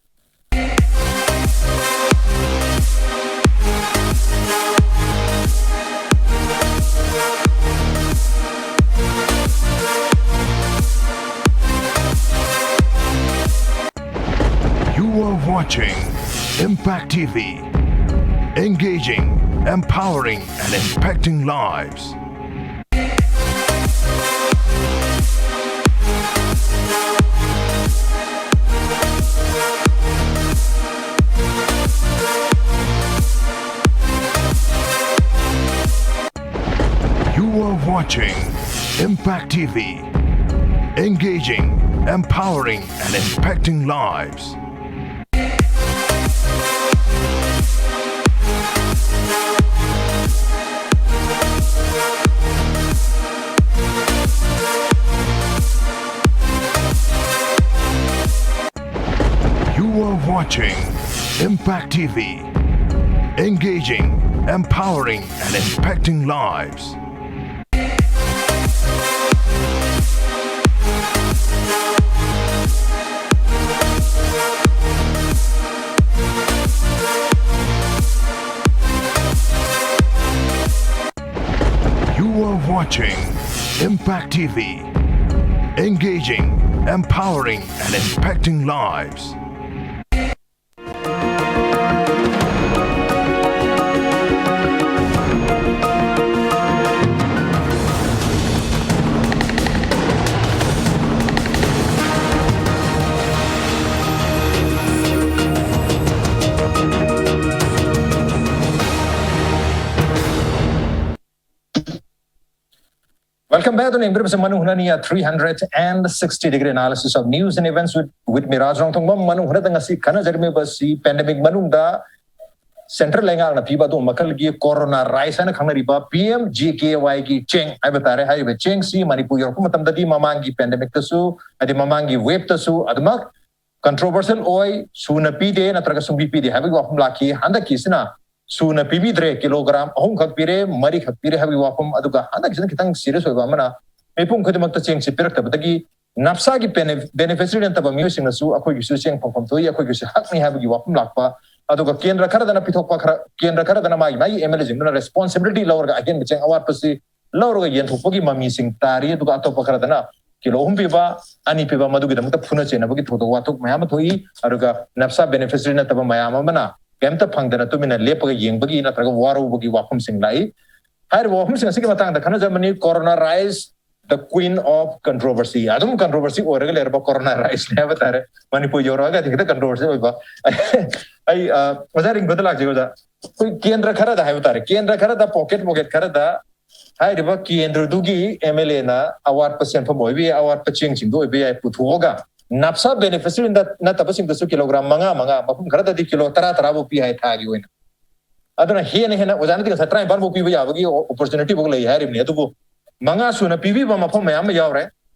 You are watching Impact T V. Engaging, empowering, and impacting lives. You are watching Impact T V. Engaging, empowering, and impacting lives. You are watching Impact T V. Engaging, empowering, and impacting lives. You are watching Impact T V. Engaging, empowering, and impacting lives. Welcome Welcome back to ꯅꯤꯡꯕꯤꯔꯤꯕꯁꯤ ꯃꯅꯨꯡ ꯍꯨꯠꯅꯅꯤ, a three hundred and sixty degree analysis of news and events with, with me, ꯔꯥꯖ ꯔꯣꯡꯊꯣꯡꯕꯝ꯫ ꯃꯅꯨꯡ ꯍꯨꯠꯅꯗ ꯉꯁꯤ ꯈꯟꯅꯖꯔꯝꯃꯤꯕꯁꯤ pandemic ꯃꯅꯨꯡꯗ central ꯂꯩꯉꯥꯛꯅ ꯄꯤꯕ ꯑꯗꯨꯒꯨꯝꯕ ꯃꯈꯜꯒꯤ corona rice ꯍꯥꯏꯅ ꯈꯪꯅꯔꯤꯕ P M J K Y ꯒꯤ ꯆꯦꯡ ꯍꯥꯏꯕ ꯇꯥꯔꯦ꯫ ꯍꯥꯏꯔꯤꯕ ꯆꯦꯡꯁꯤ ꯃꯅꯤꯄꯨꯔ ꯌꯧꯔꯛꯄ ꯃꯇꯝꯗꯗꯤ ꯃꯃꯥꯡꯒꯤ pandemic ꯇꯁꯨ, ꯍꯥꯏꯗꯤ ꯃꯃꯥꯡꯒꯤ wave ꯇꯁꯨ ꯑꯗꯨꯃꯛ controversial ꯑꯣꯏ, ꯁꯨꯅ ꯄꯤꯗꯦ ꯅꯠꯇ꯭ꯔꯒ ꯁꯨꯡꯄꯤ ꯄꯤꯗꯦ ꯍꯥꯏꯕꯒꯤ ꯋꯥꯐꯝ ꯂꯥꯛꯈꯤ꯫ ꯍꯟꯗꯛꯀꯤꯁꯤꯅ ꯁꯨꯅ ꯄꯤꯕꯤꯗ꯭ꯔꯦ, kilogram ꯑꯍꯨꯝꯈꯛ ꯄꯤꯔꯦ, ꯃꯔꯤꯈꯛ ꯄꯤꯔꯦ ꯍꯥꯏꯕꯒꯤ ꯋꯥꯐꯝ꯫ ꯑꯗꯨꯒ ꯍꯟꯗꯛꯀꯤꯁꯤꯅ ꯈꯤꯇꯪ serious ꯑꯣꯏꯕ ꯑꯃꯅ, ꯃꯤꯄꯨꯝ ꯈꯨꯗꯤꯡꯃꯛꯇ ꯆꯦꯡꯁꯤ ꯄꯤꯔꯛꯇꯕꯗꯒꯤ ꯅꯞꯁꯥꯒꯤ bene-, beneficiary ꯅꯠꯇꯕ ꯃꯤꯑꯣꯏꯁꯤꯡꯅꯁꯨ ꯑꯩꯈꯣꯏꯒꯤꯁꯨ ꯆꯦꯡ ꯐꯪꯐꯝ ꯊꯣꯛꯏ, ꯑꯩꯈꯣꯏꯒꯤꯁꯨ ꯍꯛꯅꯤ ꯍꯥꯏꯕꯒꯤ ꯋꯥꯐꯝ ꯂꯥꯛꯄ꯫ ꯑꯗꯨꯒ ꯀꯦꯟꯗ꯭ꯔ ꯈꯔꯗꯅ ꯄꯤꯊꯣꯛꯄ ꯈꯔ, ꯀꯦꯟꯗ꯭ꯔ ꯈꯔꯗꯅ ꯃꯥꯒꯤ ꯃꯥꯒꯤ M L A ꯁꯤꯡꯗꯨꯅ responsibility ꯂꯧꯔꯒ ꯑꯍꯦꯟꯕ ꯆꯦꯡ ꯑꯋꯥꯠꯄꯁꯤ ꯂꯧꯔꯒ ꯌꯦꯟꯊꯣꯛꯄꯒꯤ ꯃꯃꯤꯁꯤꯡ ꯇꯥꯔꯤ꯫ ꯑꯗꯨꯒ ꯑꯇꯣꯞꯄ ꯈꯔꯗꯅ ꯀꯤꯂꯣ ꯑꯍꯨꯝ ꯄꯤꯕ, ꯑꯅꯤ ꯄꯤꯕ, ꯃꯗꯨꯒꯤꯗꯃꯛꯇ ꯐꯨꯅ ꯆꯩꯅꯕꯒꯤ ꯊꯧꯗꯣꯛ ꯋꯥꯊꯣꯛ ꯃꯌꯥꯝ ꯑꯃ ꯊꯣꯛꯏ꯫ ꯑꯗꯨꯒ ꯅꯞꯁꯥ beneficiary ꯅꯠꯇꯕ ꯃꯌꯥꯝ ꯑꯃꯅ ꯀꯩꯝꯇ ꯐꯪꯗꯅ ꯇꯨꯃꯤꯟꯅ ꯂꯦꯞꯄꯒ ꯌꯦꯡꯕꯒꯤ ꯅꯠꯇ꯭ꯔꯒ ꯋꯥꯔꯧꯕꯒꯤ ꯋꯥꯐꯝꯁꯤꯡ ꯂꯥꯛꯏ꯫ ꯍꯥꯏꯔꯤꯕ ꯋꯥꯐꯝꯁꯤꯡ ꯑꯁꯤꯒꯤ ꯃꯇꯥꯡꯗ ꯈꯟꯅꯖꯕꯅꯤ꯫ Corona rice, the queen of controversy, ꯑꯗꯨꯝ controversy ꯑꯣꯏꯔꯒ ꯂꯩꯔꯕ corona rice ꯅꯦ ꯍꯥꯏꯕ ꯇꯥꯔꯦ꯫ ꯃꯅꯤꯄꯨꯔ ꯌꯧꯔꯛꯑꯒꯗꯤ ꯈꯤꯇꯪ controversy ꯑꯣꯏꯕ꯫ ꯑꯩ, ꯑ, ꯑꯣꯖꯥ ꯔꯤꯡꯒꯣꯗ ꯂꯥꯛꯆꯒꯦ, ꯑꯣꯖꯥ꯫ ꯑꯩꯈꯣꯏ ꯀꯦꯟꯗ꯭ꯔ ꯈꯔꯗ ꯍꯥꯏꯕ ꯇꯥꯔꯦ, ꯀꯦꯟꯗ꯭ꯔ ꯈꯔꯗ, pocket pocket ꯈꯔꯗ ꯍꯥꯏꯔꯤꯕ ꯀꯦꯟꯗ꯭ꯔꯗꯨꯒꯤ M L A ꯅ ꯑꯋꯥꯠꯄ ꯁꯦꯟꯐꯝ ꯑꯣꯏꯕ ꯌꯥꯏ, ꯑꯋꯥꯠꯄ ꯆꯦꯡꯁꯤꯡꯗꯨ ꯑꯣꯏꯕ ꯌꯥꯏ, ꯄꯨꯊꯣꯛꯑꯒ ꯅꯞꯁꯥ beneficiary ꯅꯠ-, ꯅꯠꯇꯕꯁꯤꯡꯗꯁꯨ kilogram ꯃꯉꯥ ꯃꯉꯥ, ꯃꯐꯝ ꯈꯔꯗꯗꯤ ꯀꯤꯂꯣ ꯇꯔꯥ ꯇꯔꯥ ꯐꯥꯎ ꯄꯤ ꯍꯥꯏ ꯊꯥꯒꯤ ꯑꯣꯏꯅ꯫ ꯑꯗꯨꯅ ꯍꯦꯟꯅ ꯍꯦꯟꯅ ꯑꯣꯖꯥꯅꯗꯤ ꯉꯁꯥꯏ ꯇꯔꯥꯅꯤꯄꯥꯟ ꯐꯥꯎ ꯄꯤꯕ ꯌꯥꯕꯒꯤ opportunity ꯐꯥꯎ ꯂꯩ ꯍꯥꯏꯔꯤꯕꯅꯤ꯫ ꯑꯗꯨꯕꯨ ꯃꯉꯥ ꯁꯨꯅ ꯄꯤꯕꯤꯕ ꯃꯐꯝ ꯃꯌꯥꯝ ꯑꯃ ꯌꯥꯎꯔꯦ꯫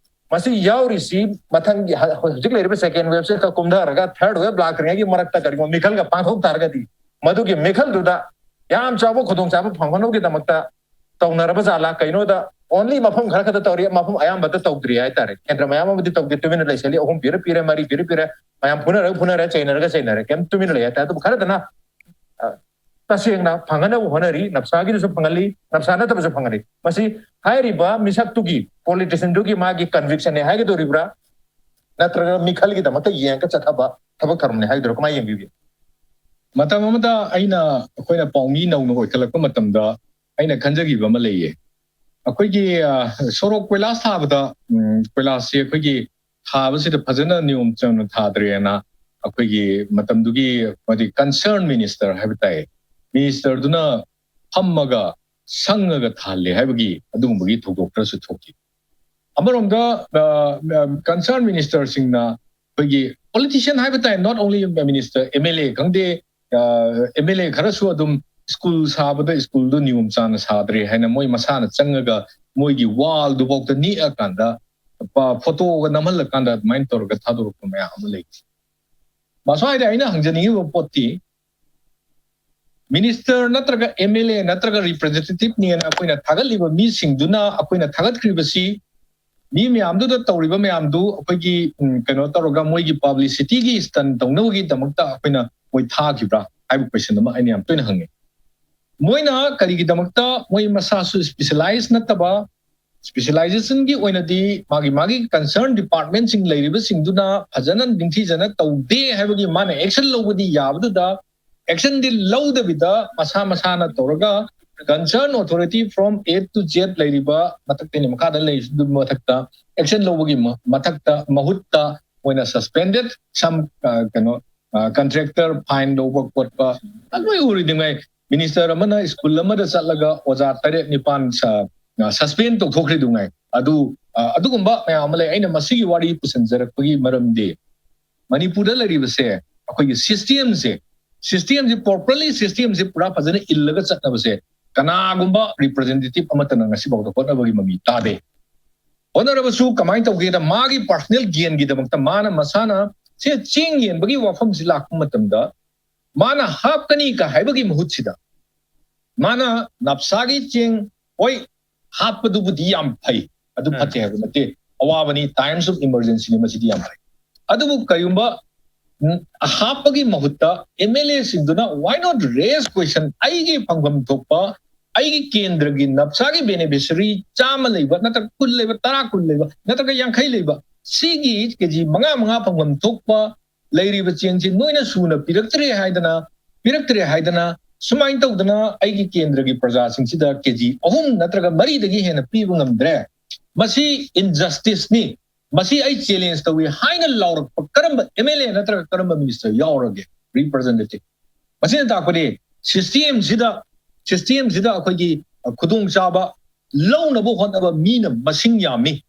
ꯃꯁꯤ ꯌꯥꯎꯔꯤꯁꯤ ꯃꯊꯪꯒꯤ ꯍ-, ꯍꯧꯖꯤꯛ ꯂꯩꯔꯤꯕ second wave ꯁꯦ ꯀꯨꯝꯊꯔꯒ third wave ꯂꯥꯛꯇ꯭ꯔꯤꯉꯩꯒꯤ ꯃꯔꯛꯇ ꯀꯔꯤꯒꯨꯝꯕ ꯃꯤꯈꯜꯒ ꯄꯥꯡꯊꯣꯛ ꯇꯥꯔꯒꯗꯤ, ꯃꯗꯨꯒꯤ ꯃꯤꯈꯜꯗꯨꯗ ꯌꯥꯝ ꯆꯥꯎꯕ ꯈꯨꯗꯣꯡꯆꯥꯕ ꯐꯪꯍꯟꯅꯕꯒꯤꯗꯃꯛꯇ ꯇꯧꯅꯔꯕ ꯖꯥꯠꯂꯥ? ꯀꯩꯅꯣꯗ only ꯃꯐꯝ ꯈꯔ ꯈꯛꯇ ꯇꯧꯔꯤ, ꯃꯐꯝ ꯑꯌꯥꯝꯕꯗ ꯇꯧꯗ꯭ꯔꯤ ꯍꯥꯏꯇꯥꯔꯦ꯫ ꯀꯦꯟꯗ꯭ꯔ ꯃꯌꯥꯝ ꯑꯃꯗꯤ ꯇꯧꯗꯦ, ꯇꯨꯃꯤꯟꯅ ꯂꯩꯁꯜꯂꯤ꯫ ꯑꯍꯨꯝ ꯄꯤꯔ ꯄꯤꯔꯦ, ꯃꯔꯤ ꯄꯤꯔ ꯄꯤꯔꯦ, ꯃꯌꯥꯝ ꯐꯨꯅꯔꯒ ꯐꯨꯅꯔꯦ, ꯆꯩꯅꯔꯒ ꯆꯩꯅꯔꯦ, ꯀꯩꯝ ꯇꯨꯃꯤꯟꯅ ꯂꯩ ꯍꯥꯏꯇꯥꯔꯦ꯫ ꯑꯗꯨꯕꯨ ꯈꯔꯗꯅ, ꯑ, ꯇꯁꯦꯡꯅ ꯐꯪꯍꯟꯅꯕ ꯍꯣꯠꯅꯔꯤ, ꯅꯞꯁꯥꯒꯤꯗꯨꯁꯨ ꯐꯪꯍꯜꯂꯤ, ꯅꯞꯁꯥ ꯅꯠꯇꯕꯁꯨ ꯐꯪꯍꯜꯂꯤ꯫ ꯃꯁꯤ ꯍꯥꯏꯔꯤꯕ ꯃꯤꯁꯛꯇꯨꯒꯤ, politician ꯗꯨꯒꯤ ꯃꯥꯒꯤ conviction ꯅꯦ ꯍꯥꯏꯒꯗꯧꯔꯤꯕ꯭ꯔꯥ, ꯅꯠꯇ꯭ꯔꯒ ꯃꯤꯈꯜꯒꯤꯗꯃꯛꯇ ꯌꯦꯡꯉꯒ ꯆꯠꯊꯕ ꯊꯕꯛ ꯊꯧꯔꯝꯅꯤ ꯍꯥꯏꯒꯗꯧꯔꯥ, ꯀꯃꯥꯏꯅ ꯌꯦꯡꯕꯤꯒꯦ? ꯃꯇꯝ ꯑꯃꯗ ꯑꯩꯅ, ꯑꯩꯈꯣꯏꯅ ꯄꯥꯎꯃꯤ ꯅꯧꯅ ꯑꯣꯏꯈꯠꯂꯛꯄ ꯃꯇꯝꯗ ꯑꯩꯅ ꯈꯟꯖꯈꯤꯕ ꯑꯃ ꯂꯩꯌꯦ꯫ ꯑꯩꯈꯣꯏꯒꯤ, ꯑ, ꯁꯣꯔꯣꯛ ꯀꯣꯏꯂꯥꯁ ꯊꯥꯕꯗ, ꯎꯝ, ꯀꯣꯏꯂꯥꯁꯁꯤ ꯑꯩꯈꯣꯏꯒꯤ ꯊꯥꯕꯁꯤꯗ ꯐꯖꯅ ꯅꯤꯌꯣꯝ ꯆꯨꯝꯅ ꯊꯥꯗ꯭ꯔꯦꯅ ꯑꯩꯈꯣꯏꯒꯤ ꯃꯇꯝꯗꯨꯒꯤ, ꯍꯥꯏꯗꯤ, concern minister ꯍꯥꯏꯕ ꯇꯥꯏ, minister ꯗꯨꯅ ꯐꯝꯃꯒ ꯁꯪꯉꯒ ꯊꯥꯍꯜꯂꯦ ꯍꯥꯏꯕꯒꯤ ꯑꯗꯨꯒꯨꯝꯕꯒꯤ ꯊꯧꯗꯣꯛ ꯈꯔꯁꯨ ꯊꯣꯛꯈꯤ꯫ ꯑꯃꯔꯣꯝꯗ ꯀꯟꯁꯔꯟ ꯃꯤꯅꯤꯁꯇꯔꯁꯤꯡꯅ ꯑꯩꯈꯣꯏꯒꯤ ꯄꯣꯂꯤꯇꯤꯁꯤꯌꯟ ꯍꯥꯏꯕ ꯇꯥꯏ, not only minister, M L A ꯈꯪꯗꯦ, M L A ꯈꯔꯁꯨ ꯑꯗꯨꯝ ꯁ꯭ꯀꯨꯜ ꯁꯥꯕꯗ ꯁ꯭ꯀꯨꯜꯗꯨ ꯅꯤꯌꯣꯝ ꯆꯥꯅ ꯁꯥꯗ꯭ꯔꯦ ꯍꯥꯏꯅ ꯃꯣꯏ ꯃꯁꯥꯅ ꯆꯪꯉꯒ ꯃꯣꯏꯒꯤ ꯋꯥꯜꯗꯨꯐꯥꯎꯗ ꯅꯤꯛꯑꯀꯥꯟꯗ ꯐꯣꯇꯣꯒ ꯅꯝꯍꯜꯂꯀꯥꯟꯗ ꯑꯗꯨꯃꯥꯏꯅ ꯇꯧꯔꯒ ꯊꯥꯗꯣꯔꯛꯄ ꯃꯌꯥꯝ ꯑꯃ ꯂꯩ꯫ ꯃꯁ꯭ꯋꯥꯏꯗ ꯑꯩꯅ ꯍꯪꯖꯅꯤꯡꯉꯤꯕ ꯄꯣꯠꯇꯤ, ꯃꯤꯅꯤꯁꯇꯔ ꯅꯠꯇ꯭ꯔꯒ M L A ꯅꯠꯇ꯭ꯔꯒ ꯔꯤꯄ꯭ꯔꯖꯦꯟꯇꯦꯇꯤꯚꯅꯦꯅ ꯑꯩꯈꯣꯏꯅ ꯊꯥꯒꯠꯂꯤꯕ ꯃꯤꯁꯤꯡꯗꯨꯅ ꯑꯩꯈꯣꯏꯅ ꯊꯥꯒꯠꯈ꯭ꯔꯤꯕꯁꯤ ꯃꯤ ꯃꯌꯥꯝꯗꯨꯗ ꯇꯧꯔꯤꯕ ꯃꯌꯥꯝꯗꯨ ꯑꯩꯈꯣꯏꯒꯤ ꯎꯝ, ꯀꯩꯅꯣ ꯇꯧꯔꯒ ꯃꯣꯏꯒꯤ ꯄꯕ꯭ꯂꯤꯁꯤꯇꯤꯒꯤ ꯁ꯭ꯇꯟ ꯇꯧꯅꯕꯒꯤꯗꯃꯛꯇ ꯑꯩꯈꯣꯏꯅ ꯃꯣꯏ ꯊꯥꯈꯤꯕ꯭ꯔꯥ ꯍꯥꯏꯕ ꯀꯣꯏꯁꯟ ꯑꯃ ꯑꯩꯅ ꯌꯥꯝ ꯇꯣꯏꯅ ꯍꯪꯉꯤ꯫ ꯃꯣꯏꯅ ꯀꯔꯤꯒꯤꯗꯃꯛꯇ ꯃꯣꯏ ꯃꯁꯥꯁꯨ ꯁ꯭ꯄꯤꯁꯦꯂꯥꯏꯖ ꯅꯠꯇꯕ, ꯁ꯭ꯄꯤꯁꯦꯂꯥꯏꯖꯦꯁꯟꯒꯤ ꯑꯣꯏꯅꯗꯤ ꯃꯥꯒꯤ ꯃꯥꯒꯤ ꯀꯟꯁꯔꯟ ꯗꯤꯄꯥꯔꯠꯃꯦꯟꯁꯤꯡ ꯂꯩꯔꯤꯕꯁꯤꯡꯗꯨꯅ ꯐꯖꯅ ꯅꯤꯡꯊꯤꯖꯅ ꯇꯧꯗꯦ ꯍꯥꯏꯕꯒꯤ ꯃꯥꯅ ꯑꯦꯛꯁꯟ ꯂꯧꯕꯗꯤ ꯌꯥꯕꯗꯨꯗ ꯑꯦꯛꯁꯟꯗꯤ ꯂꯧꯗꯕꯤꯗ ꯃꯁꯥ ꯃꯁꯥꯅ ꯇꯧꯔꯒ concerned authority from A to Z ꯂꯩꯔꯤꯕ ꯃꯊꯛꯇꯩꯅ ꯃꯈꯥꯗ ꯂꯩꯔꯤꯁꯤꯡꯗꯨꯒꯤ ꯃꯊꯛꯇ ꯑꯦꯛꯁꯟ ꯂꯧꯕꯒꯤ ꯃ- ꯃꯊꯛꯇ ꯃꯍꯨꯠꯇ ꯃꯣꯏꯅ suspended some ꯀꯩꯅꯣ ꯀꯟꯇ꯭ꯔꯦꯛꯇꯔ ꯐꯥꯏꯟ ꯂꯧꯕ ꯈꯣꯠꯄ ꯂꯣꯏ ꯎꯔꯤꯗꯨꯉꯥꯏ꯫ ꯃꯤꯅꯤꯁꯇꯔ ꯑꯃꯅ ꯁ꯭ꯀꯨꯜ ꯑꯃꯗ ꯆꯠꯂꯒ ꯑꯣꯖꯥ ꯇꯔꯦꯠ ꯅꯤꯄꯥꯟ ꯁꯁꯄꯦꯟ ꯇꯧꯊꯣꯛꯈ꯭ꯔꯤꯗꯨꯉꯥꯏ꯫ ꯑꯗꯨ ꯑ, ꯑꯗꯨꯒꯨꯝꯕ ꯃꯌꯥꯝ ꯑꯃ ꯂꯩ꯫ ꯑꯩꯅ ꯃꯁꯤꯒꯤ ꯋꯥꯔꯤ ꯄꯨꯁꯤꯟꯖꯔꯛꯄꯒꯤ ꯃꯔꯝꯗꯤ ꯃꯅꯤꯄꯨꯔꯗ ꯂꯩꯔꯤꯕꯁꯦ ꯑꯩꯈꯣꯏꯒꯤ ꯁꯤꯁꯇꯦꯝꯁꯦ, ꯁꯤꯁꯇꯦꯝꯁꯦ ꯄ꯭ꯔꯣꯄꯔꯂꯤ ꯁꯤꯁꯇꯦꯝꯁꯦ ꯄꯨꯔꯥ ꯐꯖꯅ ꯏꯜꯂꯒ ꯆꯠꯅꯕꯁꯦ ꯀꯅꯥꯒꯨꯝꯕ ꯔꯤꯄ꯭ꯔꯖꯦꯟꯇꯦꯇꯤꯚ ꯑꯃꯠꯇꯅ ꯉꯁꯤꯐꯥꯎꯗ ꯍꯣꯠꯅꯕꯒꯤ ꯃꯃꯤ ꯇꯥꯗꯦ꯫ ꯍꯣꯠꯅꯔꯕꯁꯨ ꯀꯃꯥꯏꯅ ꯇꯧꯒꯦꯗ ꯃꯥꯒꯤ ꯄꯥꯔꯁꯣꯅꯦꯜ ꯒꯦꯟꯒꯤꯗꯃꯛꯇ ꯃꯥꯅ ꯃꯁꯥꯅ ꯁꯦ ꯆꯦꯡ ꯌꯦꯟꯕꯒꯤ ꯋꯥꯐꯝꯁꯤ ꯂꯥꯛꯄ ꯃꯇꯝꯗ ꯃꯥꯅ ꯍꯥꯞꯀꯅꯤ ꯀ ꯍꯥꯏꯕꯒꯤ ꯃꯍꯨꯠꯁꯤꯗ ꯃꯥꯅ ꯅꯞꯁꯥꯒꯤ ꯆꯦꯡ ꯍꯣꯏ ꯍꯥꯞꯄꯗꯨꯕꯨꯗꯤ ꯌꯥꯝ ꯐꯩ, ꯑꯗꯨ ꯎꯝ꯫ ꯐꯠꯇꯦ ꯍꯥꯏꯕ ꯅꯠꯇꯦ, ꯑꯋꯥꯕꯅꯤ, times of emergencyꯅꯤ, ꯃꯁꯤꯗꯤ ꯌꯥꯝ ꯐꯩ꯫ ꯑꯗꯨꯕꯨ ꯀꯔꯤꯒꯨꯝꯕ ꯎꯝ, ꯍꯥꯞꯄꯒꯤ ꯃꯍꯨꯠꯇ M L Aꯁꯤꯡꯗꯨꯅ why not raise question? ꯑꯩꯒꯤ ꯐꯪꯐꯝ ꯊꯣꯛꯄ ꯑꯩꯒꯤ ꯀꯦꯟꯗ꯭ꯔꯒꯤ ꯅꯞꯁꯥꯒꯤ ꯕꯦꯅꯤꯐꯤꯁꯔꯤ ꯆꯥꯝꯃ ꯂꯩꯕ ꯅꯠꯇ꯭ꯔꯒ ꯀꯨꯟ ꯂꯩꯕ, ꯇꯔꯥ ꯀꯨꯟ ꯂꯩꯕ ꯅꯠꯇ꯭ꯔꯒ ꯌꯥꯡꯈꯩ ꯂꯩꯕ ꯁꯤꯒꯤ ꯀꯦꯖꯤ ꯃꯉꯥ ꯃꯉꯥ ꯐꯪꯐꯝ ꯊꯣꯛꯄ ꯂꯩꯔꯤꯕ ꯆꯦꯡꯁꯤ ꯅꯣꯏꯅ ꯁꯨꯅ ꯄꯤꯔꯛꯇ꯭ꯔꯦ ꯍꯥꯏꯗꯅ ꯄꯤꯔꯛꯇ꯭ꯔꯦ ꯍꯥꯏꯗꯅ ꯁꯨꯃꯥꯏꯅ ꯇꯧꯗꯅ ꯑꯩꯒꯤ ꯀꯦꯟꯗ꯭ꯔꯒꯤ ꯄ꯭ꯔꯖꯥꯁꯤꯡꯁꯤꯗ ꯀꯦꯖꯤ ꯑꯍꯨꯝ ꯅꯠꯇ꯭ꯔꯒ ꯃꯔꯤꯗꯒꯤ ꯍꯦꯟꯅ ꯄꯤꯕ ꯉꯝꯗ꯭ꯔꯦ꯫ ꯃꯁꯤ injusticeꯅꯤ, ꯃꯁꯤ ꯑꯩ ꯆꯦꯂꯦꯟꯖ ꯇꯧꯏ ꯍꯥꯏꯅ ꯂꯥꯎꯔꯛꯄ ꯀꯔꯝꯕ M L A ꯅꯠꯇ꯭ꯔꯒ ꯀꯔꯝꯕ ꯃꯤꯅꯤꯁꯇꯔ ꯌꯥꯎꯔꯒꯦ? ꯔꯤꯄ꯭ꯔꯖꯦꯟꯇꯦꯇꯤꯚ꯫ ꯃꯁꯤꯅ ꯇꯥꯛꯄꯗꯤ ꯁꯤꯁꯇꯦꯝꯁꯤꯗ ꯁꯤꯁꯇꯦꯝꯁꯤꯗ ꯑꯩꯈꯣꯏꯒꯤ ꯈꯨꯗꯣꯡꯆꯥꯕ ꯂꯧꯅꯕ ꯍꯣꯠꯅꯕ ꯃꯤꯅ ꯃꯁꯤꯡ ꯌꯥꯝꯃꯤ꯫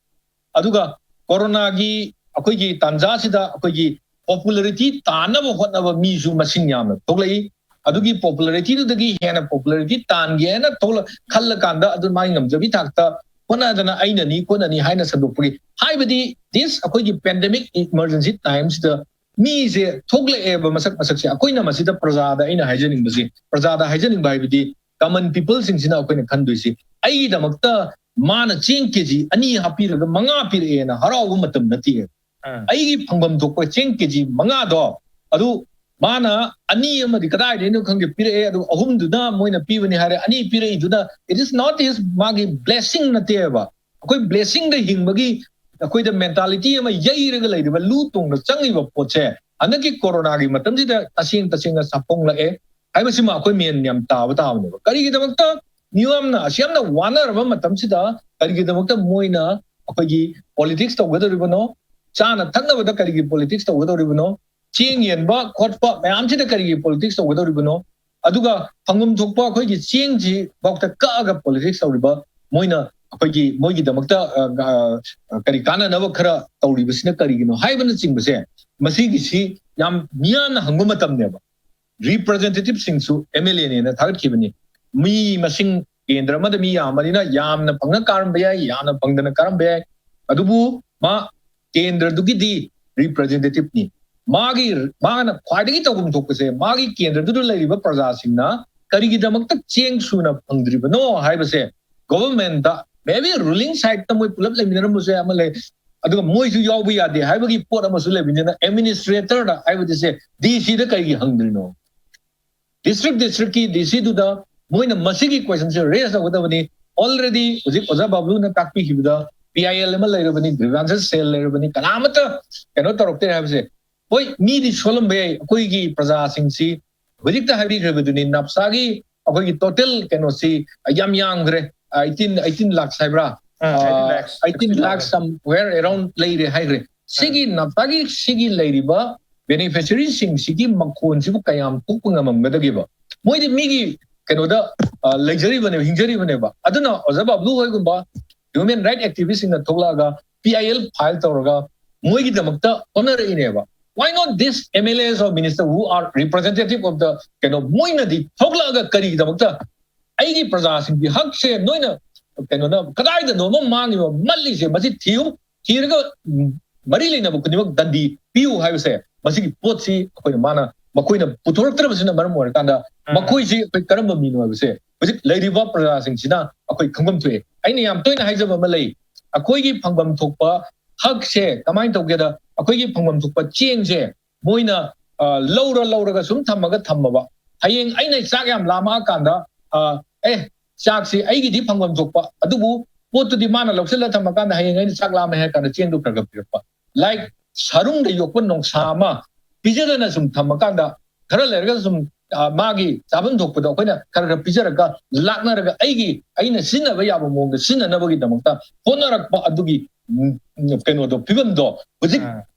ꯑꯗꯨꯒ ꯀꯣꯔꯣꯅꯥꯒꯤ ꯑꯩꯈꯣꯏꯒꯤ ꯇꯥꯟꯖꯥꯁꯤꯗ ꯑꯩꯈꯣꯏꯒꯤ popularity ꯇꯥꯟꯅꯕ ꯍꯣꯠꯅꯕ ꯃꯤꯁꯨ ꯃꯁꯤꯡ ꯌꯥꯝꯅ ꯊꯣꯛꯂꯛꯏ꯫ ꯑꯗꯨꯒꯤ popularityꯗꯨꯗꯒꯤ ꯍꯦꯟꯅ popularity ꯇꯥꯟꯒꯦ ꯍꯥꯏꯅ ꯊꯣꯛꯂꯛ-, ꯈꯜꯂꯀꯥꯟꯗ ꯑꯗꯨ ꯃꯥꯒꯤ ꯉꯝꯖꯕꯤ ꯊꯥꯛꯇ ꯍꯣꯠꯅꯗꯅ ꯑꯩꯅꯅꯤ ꯈꯣꯠꯅꯅꯤ ꯍꯥꯏꯅ ꯁꯟꯗꯣꯛꯄꯒꯤ, ꯍꯥꯏꯕꯗꯤ this ꯑꯩꯈꯣꯏꯒꯤ pandemic emergency timeꯁꯤꯗ ꯃꯤꯁꯦ ꯊꯣꯛꯂꯛꯑꯦꯕ ꯃꯁꯛ ꯃꯁꯛꯁꯦ꯫ ꯑꯩꯈꯣꯏꯅ ꯃꯁꯤꯗ ꯄ꯭ꯔꯖꯥꯗ ꯑꯩꯅ ꯍꯥꯏꯖꯅꯤꯡꯕꯁꯦ, ꯄ꯭ꯔꯖꯥꯗ ꯍꯥꯏꯖꯅꯤꯡꯕ ꯍꯥꯏꯕꯗꯤ common peopleꯁꯤꯡꯁꯤꯅ ꯑꯩꯈꯣꯏꯅ ꯈꯟꯗꯣꯏꯁꯤ, ꯑꯩꯒꯤꯗꯃꯛꯇ ꯃꯥꯅ ꯆꯦꯡ ꯀꯦꯖꯤ ꯑꯅꯤ ꯍꯥꯞꯄꯤꯔꯒ ꯃꯉꯥ ꯄꯤꯔꯛꯑꯦꯅ ꯍꯔꯥꯎꯕ ꯃꯇꯝ ꯅꯠꯇꯦ꯫ ꯑꯥ꯫ ꯑꯩꯒꯤ ꯐꯪꯐꯝ ꯊꯣꯛꯄ ꯆꯦꯡ ꯀꯦꯖꯤ ꯃꯉꯥꯗꯣ ꯑꯗꯨ ꯃꯥꯅ ꯑꯅꯤ ꯑꯃꯗꯤ ꯀꯗꯥꯏꯗꯩꯅꯣ ꯈꯪꯗꯦ ꯄꯤꯔꯛꯑꯦ, ꯑꯗꯨ ꯑꯍꯨꯝꯗꯨꯅ ꯃꯣꯏꯅ ꯄꯤꯕꯅꯤ ꯍꯥꯏꯔꯦ, ꯑꯅꯤ ꯄꯤꯔꯛꯏꯗꯨꯅ it is not his, ꯃꯥꯒꯤ blessing ꯅꯠꯇꯦꯕ꯫ ꯑꯩꯈꯣꯏ blessingꯗ ꯍꯤꯡꯕꯒꯤ ꯑꯩꯈꯣꯏꯗ mentality ꯑꯃ ꯌꯩꯔꯒ ꯂꯩꯔꯤꯕ ꯂꯨ ꯇꯣꯡꯗ ꯆꯪꯉꯤꯕ ꯄꯣꯠꯁꯦ ꯍꯟꯗꯛꯀꯤ ꯀꯣꯔꯣꯅꯥꯒꯤ ꯃꯇꯝꯁꯤꯗ ꯇꯁꯦꯡ ꯇꯁꯦꯡꯅ ꯁꯥꯐꯣꯡꯂꯛꯑꯦ ꯍꯥꯏꯕꯁꯤꯃ ꯑꯩꯈꯣꯏ ꯃꯦꯟ ꯌꯥꯝ ꯇꯥꯕ ꯇꯥꯕꯅꯦꯕ꯫ ꯀꯔꯤꯒꯤꯗꯃꯛꯇ ꯃꯤꯌꯥꯝꯅ ꯑꯁꯤ ꯌꯥꯝꯅ ꯋꯥꯅꯔꯕ ꯃꯇꯝꯁꯤꯗ ꯀꯔꯤꯒꯤꯗꯃꯛꯇ ꯃꯣꯏꯅ ꯑꯩꯈꯣꯏꯒꯤ politics ꯇꯧꯒꯗꯧꯔꯤꯕꯅꯣ? ꯆꯥꯅ ꯊꯛꯅꯕꯗ ꯀꯔꯤꯒꯤ politics ꯇꯧꯒꯗꯧꯔꯤꯕꯅꯣ? ꯆꯦꯡ ꯌꯦꯟꯕ ꯈꯣꯠꯄ ꯃꯌꯥꯝꯁꯤꯗ ꯀꯔꯤꯒꯤ politics ꯇꯧꯒꯗꯧꯔꯤꯕꯅꯣ? ꯑꯗꯨꯒ ꯐꯪꯐꯝ ꯊꯣꯛꯄ ꯑꯩꯈꯣꯏꯒꯤ ꯆꯦꯡꯁꯤ ꯐꯥꯎꯗ ꯀꯛꯑꯒ politics ꯇꯧꯔꯤꯕ ꯃꯣꯏꯅ ꯑꯩꯈꯣꯏꯒꯤ ꯃꯣꯏꯒꯤꯗꯃꯛꯇ, ꯑ, ꯑ, ꯀꯔꯤ ꯀꯥꯟꯅꯅꯕ ꯈꯔ ꯇꯧꯔꯤꯕꯁꯤꯅ ꯀꯔꯤꯒꯤꯅꯣ ꯍꯥꯏꯕꯅꯆꯤꯡꯕꯁꯦ, ꯃꯁꯤꯒꯤꯁꯤ ꯌꯥꯝ ꯃꯤꯌꯥꯝꯅ ꯍꯪꯕ ꯃꯇꯝꯅꯦꯕ꯫ Representativeꯁꯤꯡꯁꯨ MLAꯅꯦꯅ ꯊꯥꯒꯠꯈꯤꯕꯅꯤ꯫ ꯃꯤ ꯃꯁꯤꯡ ꯀꯦꯟꯗ꯭ꯔ ꯑꯃꯗ ꯃꯤ ꯌꯥꯝꯕꯅꯤꯅ ꯌꯥꯝꯅ ꯐꯪꯉ ꯀꯥꯔꯝꯕ ꯌꯥꯏ, ꯌꯥꯝꯅ ꯐꯪꯗꯅ ꯀꯥꯔꯝꯕ ꯌꯥꯏ꯫ ꯑꯗꯨꯕꯨ ꯃꯥ ꯀꯦꯟꯗ꯭ꯔꯗꯨꯒꯤꯗꯤ representativeꯅꯤ꯫ ꯃꯥꯒꯤ, ꯃꯥꯅ ꯈ꯭ꯋꯥꯏꯗꯒꯤ ꯇꯧꯐꯝ ꯊꯣꯛꯄꯁꯦ ꯃꯥꯒꯤ ꯀꯦꯟꯗ꯭ꯔꯗꯨꯗ ꯂꯩꯔꯤꯕ ꯄ꯭ꯔꯖꯥꯁꯤꯡꯅ ꯀꯔꯤꯒꯤꯗꯃꯛꯇ ꯆꯦꯡ ꯁꯨꯅ ꯐꯪꯗ꯭ꯔꯤꯕꯅꯣ ꯍꯥꯏꯕꯁꯦ governmentꯇ, maybe ruling sideꯇ ꯃꯣꯏ ꯄꯨꯂꯞ ꯂꯩꯃꯤꯟꯅꯔꯝꯕꯁꯨ ꯌꯥꯏ, ꯑꯃ ꯂꯩ, ꯑꯗꯨꯒ ꯃꯣꯏꯁꯨ ꯌꯥꯎꯕ ꯌꯥꯗꯦ ꯍꯥꯏꯕꯒꯤ ꯄꯣꯠ ꯑꯃꯁꯨ ꯂꯩꯕꯅꯤꯅ administratorꯗ ꯍꯥꯏꯕꯗꯤꯁꯦ DCꯗ ꯀꯩꯒꯤ ꯍꯪꯗ꯭ꯔꯤꯅꯣ? District districtꯀꯤ DCꯗꯨꯗ ꯃꯣꯏꯅ ꯃꯁꯤꯒꯤ questionꯁꯦ raise ꯇꯧꯒꯗꯕꯅꯤ꯫ Already ꯍꯧꯖꯤꯛ ꯑꯣꯖꯥ ꯕꯥꯕꯂꯨꯅ ꯇꯥꯛꯄꯤꯈꯤꯕꯗ PIL ꯑꯃ ꯂꯩꯔꯕꯅꯤ, grievances cell ꯂꯩꯔꯕꯅꯤ, ꯀꯅꯥꯃꯠꯇ ꯀꯩꯅꯣ ꯇꯧꯔꯛꯇꯦ ꯍꯥꯏꯕꯁꯦ꯫ ꯍꯣꯏ, ꯃꯤꯗꯤ ꯁꯣꯜꯂꯝꯕ ꯌꯥꯏ, ꯑꯩꯈꯣꯏꯒꯤ ꯄ꯭ꯔꯖꯥꯁꯤꯡꯁꯤ ꯍꯧꯖꯤꯛꯇ ꯍꯥꯏꯕꯤꯈ꯭ꯔꯕꯗꯨꯅꯤ, NAPSAꯒꯤ ꯑꯩꯈꯣꯏꯒꯤ total ꯀꯩꯅꯣꯁꯤ ꯌꯥꯝ ꯌꯥꯝꯈ꯭ꯔꯦ, eighteen, eighteen lakhs ꯍꯥꯏꯕ꯭ꯔꯥ? ꯑꯥ, eighteen lakhs. Eighteen lakhs somewhere around ꯂꯩꯔꯦ ꯍꯥꯏꯈ꯭ꯔꯦ꯫ ꯁꯤꯒꯤ NAPSAꯒꯤ ꯁꯤꯒꯤ ꯂꯩꯔꯤꯕ beneficiaryꯁꯤꯡꯁꯤꯒꯤ ꯃꯈꯣꯟꯁꯤꯕꯨ ꯀꯌꯥꯝ ꯊꯣꯛꯄ ꯉꯝꯃꯝꯒꯗꯒꯦꯕ? ꯃꯣꯏꯗꯤ ꯃꯤꯒꯤ ꯀꯩꯅꯣꯗ ꯂꯩꯖꯔꯤꯕꯅꯦꯕ, ꯍꯤꯡꯖꯔꯤꯕꯅꯦꯕ꯫ ꯑꯗꯨꯅ ꯑꯣꯖꯥ ꯕꯥꯕꯂꯨ ꯍꯣꯏꯒꯨꯝꯕ human right activistꯁꯤꯡꯅ ꯊꯣꯛꯂꯛꯑꯒ P I L file ꯇꯧꯔꯒ ꯃꯣꯏꯒꯤꯗꯃꯛꯇ ꯍꯣꯠꯅꯔꯛꯏꯅꯦꯕ꯫ Why not this M L As or minister who are representative of the, ꯀꯩꯅꯣ, ꯃꯣꯏꯅꯗꯤ ꯊꯣꯛꯂꯛꯑꯒ ꯀꯔꯤꯒꯤꯗꯃꯛꯇ ꯑꯩꯒꯤ ꯄ꯭ꯔꯖꯥꯁꯤꯡꯒꯤ ꯍꯛꯁꯦ ꯅꯣꯏꯅ, ꯀꯩꯅꯣꯅ, ꯀꯗꯥꯏꯗꯅꯣ ꯑꯃ ꯃꯥꯡꯉꯤꯕ, ꯃꯠꯂꯤꯁꯦ ꯃꯁꯤ ꯊꯤꯌꯨ, ꯊꯤꯔꯒ ꯃꯔꯤ ꯂꯩꯅꯕ ꯈꯨꯗꯤꯡꯃꯛ ꯗꯟꯗꯤ ꯄꯤꯌꯨ ꯍꯥꯏꯕꯁꯦ, ꯃꯁꯤꯒꯤ ꯄꯣꯠꯁꯤ ꯑꯩꯈꯣꯏꯅ, ꯃꯥꯅ, ꯃꯈꯣꯏꯅ ꯄꯨꯊꯣꯔꯛꯇ꯭ꯔꯕꯁꯤꯅ ꯃꯔꯝ ꯑꯣꯏꯔꯀꯥꯟꯗ ꯃꯈꯣꯏꯁꯤ ꯑꯩꯈꯣꯏ ꯀꯔꯝꯕ ꯃꯤꯅꯣ ꯍꯥꯏꯕꯁꯦ ꯍꯧꯖꯤꯛ ꯂꯩꯔꯤꯕ ꯄ꯭ꯔꯖꯥꯁꯤꯡꯁꯤꯅ ꯑꯩꯈꯣꯏ ꯈꯪꯐꯝ ꯊꯣꯛꯑꯦ꯫ ꯑꯩꯅ ꯌꯥꯝ ꯇꯣꯏꯅ ꯍꯥꯏꯖꯕ ꯑꯃ ꯂꯩ, ꯑꯩꯈꯣꯏꯒꯤ ꯐꯪꯐꯝ ꯊꯣꯛꯄ ꯍꯛꯁꯦ ꯀꯃꯥꯏꯅ ꯇꯧꯒꯦꯗ, ꯑꯩꯈꯣꯏꯒꯤ ꯐꯪꯐꯝ ꯊꯣꯛꯄ ꯆꯦꯡꯁꯦ ꯃꯣꯏꯅ ꯂꯧꯔ ꯂꯧꯔꯒ ꯁꯨꯝ ꯊꯝꯃꯒ ꯊꯝꯃꯕ, ꯍꯌꯦꯡ ꯑꯩꯅ ꯆꯥꯛ ꯌꯥꯝ ꯂꯥꯝꯃꯛꯑꯀꯥꯟꯗ, ꯑꯦ, ꯆꯥꯛꯁꯤ ꯑꯩꯒꯤꯗꯤ ꯐꯪꯐꯝ ꯊꯣꯛꯄ, ꯑꯗꯨꯕꯨ ꯄꯣꯠꯇꯨꯗꯤ ꯃꯥꯅ ꯂꯧꯁꯤꯜꯂ ꯊꯝꯃꯀꯥꯟꯗ ꯍꯌꯦꯡ ꯑꯩꯅ ꯆꯥꯛ ꯂꯥꯝꯃꯦ ꯍꯥꯏꯔ ꯀꯥꯟꯗ ꯆꯦꯡꯗꯨ ꯈꯔ ꯈꯔ ꯄꯤꯔꯛꯄ꯫ Like ꯁꯔꯨꯡꯗ ꯌꯣꯛꯄ ꯅꯣꯡꯁꯥ ꯑꯃ ꯄꯤꯖꯗꯅ ꯁꯨꯝ ꯊꯝꯃꯀꯥꯟꯗ ꯈꯔ ꯂꯩꯔꯒ ꯁꯨꯝ ꯃꯥꯒꯤ ꯆꯥꯐꯝ ꯊꯣꯛꯄꯗꯣ ꯑꯩꯈꯣꯏꯅ ꯈꯔ ꯈꯔ ꯄꯤꯖꯔꯒ, ꯂꯥꯛꯅꯔꯒ ꯑꯩꯒꯤ, ꯑꯩꯅ ꯁꯤꯖꯤꯟꯅꯕ ꯌꯥꯕ ꯃꯑꯣꯡꯗ ꯁꯤꯖꯤꯟꯅꯅꯕꯒꯤꯗꯃꯛꯇ ꯍꯣꯠꯅꯔꯛꯄ ꯑꯗꯨꯒꯤ ꯀꯩꯅꯣꯗꯣ, ꯐꯤꯕꯝꯗꯣ ꯍꯧꯖꯤꯛ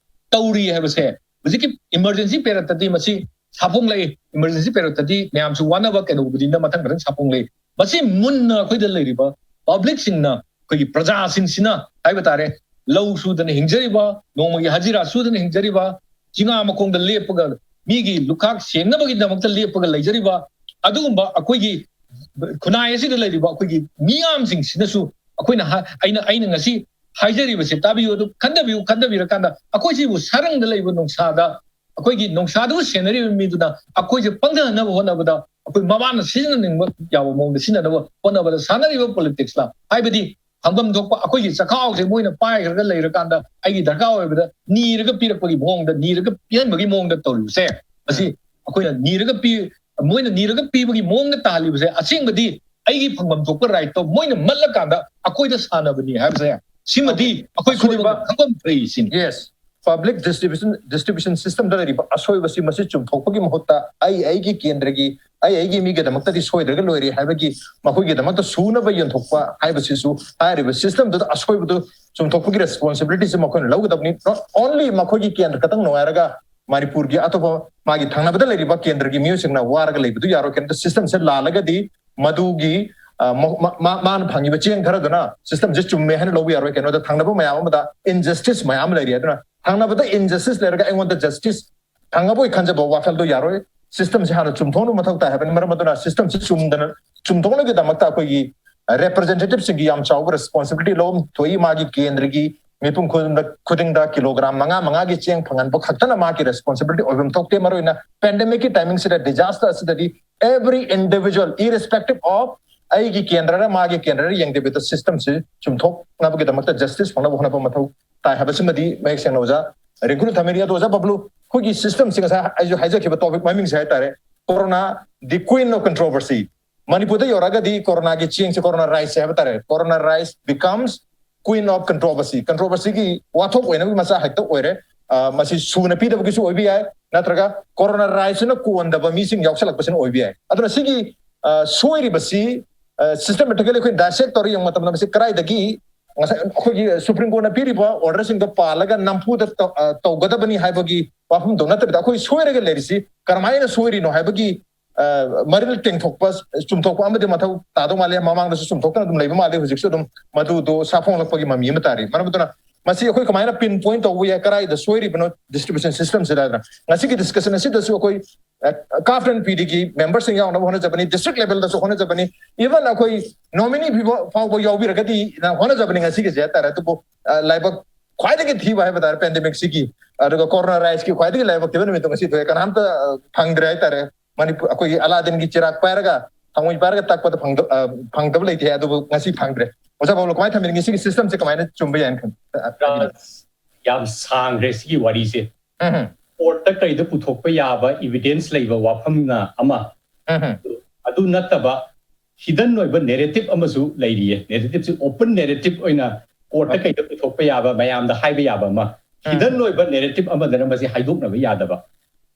ꯇꯧꯔꯤ ꯍꯥꯏꯕꯁꯦ ꯍꯧꯖꯤꯛꯀꯤ emergency periodꯇꯗꯤ ꯃꯁꯤ ꯁꯥꯐꯣꯡꯂꯛꯏ꯫ Emergency periodꯇꯗꯤ ꯃꯌꯥꯝꯁꯨ ꯋꯥꯅꯕ ꯀꯩꯗꯧꯕꯅꯤꯅ ꯃꯊꯪ ꯃꯊꯪ ꯁꯥꯐꯣꯡꯂꯛꯏ꯫ ꯃꯁꯤ ꯃꯨꯟꯅ ꯑꯩꯈꯣꯏꯗ ꯂꯩꯔꯤꯕ publicꯁꯤꯡꯅ, ꯑꯩꯈꯣꯏꯒꯤ ꯄ꯭ꯔꯖꯥꯁꯤꯡꯁꯤꯅ ꯍꯥꯏꯕ ꯇꯥꯔꯦ, ꯂꯧ ꯁꯨꯗꯅ ꯍꯤꯡꯖꯔꯤꯕ, ꯅꯣꯡꯃꯒꯤ ꯍꯖꯤꯔꯥ ꯁꯨꯗꯅ ꯍꯤꯡꯖꯔꯤꯕ, ꯆꯤꯡꯉꯥ ꯃꯈꯣꯡꯗ ꯂꯦꯞꯄꯒ ꯃꯤꯒꯤ ꯂꯨꯈꯥꯛ ꯁꯦꯡꯅꯕꯒꯤꯗꯃꯛꯇ ꯂꯦꯞꯄꯒ ꯂꯩꯖꯔꯤꯕ ꯑꯗꯨꯒꯨꯝꯕ ꯑꯩꯈꯣꯏꯒꯤ ꯈꯨꯟꯅꯥꯏ ꯑꯁꯤꯗ ꯂꯩꯔꯤꯕ ꯑꯩꯈꯣꯏꯒꯤ ꯃꯤꯌꯥꯝꯁꯤꯡꯁꯤꯅꯁꯨ ꯑꯩꯈꯣꯏꯅ ꯍꯥ-, ꯑꯩꯅ, ꯑꯩꯅ ꯉꯁꯤ ꯍꯥꯏꯖꯔꯤꯕꯁꯦ ꯇꯥꯕꯤꯌꯨ, ꯑꯗꯨ ꯈꯟꯊꯕꯤꯌꯨ꯫ ꯈꯟꯊꯕꯤꯔꯀꯥꯟꯗ ꯑꯩꯈꯣꯏꯁꯤꯕꯨ ꯁꯔꯪꯗ ꯂꯩꯕ ꯅꯣꯡꯁꯥꯗ, ꯑꯩꯈꯣꯏꯒꯤ ꯅꯣꯡꯁꯥꯗꯨꯕꯨ ꯁꯦꯟꯅꯔꯤꯕ ꯃꯤꯗꯨꯅ ꯑꯩꯈꯣꯏꯁꯦ ꯄꯪꯊꯍꯟꯅꯕ ꯍꯣꯠꯅꯕꯗ, ꯑꯩꯈꯣꯏ ꯃꯕꯥꯅ ꯁꯤꯖꯤꯟꯅꯅꯤꯡꯕ ꯌꯥꯕ ꯃꯑꯣꯡꯗ ꯁꯤꯖꯤꯟꯅꯅꯕ ꯍꯣꯠꯅꯕꯗ ꯁꯥꯟꯅꯔꯤꯕ politicsꯂ, ꯍꯥꯏꯕꯗꯤ ꯐꯪꯐꯝ ꯊꯣꯛꯄ ꯑꯩꯈꯣꯏꯒꯤ ꯆꯈꯥꯎꯁꯦ ꯃꯣꯏꯅ ꯄꯥꯏꯈ꯭ꯔꯒ ꯂꯩꯔꯀꯥꯟꯗ ꯑꯩꯒꯤ ꯗꯔꯀꯥꯔ ꯑꯣꯏꯕꯗ ꯅꯤꯔꯒ ꯄꯤꯔꯛꯄꯒꯤ ꯃꯑꯣꯡꯗ, ꯅꯤꯔꯒ ꯄꯤꯍꯟꯕꯒꯤ ꯃꯑꯣꯡꯗ ꯇꯧꯔꯤꯕꯁꯦ, ꯃꯁꯤ ꯑꯩꯈꯣꯏꯅ ꯅꯤꯔꯒ ꯄꯤ-, ꯃꯣꯏꯅ ꯅꯤꯔꯒ ꯄꯤꯕꯒꯤ ꯃꯑꯣꯡꯗ ꯇꯥꯍꯜꯂꯤꯕꯁꯦ ꯑꯁꯦꯡꯕꯗꯤ ꯑꯩꯒꯤ ꯐꯪꯐꯝ ꯊꯣꯛꯄ rightꯇꯣ ꯃꯣꯏꯅ ꯃꯠꯂꯀꯥꯟꯗ ꯑꯩꯈꯣꯏꯗ ꯁꯥꯟꯅꯕꯅꯤ ꯍꯥꯏꯕꯁꯦ, ꯁꯤꯃꯗꯤ ꯑꯩꯈꯣꯏ ꯈꯨꯗꯤꯡꯃꯛ ꯈꯪꯐꯝ ꯊꯣꯛꯏ ꯁꯤꯅꯤ꯫ Yes, public distribution, distribution systemꯗ ꯂꯩꯔꯤꯕ ꯑꯁꯣꯏꯕꯁꯤ ꯃꯁꯤ ꯆꯨꯝꯊꯣꯛꯄꯒꯤ ꯃꯍꯨꯠꯇ ꯑꯩ ꯑꯩꯒꯤ ꯀꯦꯟꯗ꯭ꯔꯒꯤ, ꯑꯩ ꯑꯩꯒꯤ ꯃꯤꯒꯤꯗꯃꯛꯇꯗꯤ ꯁꯣꯏꯗ꯭ꯔꯒ ꯂꯣꯏꯔꯦ ꯍꯥꯏꯕꯒꯤ, ꯃꯈꯣꯏꯒꯤꯗꯃꯛꯇ ꯁꯨꯅꯕ ꯌꯦꯟꯊꯣꯛꯄ ꯍꯥꯏꯕꯁꯤꯁꯨ ꯍꯥꯏꯔꯤꯕ systemꯗꯨꯗ ꯑꯁꯣꯏꯕꯗꯨ ꯆꯨꯝꯊꯣꯛꯄꯒꯤ responsibilityꯁꯤ ꯃꯈꯣꯏꯅ ꯂꯧꯒꯗꯕꯅꯤ꯫ Not only ꯃꯈꯣꯏꯒꯤ ꯀꯦꯟꯗ꯭ꯔ ꯈꯛꯇꯪ ꯅꯨꯡꯉꯥꯏꯔꯒ ꯃꯅꯤꯄꯨꯔꯒꯤ ꯑꯇꯣꯞꯄ ꯃꯥꯒꯤ ꯊꯪꯅꯕꯗ ꯂꯩꯔꯤꯕ ꯀꯦꯟꯗ꯭ꯔꯒꯤ ꯃꯤꯑꯣꯏꯁꯤꯡꯅ ꯋꯥꯔꯒ ꯂꯩꯕꯗꯨ ꯌꯥꯔꯣꯏ꯫ ꯀꯩꯝꯇ system ꯁꯦ ꯂꯥꯜꯂꯒꯗꯤ ꯃꯗꯨꯒꯤ, ꯑ, ꯃ-, ꯃ-, ꯃꯥ-, ꯃꯥꯅ ꯐꯪꯉꯤꯕ ꯆꯦꯡ ꯈꯔꯗꯨꯅ system ꯁꯦ ꯆꯨꯝꯃꯦ ꯍꯥꯏꯅ ꯂꯧꯕ ꯌꯥꯔꯣꯏ꯫ ꯀꯩꯅꯣꯗ ꯊꯪꯅꯕ ꯃꯌꯥꯝ ꯑꯃꯗ injustice ꯃꯌꯥꯝ ꯑꯃ ꯂꯩꯔꯤ꯫ ꯑꯗꯨꯅ ꯊꯪꯅꯕꯗ injustice ꯂꯩꯔꯒ ꯑꯩꯉꯣꯟꯗ justice ꯐꯪꯉꯕꯣꯏ ꯈꯟꯖꯕ ꯋꯥꯈꯜꯗꯣ ꯌꯥꯔꯣꯏ꯫ System ꯁꯦ ꯍꯥꯟꯅ ꯆꯨꯝꯊꯣꯛꯅꯕ ꯃꯊꯧ ꯇꯥꯏ ꯍꯥꯏꯕꯅꯤ꯫ ꯃꯔꯝ ꯑꯗꯨꯅ system ꯁꯦ ꯆꯨꯝꯗꯅ, ꯆꯨꯝꯊꯣꯛꯅꯕꯒꯤꯗꯃꯛꯇ ꯑꯩꯈꯣꯏꯒꯤ representative ꯁꯤꯡꯒꯤ ꯌꯥꯝ ꯆꯥꯎꯕ responsibility ꯂꯧꯐꯝ ꯊꯣꯛꯏ꯫ ꯃꯥꯒꯤ ꯀꯦꯟꯗ꯭ꯔꯒꯤ ꯃꯤꯄꯨꯝ ꯈꯨꯗꯤꯡꯃꯛ, ꯈꯨꯗꯤꯡꯗ ꯀꯤꯂꯣꯒ꯭ꯔꯥꯝ ꯃꯉꯥ ꯃꯉꯥꯒꯤ ꯆꯦꯡ ꯐꯪꯍꯟꯕ ꯈꯛꯇꯅ ꯃꯥꯒꯤ responsibility ꯑꯣꯏꯐꯝ ꯊꯣꯛꯇꯦ꯫ ꯃꯔꯨꯑꯣꯏꯅ pandemic ꯀꯤ timing ꯁꯤꯗ, disaster ꯑꯁꯤꯗꯗꯤ every individual, irrespective of ꯑꯩꯒꯤ ꯀꯦꯟꯗ꯭ꯔꯔ ꯃꯥꯒꯤ ꯀꯦꯟꯗ꯭ꯔꯔ ꯌꯦꯡꯗꯕꯤꯗ system ꯁꯤ ꯆꯨꯝꯊꯣꯛꯅꯕꯒꯤꯗꯃꯛꯇ justice ꯐꯪꯅꯕ ꯍꯣꯠꯅꯕ ꯃꯊꯧ ꯇꯥꯏ ꯍꯥꯏꯕꯁꯤꯃꯗꯤ ꯃꯌꯦꯛ ꯁꯦꯡꯅ ꯑꯣꯖꯥ ꯔꯤꯡꯀꯨꯗ ꯊꯝꯕꯤꯔꯤ꯫ ꯑꯗꯣ ꯑꯣꯖꯥ ꯕꯕ꯭ꯂꯨ, ꯑꯩꯈꯣꯏꯒꯤ system ꯁꯤ ꯉꯁꯥꯏ ꯑꯩꯁꯨ ꯍꯥꯏꯖꯈꯤꯕ topic ꯃꯃꯤꯡꯁꯦ ꯍꯥꯏꯇꯥꯔꯦ, Corona, the queen of controversy꯫ ꯃꯅꯤꯄꯨꯔꯗ ꯌꯧꯔꯛꯑꯒꯗꯤ ꯀꯣꯔꯣꯅꯥꯒꯤ ꯆꯦꯡꯁꯦ, corona rice ꯁꯦ ꯍꯥꯏꯕ ꯇꯥꯔꯦ, corona rice becomes queen of controversy꯫ Controversy ꯒꯤ ꯋꯥꯊꯣꯛ ꯑꯣꯏꯅꯕꯒꯤ ꯃꯆꯥꯛ ꯍꯦꯛꯇ ꯑꯣꯏꯔꯦ꯫ ꯑ, ꯃꯁꯤ ꯁꯨꯅ ꯄꯤꯗꯕꯒꯤꯁꯨ ꯑꯣꯏꯕ ꯌꯥꯏ, ꯅꯠꯇ꯭ꯔꯒ corona rice ꯁꯤꯅ ꯀꯣꯟꯗꯕ ꯃꯤꯁꯤꯡ ꯌꯥꯎꯁꯜꯂꯛꯄꯁꯤꯅ ꯑꯣꯏꯕ ꯌꯥꯏ꯫ ꯑꯗꯨꯅ ꯁꯤꯒꯤ, ꯑ, ꯁꯣꯏꯔꯤꯕꯁꯤ, ꯑ, systematically ꯑꯩꯈꯣꯏ dissect ꯇꯧꯔ ꯌꯦꯡꯕ ꯃꯇꯝꯗ ꯃꯁꯤ ꯀꯗꯥꯏꯗꯒꯤ ꯉꯁꯥꯏ ꯑꯩꯈꯣꯏꯒꯤ Supreme Court ꯅ ꯄꯤꯔꯤꯕ order ꯁꯤꯡꯗꯣ ꯄꯥꯜꯂꯒ ꯅꯝꯐꯨꯗ ꯇꯧ-, ꯑ, ꯇꯧꯒꯗꯕꯅꯤ ꯍꯥꯏꯕꯒꯤ ꯋꯥꯐꯝꯗꯣ ꯅꯠꯇꯕꯤꯗ, ꯑꯩꯈꯣꯏ ꯁꯣꯏꯔꯒ ꯂꯩꯔꯤꯁꯤ ꯀꯔꯝꯍꯥꯏꯅ ꯁꯣꯏꯔꯤꯅꯣ ꯍꯥꯏꯕꯒꯤ, ꯑ, ꯃꯔꯤꯜ ꯇꯦꯡꯊꯣꯛꯄ, ꯆꯨꯝꯊꯣꯛꯄ ꯑꯃꯗꯤ ꯃꯊꯧ ꯇꯥꯗꯧ ꯃꯥꯜꯂꯦ꯫ ꯃꯃꯥꯡꯗꯁꯨ ꯆꯨꯝꯊꯣꯛꯇꯅ ꯑꯗꯨꯝ ꯂꯩꯕ ꯃꯥꯜꯂꯦ, ꯍꯧꯖꯤꯛꯁꯨ ꯑꯗꯨꯝ ꯃꯗꯨꯗꯣ ꯁꯥꯐꯣꯡꯂꯛꯄꯒꯤ ꯃꯃꯤ ꯑꯃ ꯇꯥꯔꯤ꯫ ꯃꯔꯝ ꯑꯗꯨꯅ ꯃꯁꯤ ꯑꯩꯈꯣꯏ ꯀꯃꯥꯏꯅ pin point ꯇꯧꯕ ꯌꯥꯏ, ꯀꯗꯥꯏꯗ ꯁꯣꯏꯔꯤꯕꯅꯣ distribution system ꯁꯤꯗ ꯍꯥꯏꯗꯅ? ꯉꯁꯤꯒꯤ discussion ꯑꯁꯤꯗꯁꯨ ꯑꯩꯈꯣꯏ, ꯑ, CAF and PD ꯒꯤ member ꯁꯤꯡ ꯌꯥꯎꯅꯕ ꯍꯣꯠꯅꯖꯕꯅꯤ, district level ꯗꯁꯨ ꯍꯣꯠꯅꯖꯕꯅꯤ, even ꯑꯩꯈꯣꯏ nominee ꯐꯤꯕ-, ꯐꯥꯎꯕ ꯌꯥꯎꯕꯤꯔꯒꯗꯤ ꯍꯣꯠꯅꯖꯕꯅꯤ ꯉꯁꯤꯒꯤꯁꯦ ꯍꯥꯏꯇꯥꯔꯦ꯫ ꯑꯗꯨꯕꯨ, ꯑ, ꯂꯥꯏꯕꯛ ꯈ꯭ꯋꯥꯏꯗꯒꯤ ꯊꯤꯕ ꯍꯥꯏꯕ ꯇꯥꯔꯦ, pandemic ꯁꯤꯒꯤ, ꯑꯗꯨꯒ corona rice ꯀꯤ ꯈ꯭ꯋꯥꯏꯗꯒꯤ ꯂꯥꯏꯕꯛ ꯊꯤꯕ ꯅꯨꯃꯤꯠꯇꯣ ꯉꯁꯤ ꯊꯣꯛꯑꯦ꯫ ꯀꯅꯥꯝꯇ, ꯑ, ꯐꯪꯗ꯭ꯔꯦ ꯍꯥꯏꯇꯥꯔꯦ꯫ ꯃꯅꯤꯄꯨꯔ, ꯑꯩꯈꯣꯏꯒꯤ ꯑꯂꯥꯗꯤꯟꯒꯤ ꯆꯤꯔꯥꯛ ꯄꯥꯏꯔꯒ, ꯊꯥꯡꯃꯩ ꯄꯥꯏꯔꯒ ꯇꯛꯄꯗ ꯐꯪꯗ-, ꯑ, ꯐꯪꯗꯕ ꯂꯩꯇꯦ ꯍꯥꯏ꯫ ꯑꯗꯨꯕꯨ ꯉꯁꯤ ꯐꯪꯗ꯭ꯔꯦ꯫ ꯑꯣꯖꯥ ꯕꯕ꯭ꯂꯨ, ꯀꯃꯥꯏꯅ ꯊꯝꯕꯤꯅꯤꯡꯉꯤ? ꯁꯤꯒꯤ system ꯁꯦ ꯀꯃꯥꯏꯅ ꯆꯨꯝꯕ ꯌꯥꯏꯅ ꯈꯟ-, ꯑ, ꯍꯥꯏꯕꯤꯅꯤꯡꯉꯤ? ꯌꯥꯝ ꯁꯥꯡꯈ꯭ꯔꯦ ꯁꯤꯒꯤ ꯋꯥꯔꯤꯁꯦ꯫ ꯎꯝ꯫ Court ꯇ ꯀꯩꯗ ꯄꯨꯊꯣꯛꯄ ꯌꯥꯕ evidence ꯂꯩꯕ ꯋꯥꯐꯝꯅ ꯑꯃ, ꯎꯝ꯫ ꯑꯗꯨ ꯅꯠꯇꯕ hidden ꯑꯣꯏꯕ narrative ꯑꯃꯁꯨ ꯂꯩꯔꯤꯌꯦ꯫ Narrative ꯁꯤ open narrative ꯑꯣꯏꯅ court ꯇ ꯀꯩꯗ ꯄꯨꯊꯣꯛꯄ ꯌꯥꯕ, ꯃꯌꯥꯝꯗ ꯍꯥꯏꯕ ꯌꯥꯕ ꯑꯃ, hidden ꯑꯣꯏꯕ narrative ꯑꯃꯗꯅ ꯃꯁꯤ ꯍꯥꯏꯗꯣꯛꯅꯕ ꯌꯥꯗꯕ꯫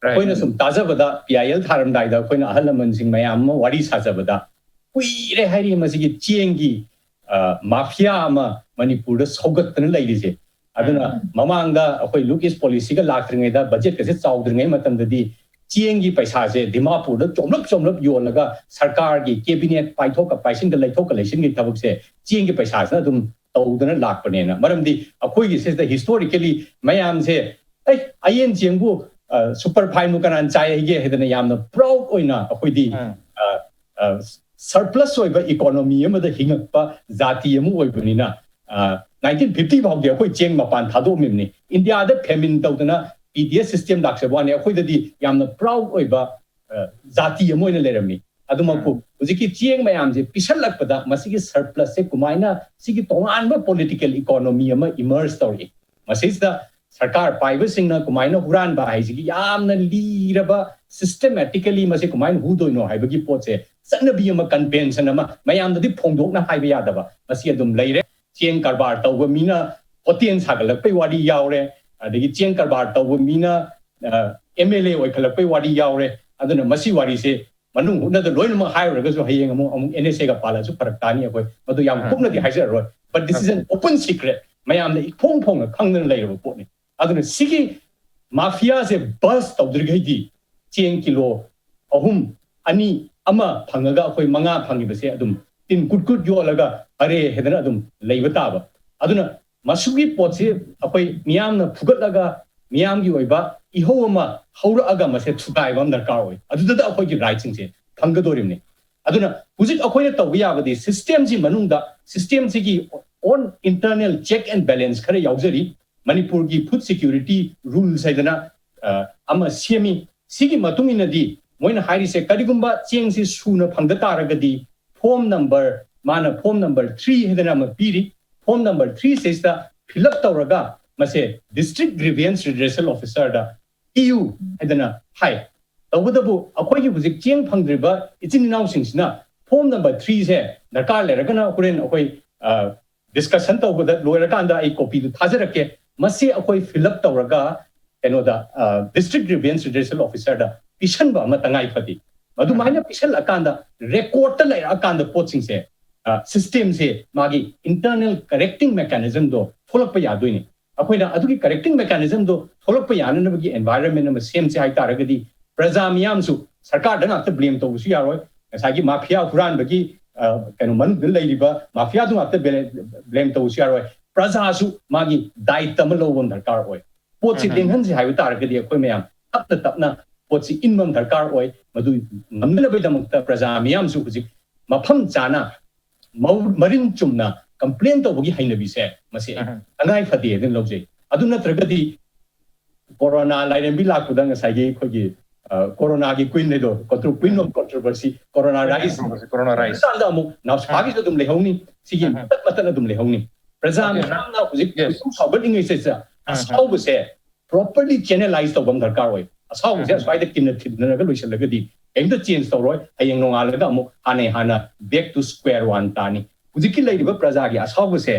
Right. ꯑꯩꯈꯣꯏꯅ ꯁꯨꯝ ꯇꯥꯖꯕꯗ, P I L ꯊꯥꯔꯝꯗꯥꯏꯗ ꯑꯩꯈꯣꯏꯅ ꯑꯍꯜ ꯂꯃꯟꯁꯤꯡ ꯃꯌꯥꯝ ꯑꯃ ꯋꯥꯔꯤ ꯁꯥꯖꯕꯗ, ꯀꯨꯏꯔꯦ ꯍꯥꯏꯔꯤ ꯃꯁꯤꯒꯤ ꯆꯦꯡꯒꯤ, ꯑ, mafia ꯑꯃ ꯃꯅꯤꯄꯨꯔꯗ ꯁꯧꯒꯠꯇꯅ ꯂꯩꯔꯤꯁꯦ꯫ ꯑꯗꯨꯅ ꯃꯃꯥꯡꯗ ꯑꯩꯈꯣꯏ ꯂꯨꯛ ꯏꯁ ꯄꯣꯂꯤꯁꯤꯒ ꯂꯥꯛꯇ꯭ꯔꯤꯉꯩꯗ, ꯕꯖꯦꯠꯀꯁꯦ ꯆꯥꯎꯗ꯭ꯔꯤꯉꯩ ꯃꯇꯝꯗꯗꯤ ꯆꯦꯡꯒꯤ ꯄꯩꯁꯥꯁꯦ ꯗꯤꯃꯥꯄꯨꯔꯗ ꯆꯣꯝꯂꯞ ꯆꯣꯝꯂꯞ ꯌꯣꯜꯂꯒ ꯁꯔꯀꯥꯔꯒꯤ ꯀꯦꯕꯤꯅꯦꯠ ꯄꯥꯏꯊꯣꯛꯀ ꯄꯥꯏꯁꯤꯟꯒ ꯂꯩꯊꯣꯛꯀ ꯂꯩꯁꯤꯟꯒꯤ ꯊꯕꯛꯁꯦ ꯆꯦꯡꯒꯤ ꯄꯩꯁꯥꯁꯤꯅ ꯑꯗꯨꯝ ꯇꯧꯗꯅ ꯂꯥꯛꯄꯅꯦꯅ꯫ ꯃꯔꯝꯗꯤ ꯑꯩꯈꯣꯏꯒꯤ ꯁꯤꯗ historically ꯃꯌꯥꯝꯁꯦ, "ꯑꯩ ꯑꯌꯦꯟ ꯆꯦꯡꯕꯨ ꯁꯨꯄꯔ ꯐꯥꯏꯟꯕꯨ ꯀꯅꯥꯅ ꯆꯥꯏ ꯍꯥꯏꯒꯦ?" ꯍꯥꯏꯗꯅ ꯌꯥꯝꯅ ꯄ꯭ꯔꯥꯎꯗ ꯑꯣꯏꯅ ꯑꯩꯈꯣꯏꯗꯤ ꯁꯔꯄ꯭ꯂꯁ ꯑꯣꯏꯕ ꯏꯀꯣꯅꯣꯃꯤ ꯑꯃꯗ ꯍꯤꯡꯉꯛꯄ ꯖꯥꯇꯤ ꯑꯃ ꯑꯣꯏꯕꯅꯤꯅ, ꯅꯥꯏꯟꯇꯤꯟ ꯐꯤꯐꯇꯤ ꯐꯥꯎꯗꯤ ꯑꯩꯈꯣꯏ ꯆꯦꯡ ꯃꯄꯥꯟ ꯊꯥꯗꯣꯛꯑꯝꯃꯤꯕꯅꯤ꯫ ꯏꯟꯗꯤꯌꯥꯗ ꯐꯦꯃꯤꯟ ꯇꯧꯗꯅ ꯄꯤ ꯗꯤ ꯑꯦꯁ ꯁꯤꯁꯇꯦꯝ ꯂꯥꯛꯆꯕ ꯋꯥꯅꯤ, ꯑꯩꯈꯣꯏꯗꯗꯤ ꯌꯥꯝꯅ ꯄ꯭ꯔꯥꯎꯗ ꯑꯣꯏꯕ ꯑ, ꯖꯥꯇꯤ ꯑꯃ ꯑꯣꯏꯅ ꯂꯩꯔꯝꯃꯤ꯫ ꯑꯗꯨꯃꯛꯄꯨ ꯍꯧꯖꯤꯛꯀꯤ ꯆꯦꯡ ꯃꯌꯥꯝꯁꯦ ꯄꯤꯁꯜꯂꯛꯄꯗ ꯃꯁꯤꯒꯤ ꯁꯔꯄ꯭ꯂꯁꯁꯦ ꯀꯃꯥꯏꯅ ꯁꯤꯒꯤ ꯇꯣꯉꯥꯟꯕ ꯄꯣꯂꯤꯇꯤꯀꯦꯜ ꯏꯀꯣꯅꯣꯃꯤ ꯑꯃ ꯏꯃꯔꯖ ꯇꯧꯔꯛꯏ꯫ ꯃꯁꯤꯁꯤꯗ ꯁꯔꯀꯥꯔ ꯄꯥꯏꯕꯁꯤꯡꯅ ꯀꯃꯥꯏꯅ ꯍꯨꯔꯥꯟꯕ ꯍꯥꯏꯁꯤꯒꯤ ꯌꯥꯝꯅ ꯂꯤꯔꯕ, ꯁꯤꯁꯇꯦꯃꯦꯇꯤꯀꯦꯂꯤ ꯃꯁꯤ ꯀꯃꯥꯏꯅ ꯍꯨꯗꯣꯏꯅꯣ ꯍꯥꯏꯕꯒꯤ ꯄꯣꯠꯁꯦ, ꯆꯠꯅꯕꯤ ꯑꯃ, ꯀꯟꯚꯦꯟꯁꯟ ꯑꯃ ꯃꯌꯥꯝꯗꯗꯤ ꯐꯣꯡꯗꯣꯛꯅ ꯍꯥꯏꯕ ꯌꯥꯗꯕ, ꯃꯁꯤ ꯑꯗꯨꯝ ꯂꯩꯔꯦ꯫ ꯆꯦꯡ ꯀꯔꯕꯥꯔ ꯇꯧꯕ ꯃꯤꯅ ꯍꯣꯇꯦꯜ ꯁꯥꯒꯠꯂꯛꯄꯩ ꯋꯥꯔꯤ ꯌꯥꯎꯔꯦ, ꯑꯗꯒꯤ ꯆꯦꯡ ꯀꯔꯕꯥꯔ ꯇꯧꯕ ꯃꯤꯅ ꯑꯦꯝ ꯑꯦꯜ ꯑꯦ ꯑꯣꯏꯈꯠꯂꯛꯄꯩ ꯋꯥꯔꯤ ꯌꯥꯎꯔꯦ꯫ ꯑꯗꯨꯅ ꯃꯁꯤ ꯋꯥꯔꯤꯁꯦ ꯃꯅꯨꯡ ꯍꯨꯠꯅꯗ ꯂꯣꯏꯅꯃꯛ ꯍꯥꯏꯔꯨꯔꯒꯁꯨ ꯍꯌꯦꯡ ꯑꯃꯨꯛ, ꯑꯃꯨꯛ ꯑꯦꯟ ꯑꯦꯁ ꯑꯦꯒ ꯄꯥꯜꯂꯛꯑꯁꯨ ꯐꯔꯛ ꯇꯥꯅꯤ꯫ ꯑꯩꯈꯣꯏ ꯃꯗꯨ ꯌꯥꯝ ꯀꯨꯞꯅꯗꯤ ꯍꯥꯏꯖꯔꯔꯣꯏ, but this is an open secret, ꯃꯌꯥꯝꯅ ꯏꯐꯣꯡ ꯐꯣꯡꯅ ꯈꯪꯗꯅ ꯂꯩꯔꯕ ꯄꯣꯠꯅꯤ꯫ ꯑꯗꯨꯅ ꯁꯤꯒꯤ ꯃꯥꯐꯤꯌꯥꯁꯦ ꯕꯁ ꯇꯧꯗ꯭ꯔꯤꯈꯩꯗꯤ ꯆꯦꯡ ꯀꯤꯂꯣ ꯑꯍꯨꯝ, ꯑꯅꯤ, ꯑꯃ ꯐꯪꯉꯒ ꯑꯩꯈꯣꯏ ꯃꯉꯥ ꯐꯪꯉꯤꯕꯁꯦ ꯑꯗꯨꯝ ꯇꯤꯟ ꯀꯨꯠ ꯀꯨꯠ ꯌꯣꯠꯂꯒ ꯑꯔꯦ ꯍꯥꯏꯗꯅ ꯑꯗꯨꯝ ꯂꯩꯕ ꯇꯥꯕ꯫ ꯑꯗꯨꯅ ꯃꯁꯤꯒꯤ ꯄꯣꯠꯁꯤ ꯑꯩꯈꯣꯏ ꯃꯤꯌꯥꯝꯅ ꯐꯨꯒꯠꯂꯒ ꯃꯤꯌꯥꯝꯒꯤ ꯑꯣꯏꯕ ꯏꯍꯧ ꯑꯃ ꯍꯧꯔꯛꯑꯒ ꯃꯁꯦ ꯊꯨꯒꯥꯏꯕ ꯑꯃ ꯗꯔꯀꯥꯔ ꯑꯣꯏ꯫ ꯑꯗꯨꯗꯨꯗ ꯑꯩꯈꯣꯏꯒꯤ ꯔꯥꯏꯠꯁꯤꯡꯁꯦ ꯐꯪꯒꯗꯣꯔꯤꯕꯅꯤ꯫ ꯑꯗꯨꯅ ꯍꯧꯖꯤꯛ ꯑꯩꯈꯣꯏꯅ ꯇꯧꯕ ꯌꯥꯕꯗꯤ ꯁꯤꯁꯇꯦꯝꯁꯤ ꯃꯅꯨꯡꯗ, ꯁꯤꯁꯇꯦꯝꯁꯤꯒꯤ own internal check and balance ꯈꯔ ꯌꯥꯎꯖꯔꯤ꯫ ꯃꯅꯤꯄꯨꯔꯒꯤ ꯐꯨꯗ ꯁꯦꯀ꯭ꯌꯨꯔꯤꯇꯤ ꯔꯨꯜꯁ ꯍꯥꯏꯗꯅ ꯑ, ꯑꯃ ꯁꯦꯝꯃꯤ꯫ ꯁꯤꯒꯤ ꯃꯇꯨꯡ ꯏꯟꯅꯗꯤ ꯃꯣꯏꯅ ꯍꯥꯏꯔꯤꯁꯦ, ꯀꯔꯤꯒꯨꯝꯕ ꯆꯦꯡꯁꯤ ꯁꯨꯅ ꯐꯪꯗ ꯇꯥꯔꯒꯗꯤ ꯐꯣꯔꯝ ꯅꯝꯕꯔ, ꯃꯥꯅ ꯐꯣꯔꯝ ꯅꯝꯕꯔ ꯊ꯭ꯔꯤ ꯍꯥꯏꯗꯅ ꯑꯃ ꯄꯤꯔꯤ꯫ ꯐꯣꯔꯝ ꯅꯝꯕꯔ ꯊ꯭ꯔꯤ ꯁꯤꯗ ꯐꯤꯜ ꯑꯞ ꯇꯧꯔꯒ ꯃꯁꯦ ꯗꯤꯁꯇ꯭ꯔꯤꯛ ꯒ꯭ꯔꯤꯚꯤꯌꯦꯟꯁ ꯔꯤꯗ꯭ꯔꯦꯁꯦꯜ ꯑꯣꯐꯤꯁꯔꯗ ꯄꯤꯌꯨ ꯍꯥꯏꯗꯅ ꯍꯥꯏ꯫ ꯇꯧꯕꯇꯕꯨ ꯑꯩꯈꯣꯏꯒꯤ ꯍꯧꯖꯤꯛ ꯆꯦꯡ ꯐꯪꯗ꯭ꯔꯤꯕ ꯏꯆꯤꯟ ꯏꯅꯥꯎꯁꯤꯡꯁꯤꯅ ꯐꯣꯔꯝ ꯅꯝꯕꯔ ꯊ꯭ꯔꯤꯁꯦ ꯗꯔꯀꯥꯔ ꯂꯩꯔꯒꯅ ꯍꯣꯔꯦꯟ ꯑꯩꯈꯣꯏ, ꯑ, ꯗꯤꯁꯀꯁꯟ ꯇꯧꯕꯗ ꯂꯣꯏꯔꯀꯥꯟꯗ ꯑꯩ ꯀꯣꯄꯤꯗꯨ ꯊꯥꯖꯔꯛꯀꯦ꯫ ꯃꯁꯤ ꯑꯩꯈꯣꯏ ꯐꯤꯜ ꯑꯞ ꯇꯧꯔꯒ ꯀꯩꯅꯣꯗ, ꯑ, ꯗꯤꯁꯇ꯭ꯔꯤꯛ ꯒ꯭ꯔꯤꯚꯤꯌꯦꯟꯁ ꯔꯤꯗ꯭ꯔꯦꯁꯦꯜ ꯑꯣꯐꯤꯁꯔꯗ ꯄꯤꯁꯟꯕ ꯑꯃ ꯇꯉꯥꯏ ꯐꯗꯦ꯫ ꯑꯗꯨꯃꯥꯏꯅ ꯄꯤꯁꯜꯂꯀꯥꯟꯗ ꯔꯦꯀꯣꯔꯗꯇ ꯂꯩꯔꯛꯑꯀꯥꯟꯗ ꯄꯣꯠꯁꯤꯡꯁꯦ, ꯑ, ꯁꯤꯁꯇꯦꯝꯁꯦ ꯃꯥꯒꯤ ꯏꯟꯇꯔꯅꯦꯜ ꯀꯔꯦꯛꯇꯤꯡ ꯃꯦꯀꯥꯅꯤꯖꯝꯗꯣ ꯊꯣꯛꯂꯛꯄ ꯌꯥꯗꯣꯏꯅꯤ꯫ ꯑꯩꯈꯣꯏꯅ ꯑꯗꯨꯒꯤ correcting mechanism ꯗꯣ ꯊꯣꯛꯂꯛꯄ ꯌꯥꯅꯅꯕꯒꯤ environment ꯑꯃ ꯁꯦꯝꯁꯦ ꯍꯥꯏꯇꯥꯔꯒꯗꯤ, ꯄ꯭ꯔꯖꯥ ꯃꯤꯌꯥꯝꯁꯨ ꯁꯔꯀꯥꯔꯗ ꯉꯥꯛꯇ blame ꯇꯧꯕꯁꯨ ꯌꯥꯔꯣꯏ, ꯉꯁꯥꯏꯒꯤ ꯃꯥꯐꯤꯌꯥ ꯍꯨꯔꯥꯟꯕꯒꯤ, ꯑ, ꯀꯩꯅꯣ, ꯃꯅꯨꯡꯗ ꯂꯩꯔꯤꯕ ꯃꯥꯐꯤꯌꯥꯗꯨ ꯉꯥꯛꯇ blame ꯇꯧꯕꯁꯨ ꯌꯥꯔꯣꯏ꯫ ꯄ꯭ꯔꯖꯥꯁꯨ ꯃꯥꯒꯤ ꯗꯥꯏꯇ ꯑꯃ ꯂꯧꯕ ꯑꯃ ꯗꯔꯀꯥꯔ ꯑꯣꯏ꯫ ꯄꯣꯠꯁꯤ ꯂꯦꯡꯍꯟꯁꯤ ꯍꯥꯏꯕ ꯇꯥꯔꯒꯗꯤ ꯑꯩꯈꯣꯏ ꯃꯌꯥꯝ ꯇꯞꯅ ꯇꯞꯅ ꯄꯣꯠꯁꯤ ꯏꯟꯕ ꯑꯃ ꯗꯔꯀꯥꯔ ꯑꯣꯏ꯫ ꯃꯗꯨ ꯉꯝꯅꯅꯕꯒꯤꯗꯃꯛꯇ ꯄ꯭ꯔꯖꯥ ꯃꯤꯌꯥꯝꯁꯨ ꯍꯧꯖꯤꯛ ꯃꯐꯝ ꯆꯥꯅ, ꯃꯧ-, ꯃꯔꯤꯟ ꯆꯨꯝꯅ complain ꯇꯧꯕꯒꯤ ꯍꯩꯅꯕꯤꯁꯦ, ꯃꯁꯤ ꯑꯩ ꯇꯉꯥꯏ ꯐꯗꯦ ꯑꯗꯨꯅ ꯂꯧꯖꯩ꯫ ꯑꯗꯨ ꯅꯠꯇ꯭ꯔꯒꯗꯤ ꯀꯣꯔꯣꯅꯥ ꯂꯥꯏꯔꯦꯝꯕꯤ ꯂꯥꯛꯄꯗ ꯉꯁꯥꯏꯒꯤ ꯑꯩꯈꯣꯏꯒꯤ, ꯑ, ꯀꯣꯔꯣꯅꯥꯒꯤ queen ꯍꯥꯏꯗꯣ, contro-, queen of controversy, corona rise, corona rise꯫ ꯀꯥꯟꯗ ꯑꯃꯨꯛ ꯅꯥꯎꯁꯥꯒꯤꯁꯨ ꯑꯗꯨꯝ ꯂꯩꯍꯧꯅꯤ, ꯁꯤꯒꯤ ꯃꯇꯠ ꯃꯇꯠ ꯑꯗꯨꯝ ꯂꯩꯍꯧꯅꯤ꯫ ꯄ꯭ꯔꯖꯥ ꯃꯤꯌꯥꯝꯅ ꯍꯧꯖꯤꯛ ꯈꯣꯏꯗꯧ ꯁꯥꯎꯒꯠꯂꯤꯉꯩꯁꯤꯗ ꯑꯁꯥꯎꯕꯁꯦ properly channelize ꯇꯧꯕ ꯑꯃ ꯗꯔꯀꯥꯔ ꯑꯣꯏ꯫ ꯑꯁꯥꯎꯕꯁꯦ ꯑꯁ꯭ꯋꯥꯏꯗ ꯀꯤꯟꯅ ꯊꯤꯟꯅꯔꯒ ꯂꯣꯏꯁꯤꯜꯂꯒꯗꯤ ꯀꯩꯝꯇ change ꯇꯧꯔꯣꯏ꯫ ꯍꯌꯦꯡ ꯅꯣꯡꯉꯥꯜꯂꯒ ꯑꯃꯨꯛ ꯍꯥꯟꯅꯩ ꯍꯥꯟꯅ back to square one ꯇꯥꯅꯤ꯫ ꯍꯧꯖꯤꯛꯀꯤ ꯂꯩꯔꯤꯕ ꯄ꯭ꯔꯖꯥꯒꯤ ꯑꯁꯥꯎꯕꯁꯦ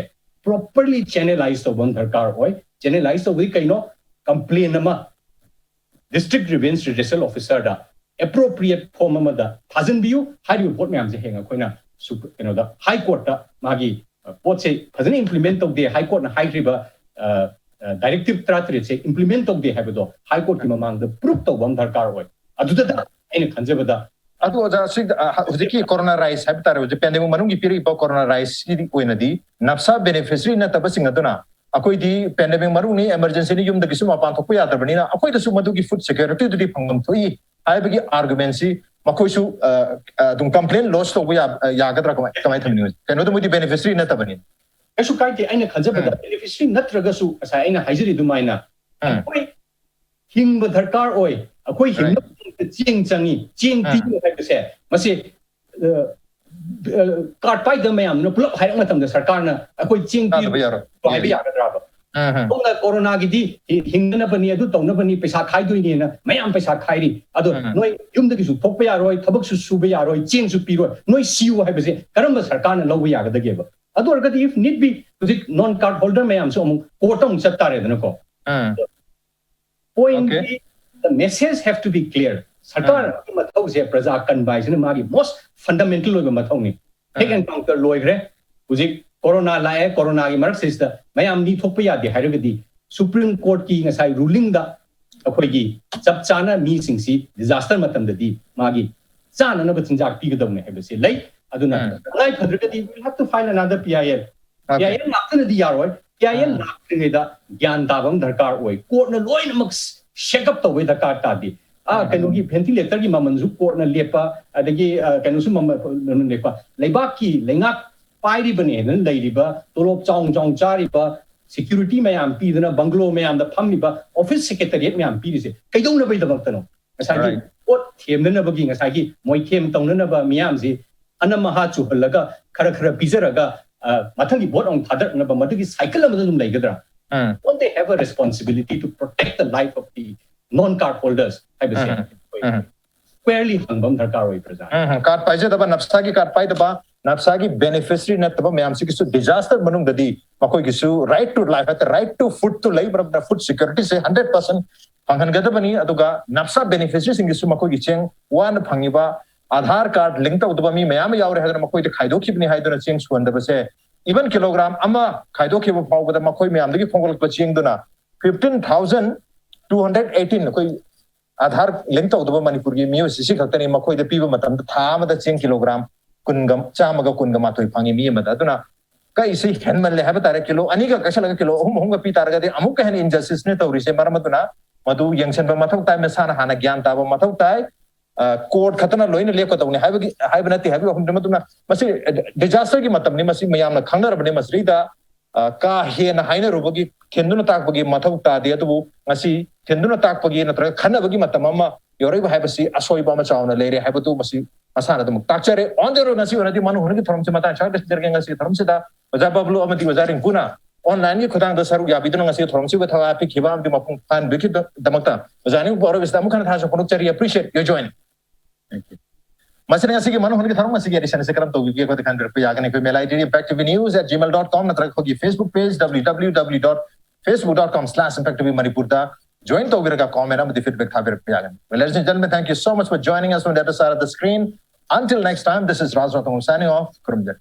properly channelize ꯇꯧꯕ ꯑꯃ ꯗꯔꯀꯥꯔ ꯑꯣꯏ꯫ Channelize ꯇꯧꯕꯗꯤ ꯀꯩꯅꯣ? Complain ꯑꯃ district grievance redressal officer ꯗ appropriate form ꯑꯃꯗ ꯊꯥꯖꯤꯟꯕꯤꯌꯨ꯫ ꯍꯥꯏꯔꯤꯕ ꯄꯣꯠ ꯃꯌꯥꯝꯁꯦ ꯍꯌꯦꯡ ꯑꯩꯈꯣꯏꯅ ꯁꯨ-, ꯀꯩꯅꯣꯗ, high court ꯇ ꯃꯥꯒꯤ, ꯑ, ꯄꯣꯠꯁꯦ ꯐꯖꯅ implement ꯇꯧꯗꯦ, high court ꯅ ꯍꯥꯏꯈ꯭ꯔꯤꯕ, ꯑ, ꯑ, directive ꯇꯔꯥꯇꯔꯦꯠꯁꯦ implement ꯇꯧꯗꯦ ꯍꯥꯏꯕꯗꯣ high court ꯀꯤ ꯃꯃꯥꯡꯗ proof ꯇꯧꯕ ꯑꯃ ꯗꯔꯀꯥꯔ ꯑꯣꯏ꯫ ꯑꯗꯨꯗ ꯑꯩꯅ ꯈꯟꯖꯕꯗ ꯑꯗꯨ ꯑꯣꯖꯥ, ꯁꯤ, ꯑ, ꯍ-, ꯍꯧꯖꯤꯛꯀꯤ ꯀꯣꯔꯣꯅꯥ ꯔꯥꯏꯁ ꯍꯥꯏꯕ ꯇꯥꯔꯦ, ꯍꯧꯖꯤꯛ pandemic ꯃꯅꯨꯡꯒꯤ ꯄꯤꯔꯛꯏꯕ ꯀꯣꯔꯣꯅꯥ ꯔꯥꯏꯁꯀꯤ ꯑꯣꯏꯅꯗꯤ ꯅꯞꯁꯥ beneficiary ꯅꯠꯇꯕꯁꯤꯡ ꯑꯗꯨꯅ ꯑꯩꯈꯣꯏꯗꯤ pandemic ꯃꯅꯨꯡꯅꯤ, emergency ꯅꯤ, ꯌꯨꯝꯗꯒꯤꯁꯨ ꯃꯄꯥꯟ ꯊꯣꯛꯄ ꯌꯥꯗ꯭ꯔꯕꯅꯤꯅ ꯑꯩꯈꯣꯏꯗꯁꯨ ꯃꯗꯨꯒꯤ food security ꯗꯨꯗꯤ ꯐꯪꯐꯝ ꯊꯣꯛꯏ ꯍꯥꯏꯕꯒꯤ argument ꯁꯤ ꯃꯈꯣꯏꯁꯨ, ꯑ, ꯑ, ꯑꯗꯨꯝ complain lodge ꯇꯧꯕ ꯌꯥ-, ꯑ, ꯌꯥꯒꯗ꯭ꯔꯥ? ꯀꯃꯥꯏ, ꯀꯃꯥꯏ ꯊꯝꯅꯤꯡꯉꯤ? ꯀꯩꯅꯣꯗ ꯃꯣꯏꯗꯤ beneficiary ꯅꯠꯇꯕꯅꯤ꯫ ꯀꯩꯁꯨ ꯀꯥꯏꯗꯦ꯫ ꯑꯩꯅ ꯈꯟꯖꯕꯗ beneficiary ꯅꯠꯇ꯭ꯔꯒꯁꯨ ꯉꯁꯥꯏ ꯑꯩꯅ ꯍꯥꯏꯖꯔꯤ ꯑꯗꯨꯃꯥꯏꯅ ꯑꯩꯈꯣꯏ ꯍꯤꯡꯕ ꯗꯔꯀꯥꯔ ꯑꯣꯏ꯫ ꯑꯩꯈꯣꯏ ꯍꯤꯡꯅꯕꯒꯤꯗꯃꯛꯇ ꯆꯦꯡ ꯆꯪꯉꯤ, ꯆꯦꯡ ꯄꯤꯌꯨ ꯍꯥꯏꯕꯁꯦ, ꯃꯁꯤ, ꯑ, ꯑ, card ꯄꯥꯏꯗꯕ ꯃꯌꯥꯝꯗꯨꯅ ꯄꯨꯂꯞ ꯍꯥꯏꯔꯛ ꯃꯇꯝꯗ ꯁꯔꯀꯥꯔꯅ ꯑꯩꯈꯣꯏ ꯆꯦꯡ ꯄꯤꯌꯨ ꯍꯥꯏꯕ ꯌꯥꯒꯗ꯭ꯔꯥꯕ? ꯁꯣꯝꯅ ꯀꯣꯔꯣꯅꯥꯒꯤꯗꯤ ꯍꯤ-, ꯍꯤꯡꯅꯅꯕꯅꯤ, ꯑꯗꯨ ꯇꯧꯅꯕꯅꯤ, ꯄꯩꯁꯥ ꯈꯥꯏꯗꯣꯏꯅꯦꯅ ꯃꯌꯥꯝ ꯄꯩꯁꯥ ꯈꯥꯏꯔꯤ꯫ ꯑꯗꯣ ꯅꯣꯏ ꯌꯨꯝꯗꯒꯤꯁꯨ ꯊꯣꯛꯄ ꯌꯥꯔꯣꯏ, ꯊꯕꯛꯁꯨ ꯁꯨꯕ ꯌꯥꯔꯣꯏ, ꯆꯦꯡꯁꯨ ꯄꯤꯔꯣꯏ, ꯅꯣꯏ ꯁꯤꯌꯨ ꯍꯥꯏꯕꯁꯦ ꯀꯔꯝꯕ ꯁꯔꯀꯥꯔꯅ ꯂꯧꯕ ꯌꯥꯒꯗꯒꯦꯕ? ꯑꯗꯨ ꯑꯣꯏꯔꯒꯗꯤ if need be ꯍꯧꯖꯤꯛ non card holder ꯃꯌꯥꯝꯁꯨ ꯑꯃꯨꯛ court ꯇ ꯑꯃꯨꯛ ꯆꯠ ꯇꯥꯔꯦꯗꯅꯀꯣ꯫ Point D, the message have to be clear. ꯁꯔꯀꯥꯔ ꯑꯃꯒꯤ ꯃꯊꯧꯁꯦ ꯄ꯭ꯔꯖꯥ ꯀꯟꯕ ꯍꯥꯏꯁꯤꯅ ꯃꯥꯒꯤ most fundamental ꯑꯣꯏꯕ ꯃꯊꯧꯅꯤ꯫ Health encounter ꯂꯣꯏꯈ꯭ꯔꯦ꯫ ꯍꯧꯖꯤꯛ ꯀꯣꯔꯣꯅꯥ ꯂꯥꯛꯑꯦ, ꯀꯣꯔꯣꯅꯥꯒꯤ ꯃꯔꯛꯁꯤꯗꯩꯁꯤꯗ ꯃꯌꯥꯝ ꯃꯤ ꯊꯣꯛꯄ ꯌꯥꯗꯦ ꯍꯥꯏꯔꯒꯗꯤ, ꯁꯨꯄ꯭ꯔꯤꯝ ꯀꯣꯔꯠꯀꯤ ꯉꯁꯥꯏ ꯔꯨꯂꯤꯡꯗ ꯑꯩꯈꯣꯏꯒꯤ ꯆꯞ ꯆꯥꯅ ꯃꯤꯁꯤꯡꯁꯤ ꯗꯤꯖꯥꯁꯇꯔ ꯃꯇꯝꯗꯗꯤ ꯃꯥꯒꯤ ꯆꯥꯅꯅꯕ ꯆꯤꯟꯖꯥꯛ ꯄꯤꯒꯗꯕꯅꯦ ꯍꯥꯏꯕꯁꯤ ꯂꯩ꯫ ꯑꯗꯨꯅ ꯎꯝ. ꯇꯉꯥꯏ ꯐꯗ꯭ꯔꯒꯗꯤ we have to file another P I L. Okay. P I L ꯉꯥꯛꯇꯅꯗꯤ ꯌꯥꯔꯣꯏ꯫ P I L ꯎꯝ. ꯂꯥꯛꯇ꯭ꯔꯤꯉꯩꯗ ꯒ꯭ꯌꯥꯟ ꯇꯥꯕ ꯑꯃ ꯗꯔꯀꯥꯔ ꯑꯣꯏ꯫ ꯀꯣꯔꯠꯅ ꯂꯣꯏꯅꯃꯛ ꯁꯦꯛ ꯑꯞ ꯇꯧꯕꯩ ꯗꯔꯀꯥꯔ ꯇꯥꯗꯦ꯫ ꯑꯥ, ꯎꯝ. ꯀꯩꯅꯣꯒꯤ ꯚꯦꯟꯇꯤꯂꯦꯇꯔꯒꯤ ꯃꯃꯜꯁꯨ ꯀꯣꯔꯠꯅ ꯂꯦꯞꯄ, ꯑꯗꯒꯤ, ꯑ, ꯀꯩꯅꯣꯁꯨ ꯃꯃꯜ ꯂꯦꯞꯄ꯫ ꯂꯩꯕꯥꯛꯀꯤ, ꯂꯩꯉꯥꯛ ꯄꯥꯏꯔꯤꯕꯅꯦꯅ ꯂꯩꯔꯤꯕ, ꯇꯣꯂꯣꯞ ꯆꯥꯎꯅ ꯆꯥꯎꯅ ꯆꯥꯔꯤꯕ, ꯁꯦꯀ꯭ꯌꯨꯔꯤꯇꯤ ꯃꯌꯥꯝ ꯄꯤꯗꯅ, ꯕꯪꯒ꯭ꯂꯣ ꯃꯌꯥꯝꯗ ꯐꯝꯃꯤꯕ, ꯑꯣꯐꯤꯁ ꯁꯦꯀ꯭ꯔꯦꯇꯔꯤꯌꯦꯠ ꯃꯌꯥꯝ ꯄꯤꯔꯤꯁꯦ ꯀꯩꯗꯧꯅꯕꯒꯤꯗꯃꯛꯇꯅꯣ? ꯉꯁꯥꯏꯒꯤ Right. ꯄꯣꯠ ꯊꯦꯝꯅꯅꯕꯒꯤ, ꯉꯁꯥꯏꯒꯤ ꯃꯣꯏꯊꯦꯝ ꯇꯧꯅꯅꯕ ꯃꯤꯌꯥꯝꯁꯤ ꯑꯅꯝ ꯑꯍꯥ ꯆꯨꯍꯜꯂꯒ, ꯈꯔ ꯈꯔ ꯄꯤꯖꯔꯒ, ꯑ, ꯃꯊꯪꯒꯤ ꯚꯣꯠ ꯑꯃꯨꯛ ꯊꯥꯗꯔꯛꯅꯕ, ꯃꯗꯨꯒꯤ ꯁꯥꯏꯀꯜ ꯑꯃꯗ ꯑꯗꯨꯝ ꯂꯩꯒꯗ꯭ꯔꯥ? ꯎꯝ. Don't they have a responsibility to protect the life of the non card holders ꯍꯥꯏꯕꯁꯦ ꯎꯝ. ꯑꯩꯈꯣꯏ ꯎꯝ. ꯁ꯭ꯀ꯭ꯋꯦꯔꯂꯤ ꯍꯪꯕ ꯑꯃ ꯗꯔꯀꯥꯔ ꯑꯣꯏꯕ꯭ꯔꯥ? ꯎꯝ, ꯎꯝ. ꯀꯥꯔꯗ ꯄꯥꯏꯖꯗꯕ, ꯅꯞꯁꯥꯒꯤ ꯀꯥꯔꯗ ꯄꯥꯏꯗꯕ, ꯅꯞꯁꯥꯒꯤ ꯕꯦꯅꯤꯐꯤꯁꯔꯤ ꯅꯠꯇꯕ ꯃꯌꯥꯝꯁꯤꯒꯤꯁꯨ ꯗꯤꯖꯥꯁꯇꯔ ꯃꯅꯨꯡꯗꯗꯤ ꯃꯈꯣꯏꯒꯤꯁꯨ right to life ꯍꯥꯏꯇꯥꯔꯦ, right to food ꯇꯨ ꯂꯩꯕ ꯃꯔꯝꯅ ꯐꯨꯗ ꯁꯦꯀ꯭ꯌꯨꯔꯤꯇꯤꯁꯦ ꯍꯟꯗ꯭ꯔꯦꯠ ꯄꯥꯔꯁꯦꯟ ꯐꯪꯍꯟꯒꯗꯕꯅꯤ꯫ ꯑꯗꯨꯒ ꯅꯞꯁꯥ ꯕꯦꯅꯤꯐꯤꯁꯔꯤꯁꯤꯡꯒꯤꯁꯨ ꯃꯈꯣꯏꯒꯤ ꯆꯦꯡ ꯋꯥꯅ ꯐꯪꯉꯤꯕ, ꯑꯥꯙꯥꯔ ꯀꯥꯔꯗ ꯂꯤꯡ ꯇꯧꯗꯕ ꯃꯤ ꯃꯌꯥꯝ ꯑꯃ ꯌꯥꯎꯔꯦ ꯍꯥꯏꯗꯨꯅ ꯃꯈꯣꯏꯗ ꯈꯥꯏꯗꯣꯛꯈꯤꯕꯅꯤ ꯍꯥꯏꯗꯨꯅ ꯆꯦꯡ ꯁꯨꯍꯟꯗꯕꯁꯦ, ꯏꯚꯟ ꯀꯤꯂꯣꯒ꯭ꯔꯥꯝ ꯑꯃ ꯈꯥꯏꯗꯣꯛꯈꯤꯕ ꯐꯥꯎꯕꯗ ꯃꯈꯣꯏ ꯃꯌꯥꯝꯗꯒꯤ ꯈꯣꯝꯒꯠꯂꯛꯄ ꯆꯦꯡꯗꯨꯅ fifteen thousand two hundred eighteen, ꯑꯩꯈꯣꯏ ꯑꯥꯙꯥꯔ ꯂꯤꯡ ꯇꯧꯗꯕ ꯃꯅꯤꯄꯨꯔꯒꯤ ꯃꯤꯑꯣꯏꯁꯤ ꯁꯤ ꯈꯛꯇꯅꯤ꯫ ꯃꯈꯣꯏꯗ ꯄꯤꯕ ꯃꯇꯝꯗ ꯊꯥ ꯑꯃꯗ ꯆꯦꯡ ꯀꯤꯂꯣꯒ꯭ꯔꯥꯝ ꯀꯨꯟꯒ, ꯆꯥꯝꯃꯒ ꯀꯨꯟꯒ ꯃꯥꯊꯣꯏ ꯐꯪꯉꯤ ꯃꯤ ꯑꯃꯗ꯫ ꯑꯗꯨꯅ ꯀꯛꯏꯁꯤ ꯍꯦꯟꯃꯜꯂꯦ ꯍꯥꯏꯕ ꯇꯥꯔꯦ꯫ ꯀꯤꯂꯣ ꯑꯅꯤꯒ ꯀꯛꯁꯜꯂꯒ ꯀꯤꯂꯣ ꯑꯍꯨꯝ, ꯑꯍꯨꯝꯒ ꯄꯤ ꯇꯥꯔꯒꯗꯤ ꯑꯃꯨꯛꯀ ꯍꯦꯟꯅ ꯏꯟꯖꯁꯇꯤꯁꯅꯦ ꯇꯧꯔꯤꯁꯦ꯫ ꯃꯔꯝ ꯑꯗꯨꯅ ꯃꯗꯨ ꯌꯦꯡꯁꯤꯟꯕ ꯃꯊꯧ ꯇꯥꯏ, ꯃꯁꯥꯅ ꯍꯥꯟꯅ ꯒ꯭ꯌꯥꯟ ꯇꯥꯕ ꯃꯊꯧ ꯇꯥꯏ꯫ ꯑ, ꯀꯣꯔꯠ ꯈꯛꯇꯅ ꯂꯣꯏꯅ ꯂꯦꯞꯀꯗꯧꯅꯤ ꯍꯥꯏꯕꯒꯤ, ꯍꯥꯏꯕ ꯅꯠꯇꯦ ꯍꯥꯏꯕꯒꯤ ꯋꯥꯐꯝꯗꯨ꯫ ꯃꯗꯨꯅ ꯃꯁꯤ ꯗꯤꯖꯥꯁꯇꯔꯒꯤ ꯃꯇꯝꯅꯤ, ꯃꯁꯤ ꯃꯌꯥꯝꯅ ꯈꯪꯅꯔꯕꯅꯤ꯫ ꯃꯁꯤꯗꯩꯗ, ꯑ, ꯀꯥ ꯍꯦꯟꯅ ꯍꯥꯏꯅꯔꯨꯕꯒꯤ, ꯊꯦꯝꯗꯨꯅ ꯇꯥꯛꯄꯒꯤ ꯃꯊꯧ ꯇꯥꯗꯦ꯫ ꯑꯗꯨꯕꯨ ꯉꯁꯤ ꯊꯦꯝꯗꯨꯅ ꯇꯥꯛꯄꯒꯤ ꯅꯠꯇ꯭ꯔꯒ ꯈꯟꯅꯕꯒꯤ ꯃꯇꯝ ꯑꯃ ꯌꯧꯔꯛꯏꯕ ꯍꯥꯏꯕꯁꯤ ꯑꯁꯣꯏꯕ ꯑꯃ ꯆꯥꯎꯅ ꯂꯩꯔꯦ ꯍꯥꯏꯕꯗꯨ ꯃꯁꯤ ꯃꯁꯥꯅ ꯑꯗꯨꯃꯛ ꯇꯥꯛꯆꯔꯦ꯫ On the road ꯉꯁꯤ ꯑꯣꯏꯅꯗꯤ ꯃꯅꯨꯡ ꯍꯨꯠꯀꯤ ꯊꯧꯔꯝꯁꯤ ꯃꯇꯥꯡ ꯁ꯭ꯋꯥꯏꯗ ꯂꯣꯏꯁꯤꯟꯖꯔꯒꯦ꯫ ꯉꯁꯤꯒꯤ ꯊꯧꯔꯝꯁꯤꯗ ꯑꯣꯖꯥ ꯕꯕꯂꯨ ꯑꯃꯗꯤ ꯑꯣꯖꯥ ꯔꯤꯡꯀꯨꯅ online ꯒꯤ ꯈꯨꯊꯥꯡꯗ ꯁꯔꯨꯛ ꯌꯥꯕꯤꯗꯨꯅ ꯉꯁꯤꯒꯤ ꯊꯧꯔꯝꯁꯤꯕꯨ ꯊꯧ ꯍꯥꯞꯄꯤꯈꯤꯕ ꯑꯃꯗꯤ ꯃꯄꯨꯡ ꯐꯥꯍꯟꯕꯤꯈꯤꯕꯒꯤꯗꯃꯛꯇ ꯑꯣꯖꯥ ꯑꯅꯤꯃꯛꯄꯨ ꯑꯔꯣꯏꯕꯁꯤꯗ ꯑꯃꯨꯛ ꯍꯟꯅ ꯊꯥꯖ ꯐꯣꯡꯗꯣꯛꯆꯔꯤ꯫ Appreciate your joining. Thank you. ꯃꯁꯤꯅ ꯉꯁꯤꯒꯤ ꯃꯅꯨꯡ ꯍꯨꯠꯀꯤ ꯊꯧꯔꯝ ꯑꯁꯤꯒꯤ edition ꯑꯁꯤ ꯀꯔꯝ ꯇꯧꯕꯤꯒꯦ? ꯑꯩꯈꯣꯏꯗ ꯈꯟꯕꯤꯔꯛꯄ ꯌꯥꯒꯅꯤ꯫ ꯑꯩꯈꯣꯏ mail I D impacttvnews at gmail dot com ꯅꯠꯇ꯭ꯔꯒ ꯑꯩꯈꯣꯏꯒꯤ Facebook page W W W dot facebook dot com slash impactv ꯃꯅꯤꯄꯨꯔꯗ join ꯇꯧꯕꯤꯔꯒ comment ꯑꯃꯗꯤ feedback ꯊꯥꯕꯤꯔꯛꯄ ꯌꯥꯒꯅꯤ꯫ Well, ladies and gentlemen, thank you so much for joining us on the other side of the screen. Until next time, this is Raj Ratan signing off. ꯈꯨꯔꯨꯝꯖꯔꯤ꯫